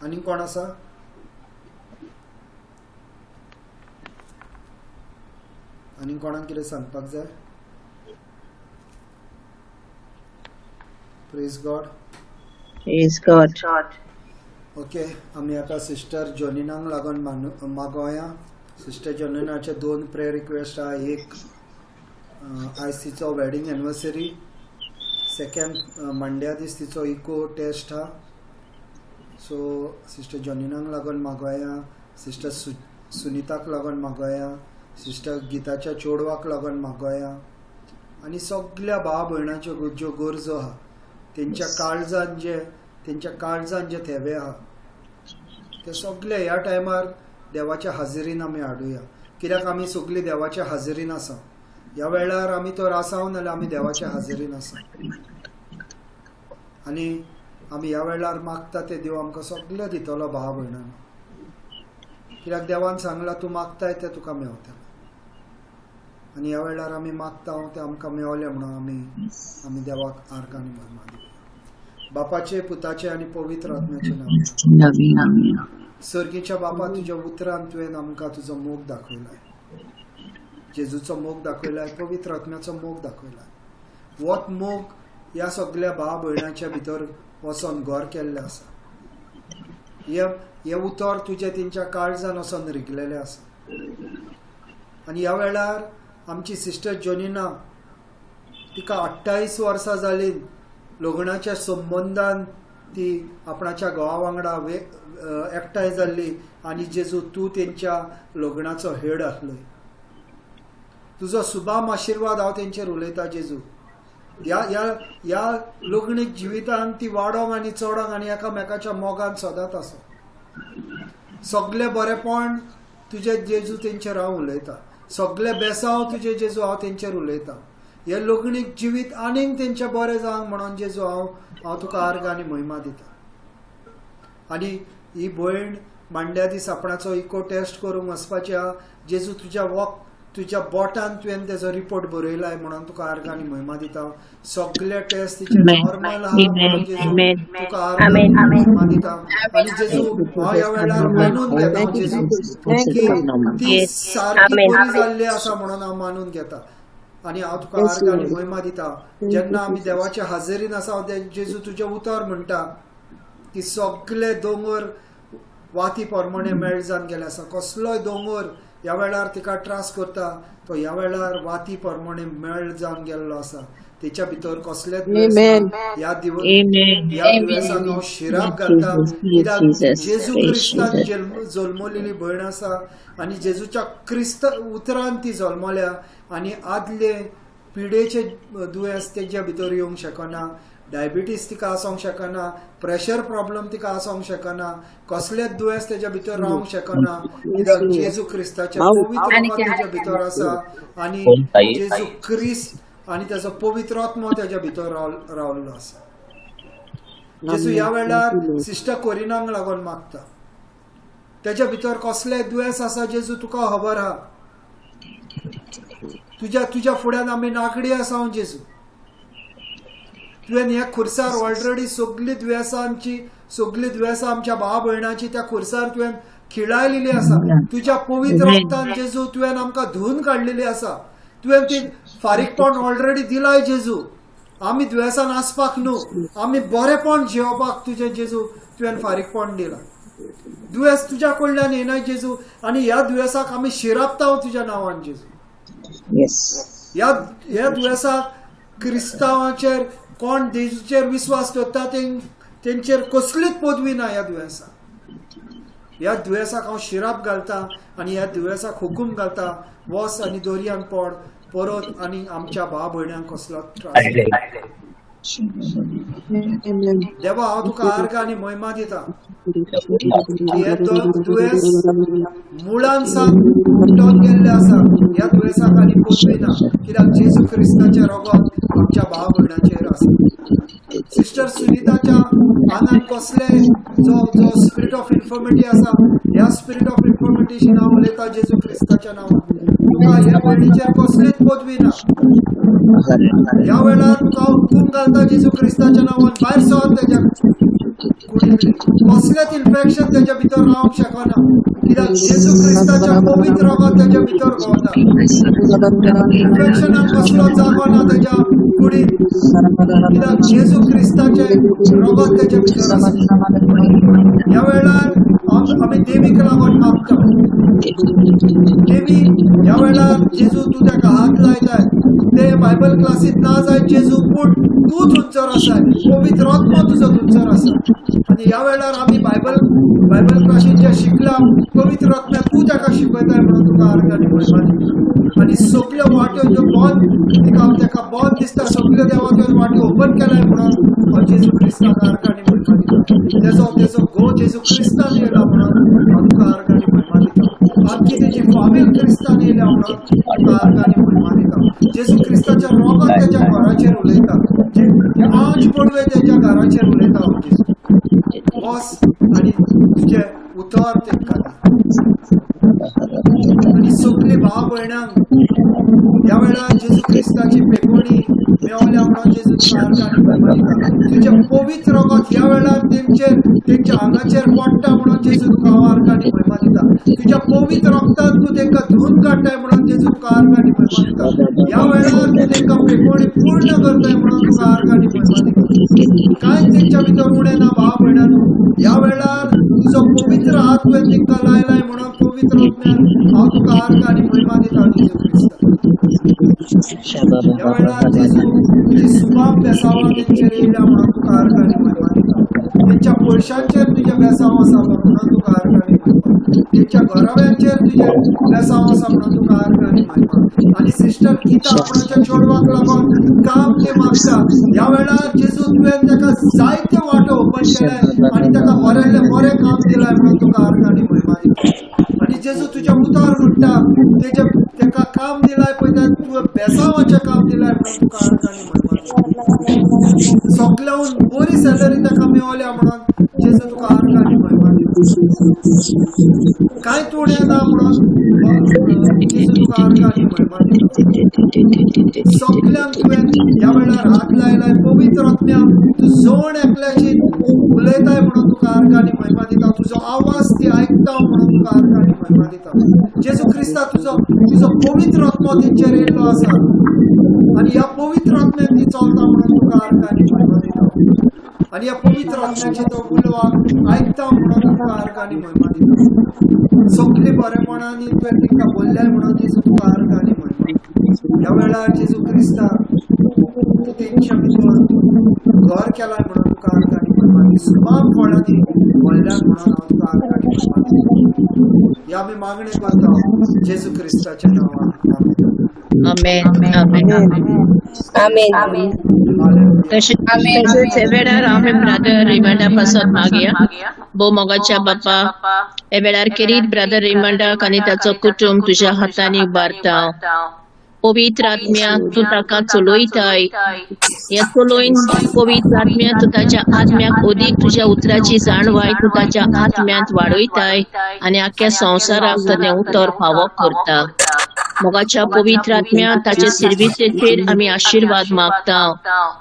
आनी कोण आसा? आनी कोणाक कितें सांगपाक जाय? Praise God. Praise God. Okay, आमी आतां सिस्टर जॉनिनाक लागून मागोया. सिस्टर जॉनिनाचे 2 प्रेयर रिक्वेस्ट आहा. एक आयज तिचो वेडिंग एनिवर्सरी, सेकंड मंड्या दीस तिचो इको टेस्ट आहा. सो सिस्टर जॉनिनाक लागून मागोया, सिस्टर सुनीताक लागून मागोया, सिस्टर गीताच्या चेडवाक लागून मागोया, आनी सगल्या भाव भयणाच्यो ज्यो गरजो आहा तेंच्या काळजान जे थेवे आहा ते सगळे ह्या टायमार देवाच्या हाजेरीन आमी हाडुया. कित्याक आमी सगळीं देवाच्या हाजेरीन आसा. ह्या वेळार आमी तर आसाव नाल्यार आमी देवाच्या हाजेरीन आसा, आनी आमी ह्या वेळार मागता ते देव आमकां सगळें दितलो भाव भयणांनो. कित्याक देवान सांगलां तूं मागताय तें तुका मेवतलें, आनी ह्या वेळार आमी मागता तें आमकां मेवलें म्हणून आमी आमी देवाक आर्गां आनी महिमा दिवया. बापाचे, पुताचे आनी पवित्र आत्म्याचे नांव. सर्गीच्या बापा, तुज्या उतरान तुवें आमकां तुजो मोग दाखयलाय, जेजूचो मोग दाखयलाय, पवित्र आत्म्याचो मोग दाखयलाय. होच मोग ह्या सगल्या भाव भयणाच्या भितर वचोन घर केल्लें आसा. हे उतर तुजें तेंच्या काळजान वचोन रिगलेलें आसा. आनी ह्या वेळार आमची सिस्टर जॉनिना, तिका 28 वर्सां जालीं लग्नाच्या संबंदान ती आपणाच्या घोवा वांगडा एकठांय जाल्ली, आनी जेजू तूं तेंच्या लग्नाचो हेड आसलो. तुजो सुबाम आशिर्वाद हांव तेंचेर उलयता जेजू. ह्या ह्या ह्या लग्नीक जिवितान ती वाडोंक आनी चडोंक आनी एकामेकाच्या मोगान सदांच आसो. सगळे बरेपण तुजे जेजू तेंचेर हांव उलयतां, सगळे बेसांव तुजे जेजू हांव तेंचेर उलयतां. हे लग्नीक जिवीत आनीक तेंचें बरें जावंक म्हणून जेजू हांव हांव तुका आर्ग आनी महिमा दिता. आनी ही भयण मांड्या दीस आपणाचो इको टेस्ट करूंक वचपाची आहा. जेजू तुज्या वॉक तुज्या बोटान तुवें तेजो रिपोर्ट बरयलाय म्हणून तुका आर्ग आनी महिमा दिता. सगळे टेस्ट तिचे नॉर्मल आहा म्हणून जेजू तुका आर्ग आनी महिमा दिता. आनी जेजू हांव ह्या वेळार मानून घेता जेजू की ती सारकी बरी जाल्ली आसा म्हणून हांव मानून घेता आनी हांव तुका आर्ग आनी महिमा दिता. जेन्ना आमी देवाच्या हाजेरीन आसा जेजू तुजें उतर म्हणटा की सगळे दोंगर वाती प्रमाणे मेळ जावन गेले आसा. कसलोय दोंगर ह्या वेळार तिका त्रास करता तो ह्या वेळार वाती प्रमाणे मेळ जावन गेल्लो आसा. तेच्या भितर कसलेच ह्या दुयेंसाक हांव शिराप घालता कित्याक जेजू क्रिस्तान जल्मलेली भयण आसा आनी जेजूच्या क्रिस्त उतरान ती जल्मल्या आनी आदले पिडेचे दुयेंस तेच्या भितर येवंक शकना. डायबिटीज तिका आसोंक शकना, प्रेशर प्रॉब्लम तिका आसोंक शकना, कसलेच दुयेंस तेच्या भितर रावंक शकना कित्याक जेजू क्रिस्ताचें पवित्र रगत तेच्या भितर आसा आनी जेजू क्रिस्त आनी तेजो पवित्र आत्मो तेच्या भितर रावल्लो आसा. जेजू ह्या वेळार सिस्टर कोरिनाक लागून मागता. तेच्या भितर कसले दुयेंस आसा जेजू तुका खबर आहा. तुज्या तुज्या फुड्यान आमी नागडी आसा जेजू. तुवें ह्या खुर्सार ऑलरेडी सगळी दुयेंसांची सगळी दुयेंसां आमच्या भाव भयणाची त्या खुर्सार तुवें खिळायलेली आसा. तुज्या पवित्र रक्तान जेजू तुवें आमकां धुवन काडलेली आसा. तुवें ती फारीकपण ऑलरेडी दिलाय जेजू. आमी दुयेंसान आसपाक न्हू, आमी बरेपण जियोवपाक तुजें जेजू तुवें फारीकपण दिलां. दुयेंस तुज्या कडल्यान येना जेजू आनी ह्या दुयेंसाक आमी शिरापता तुज्या नांवान जेजू. ह्या ह्या दुयेंसाक क्रिस्तांवाचेर कोण जेजूचेर विस्वास दवरता तेंचेर कसलीच पदवी ना ह्या दुयेंसाक. ह्या दुयेंसाक हांव शिराप घालता आनी ह्या दुयेंसाक हुकूम घालता वस आनी दोरयान पड परत आनी आमच्या भाव भयणांक कसलो त्रास. देवा हांव तुका आर्ग आनी महिमा दिता. हे दुयेंस मुळान सावन उठून गेल्ले आसा. ह्या दुयेंसाक आनी पदवी ना कित्याक जेजू क्रिस्ताचें रगत आमच्या भाव भयणाचेर आसा. सिस्टर सुनीताच्या आंगान कसले जो जो स्पिरीट ऑफ इन्फॉर्मिटी आसा ह्या स्पिरीट ऑफ इन्फॉर्मिटीची नांव उलयता जेजू क्रिस्ताच्या नांवान. तुका ह्या भयणीचेर कसलीच पदवी ना. ह्या वेळार तुका हुकूम घालता जेजू क्रिस्ताच्या नांवान भायर सर तेज्या कुडींतलें कसलेच इन्फेक्शन तेज्या भितर रावंक शकना कित्याक जेजू क्रिस्ताच्या पवित्र रगत तेज्या भितर भोंवता. इन्फेक्शनाक कसलो जागो ना तेज्या कुडींत कित्याक जेजू क्रिस्ताचें रगत तेज्या भितर आसा. ह्या वेळार आमी देवीक लागून मागता. देवी ह्या वेळार जेजू तूं तेका हात लायताय ते बायबल क्लासीत ना जाय जेजू पूण तूं थंयसर आसाय, पवित्र आत्मो तुजो थंयसर आसा. आनी ह्या वेळार आमी बायबल बायबल क्लासीत जें शिकला पवित्र आत्म्या तूं तेका शिकयताय म्हणून तुका आर्ग आनी महिमा दिता. आनी सगल्यो वाट्यो ज्यो बंद तिका तेका बंद दिसता सगल्यो देवा तुवें वाट्यो ओपन केलाय म्हणून हांव जेजू क्रिस्ताक आर्ग आनी महिमा दिता. तेजो तेजो घोव जेजू क्रिस्तान येयला म्हणून हांव तुका आर्ग आनी महिमा दिता. आमची तेजी फामील क्रिस्तान येयल्या म्हणून तुका आर्ग आनी महिमा दिता. जेजू क्रिस्ताच्या रगत तेज्या घराचेर उलयता, आंच पडवे तेज्या घराचेर उलयता हांव जेजू. बस आनी तुजें उतर तेंकां दी. आनी सगळीं भाव भयणांक ह्या वेळार जेजू क्रिस्ताची पेकोणी मेवल्या म्हणून जेजू तुका आर्ग आनी महिमा दिता. तुजें पवित्र रगत ह्या वेळार तेंचेर तेंच्या आंगाचेर पडटा म्हणून जेजू तुका हांव आर्ग आनी महिमा दिता. तुज्या पवित्र रगतान तूं तेंकां धुवन काडटाय म्हणून जेजू तुका आर्ग आनी महिमा दिता. ह्या वेळार तूं तेंकां पेकोणी पूर्ण करताय म्हणून तुका आर्ग आनी महिमा दिता. कांय तेंच्या भितर उणें ना भाव भयणांनो. ह्या वेळार तुजो पवित्र हात तुवें तेंकां लायलाय म्हणून पवित्र आत्म्यान हांव तुका आर्ग आनी महिमा दिता जेजू क्रिस्ता. ह्या वेळार जेजू तुजी सुबाब बेसांवां तेंचेर येयल्या म्हणून तुका आर्ग आनी महिमा दिता. तेंच्या पयशांचेर तुजें बेसांव आसा म्हणून तुका आर्गां आनी महिमा. तेंच्या घराब्यांचेर तुजें बेसांव आसा म्हणून तुका आर्गां आनी महिमा. आनी सिस्टर गीता आपणाच्या चेडवाक लागून काम ते मागता. ह्या वेळार जेजू तुवें ताका जायते वाटो ओपन केले आनी ताका बरें बरें काम दिलाय म्हणून तुका आर्गां आनी महिमा दिता. आनी जेजू तुज्या उतार म्हणटा तेजे ताका काम दिलाय पळय, तुवें बेसांवाचें काम दिलाय म्हणून तुका आर्गां आनी महिमा दिता. सगल्याहून बरी सॅलरी ताका मेवल्या म्हणून जेजू तुका आर्गां आनी महिमा दिता. कांय उणें ना म्हणून जेजू तुका आर्गां आनी महिमा दिता. सगल्यांक तुवें ह्या वेळार हात लायलाय पवित्र आत्म्या, तूं जण एकल्याची उलयताय म्हणून तुका आर्गां आनी महिमा दिता. तुजो आवाज ती आयकता म्हणून तुका आर्गां आनी महिमा दिता. जेजू क्रिस्ता तुजो तुजो पवित्र आत्मो तेंचेर येयल्लो आसा आनी ह्या पवित्र आत्म्यान ती चलता म्हणून तुका आर्गां आनी महिमा दिता. आनी ह्या पवित्र आत्म्याचे तो उलोवाक आयकता म्हणून तुका आर्गां आनी महिमा दिता. सगळीं बरेपणांनी तुवें तांकां बोल्ल्याय म्हणून जेजू तुका आर्गां आनी महिमा. ह्या वेळार जेजू क्रिस्ता तूं तेंच्या भितर घर केलाय म्हणून तुका आर्गां आनी महिमा. सुमार फळांनी भरल्यात म्हणून हांव तुका आर्गां आनी महिमा दिता. ह्या आमी मागणें करता जेजू क्रिस्ताच्या नांवान. आमेन. आमेन. आमेन. आमेन. तशेंच हे वेळार आमी ब्रदर रिमांडा पासत मागया. भोव मोगाच्या बापा, हे वेळार खेरीत ब्रदर रिमांडाक आनी ताचो कुटुंब तुज्या हातांनी उबारता. पवित्र आत्म्या तूं ताका चलयताय. ह्या चलोवन पवित्र आत्म्या तूं ताच्या आत्म्याक अदीक तुज्या उतराची जाणवाय तूं ताच्या आत्म्यांत वाडयताय आनी आख्ख्या संवसाराक तें उतर फावो करता. मोगाच्या पवित्र आत्म्या ताचे सिर्विसेचेर आमी आशिर्वाद मागता.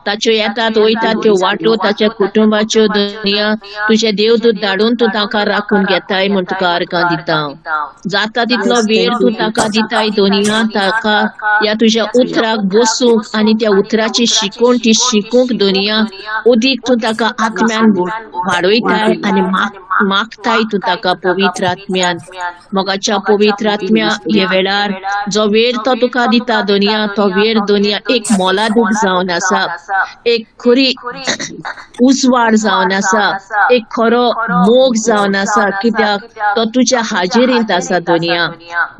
ताच्यो येतात वयतात त्यो वाटो ताच्या कुटुंबाच्यो दुनिया तुजे देवदूत धाडून तूं ताका राखून घेताय म्हूण तुका आर्गां दिता. जाता तितलो वेळ तूं ताका दिताय दुनिया ताका ह्या तुज्या उतराक बसूंक आनी त्या उतराची शिकवण ती शिकूंक दुनिया अदीक तूं ताका आत्म्यान वाडयताय आनी मागताय तूं ताका पवित्र आत्म्यान. मोगाच्या पवित्र आत्म्या हे वेळार जो वेळ तो तुका दिता दुनिया तो वेळ दुनिया एक मोलादीक जावन आसा, एक खरी उजवाड जावन आसा, एक खरो मोग जावन आसा, कित्याक तो तुज्या हाजेरींत आसा दुनिया.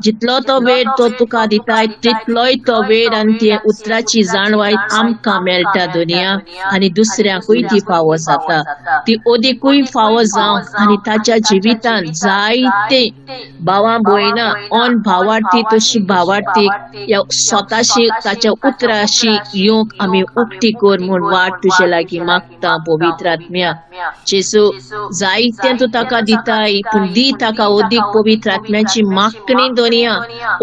जितलो तो वेळ तो तुका दिताय तितलोय तो वेळ आनी ते उतराची जाणवाय आमकां मेळटा दुनिया आनी दुसऱ्यांकूय ती फावो जाता. ती अदिकूय फावो जावंक आनी ताच्या जिवितांत जायते भावां भयणां ऑन भावार्थी तशी भावार्थी ह्या स्वताशी ताच्या उतराशी येवंक आमी उक्ती कर म्हूण वाट तुजे लागीं मागता पवित्र आत्म्या. जेजू जायतें तूं ताका दिताय पूण दी ताका अदीक पवित्र आत्म्याची मागणी दुनिया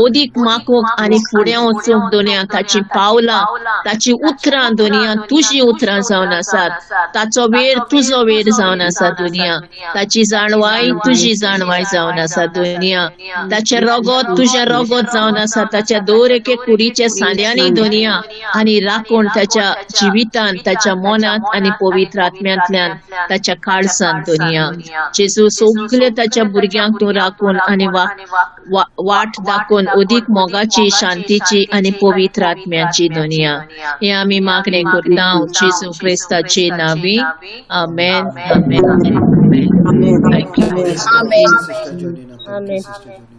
अदीक मागूंक आनी फुडें वचूंक दुनिया. ताची पावलां ताची उतरां दुनिया तुजीं उतरां जावन आसात. ताचो वेळ तुजो वेळ जावन आसा दुनिया. ताची जाणवाय तुजी जाणवाय जावन आसा दुनिया. ताचें रगत तुजें रगत जावन आसा. ताच्या दर एके कुडीच्या सांद्यांनी दुनिया आनी राखून ताच्या जिवितांत ताच्या मनांत आनी पवित्र आत्म्यांतल्यान ताच्या काळजांत दुनिया. जेजू सगळे ताच्या भुरग्यांक तूं राखून आनी वाट दाखोवन अदीक मोगाची शांतीची आनी पवित्र आत्म्याची दुनिया. हे आमी मागणें करता जेजू क्रिस्ताचे नांवी. आमेन. आमेन. Thank you, Sister Jonina. Thank you, Sister Jonina.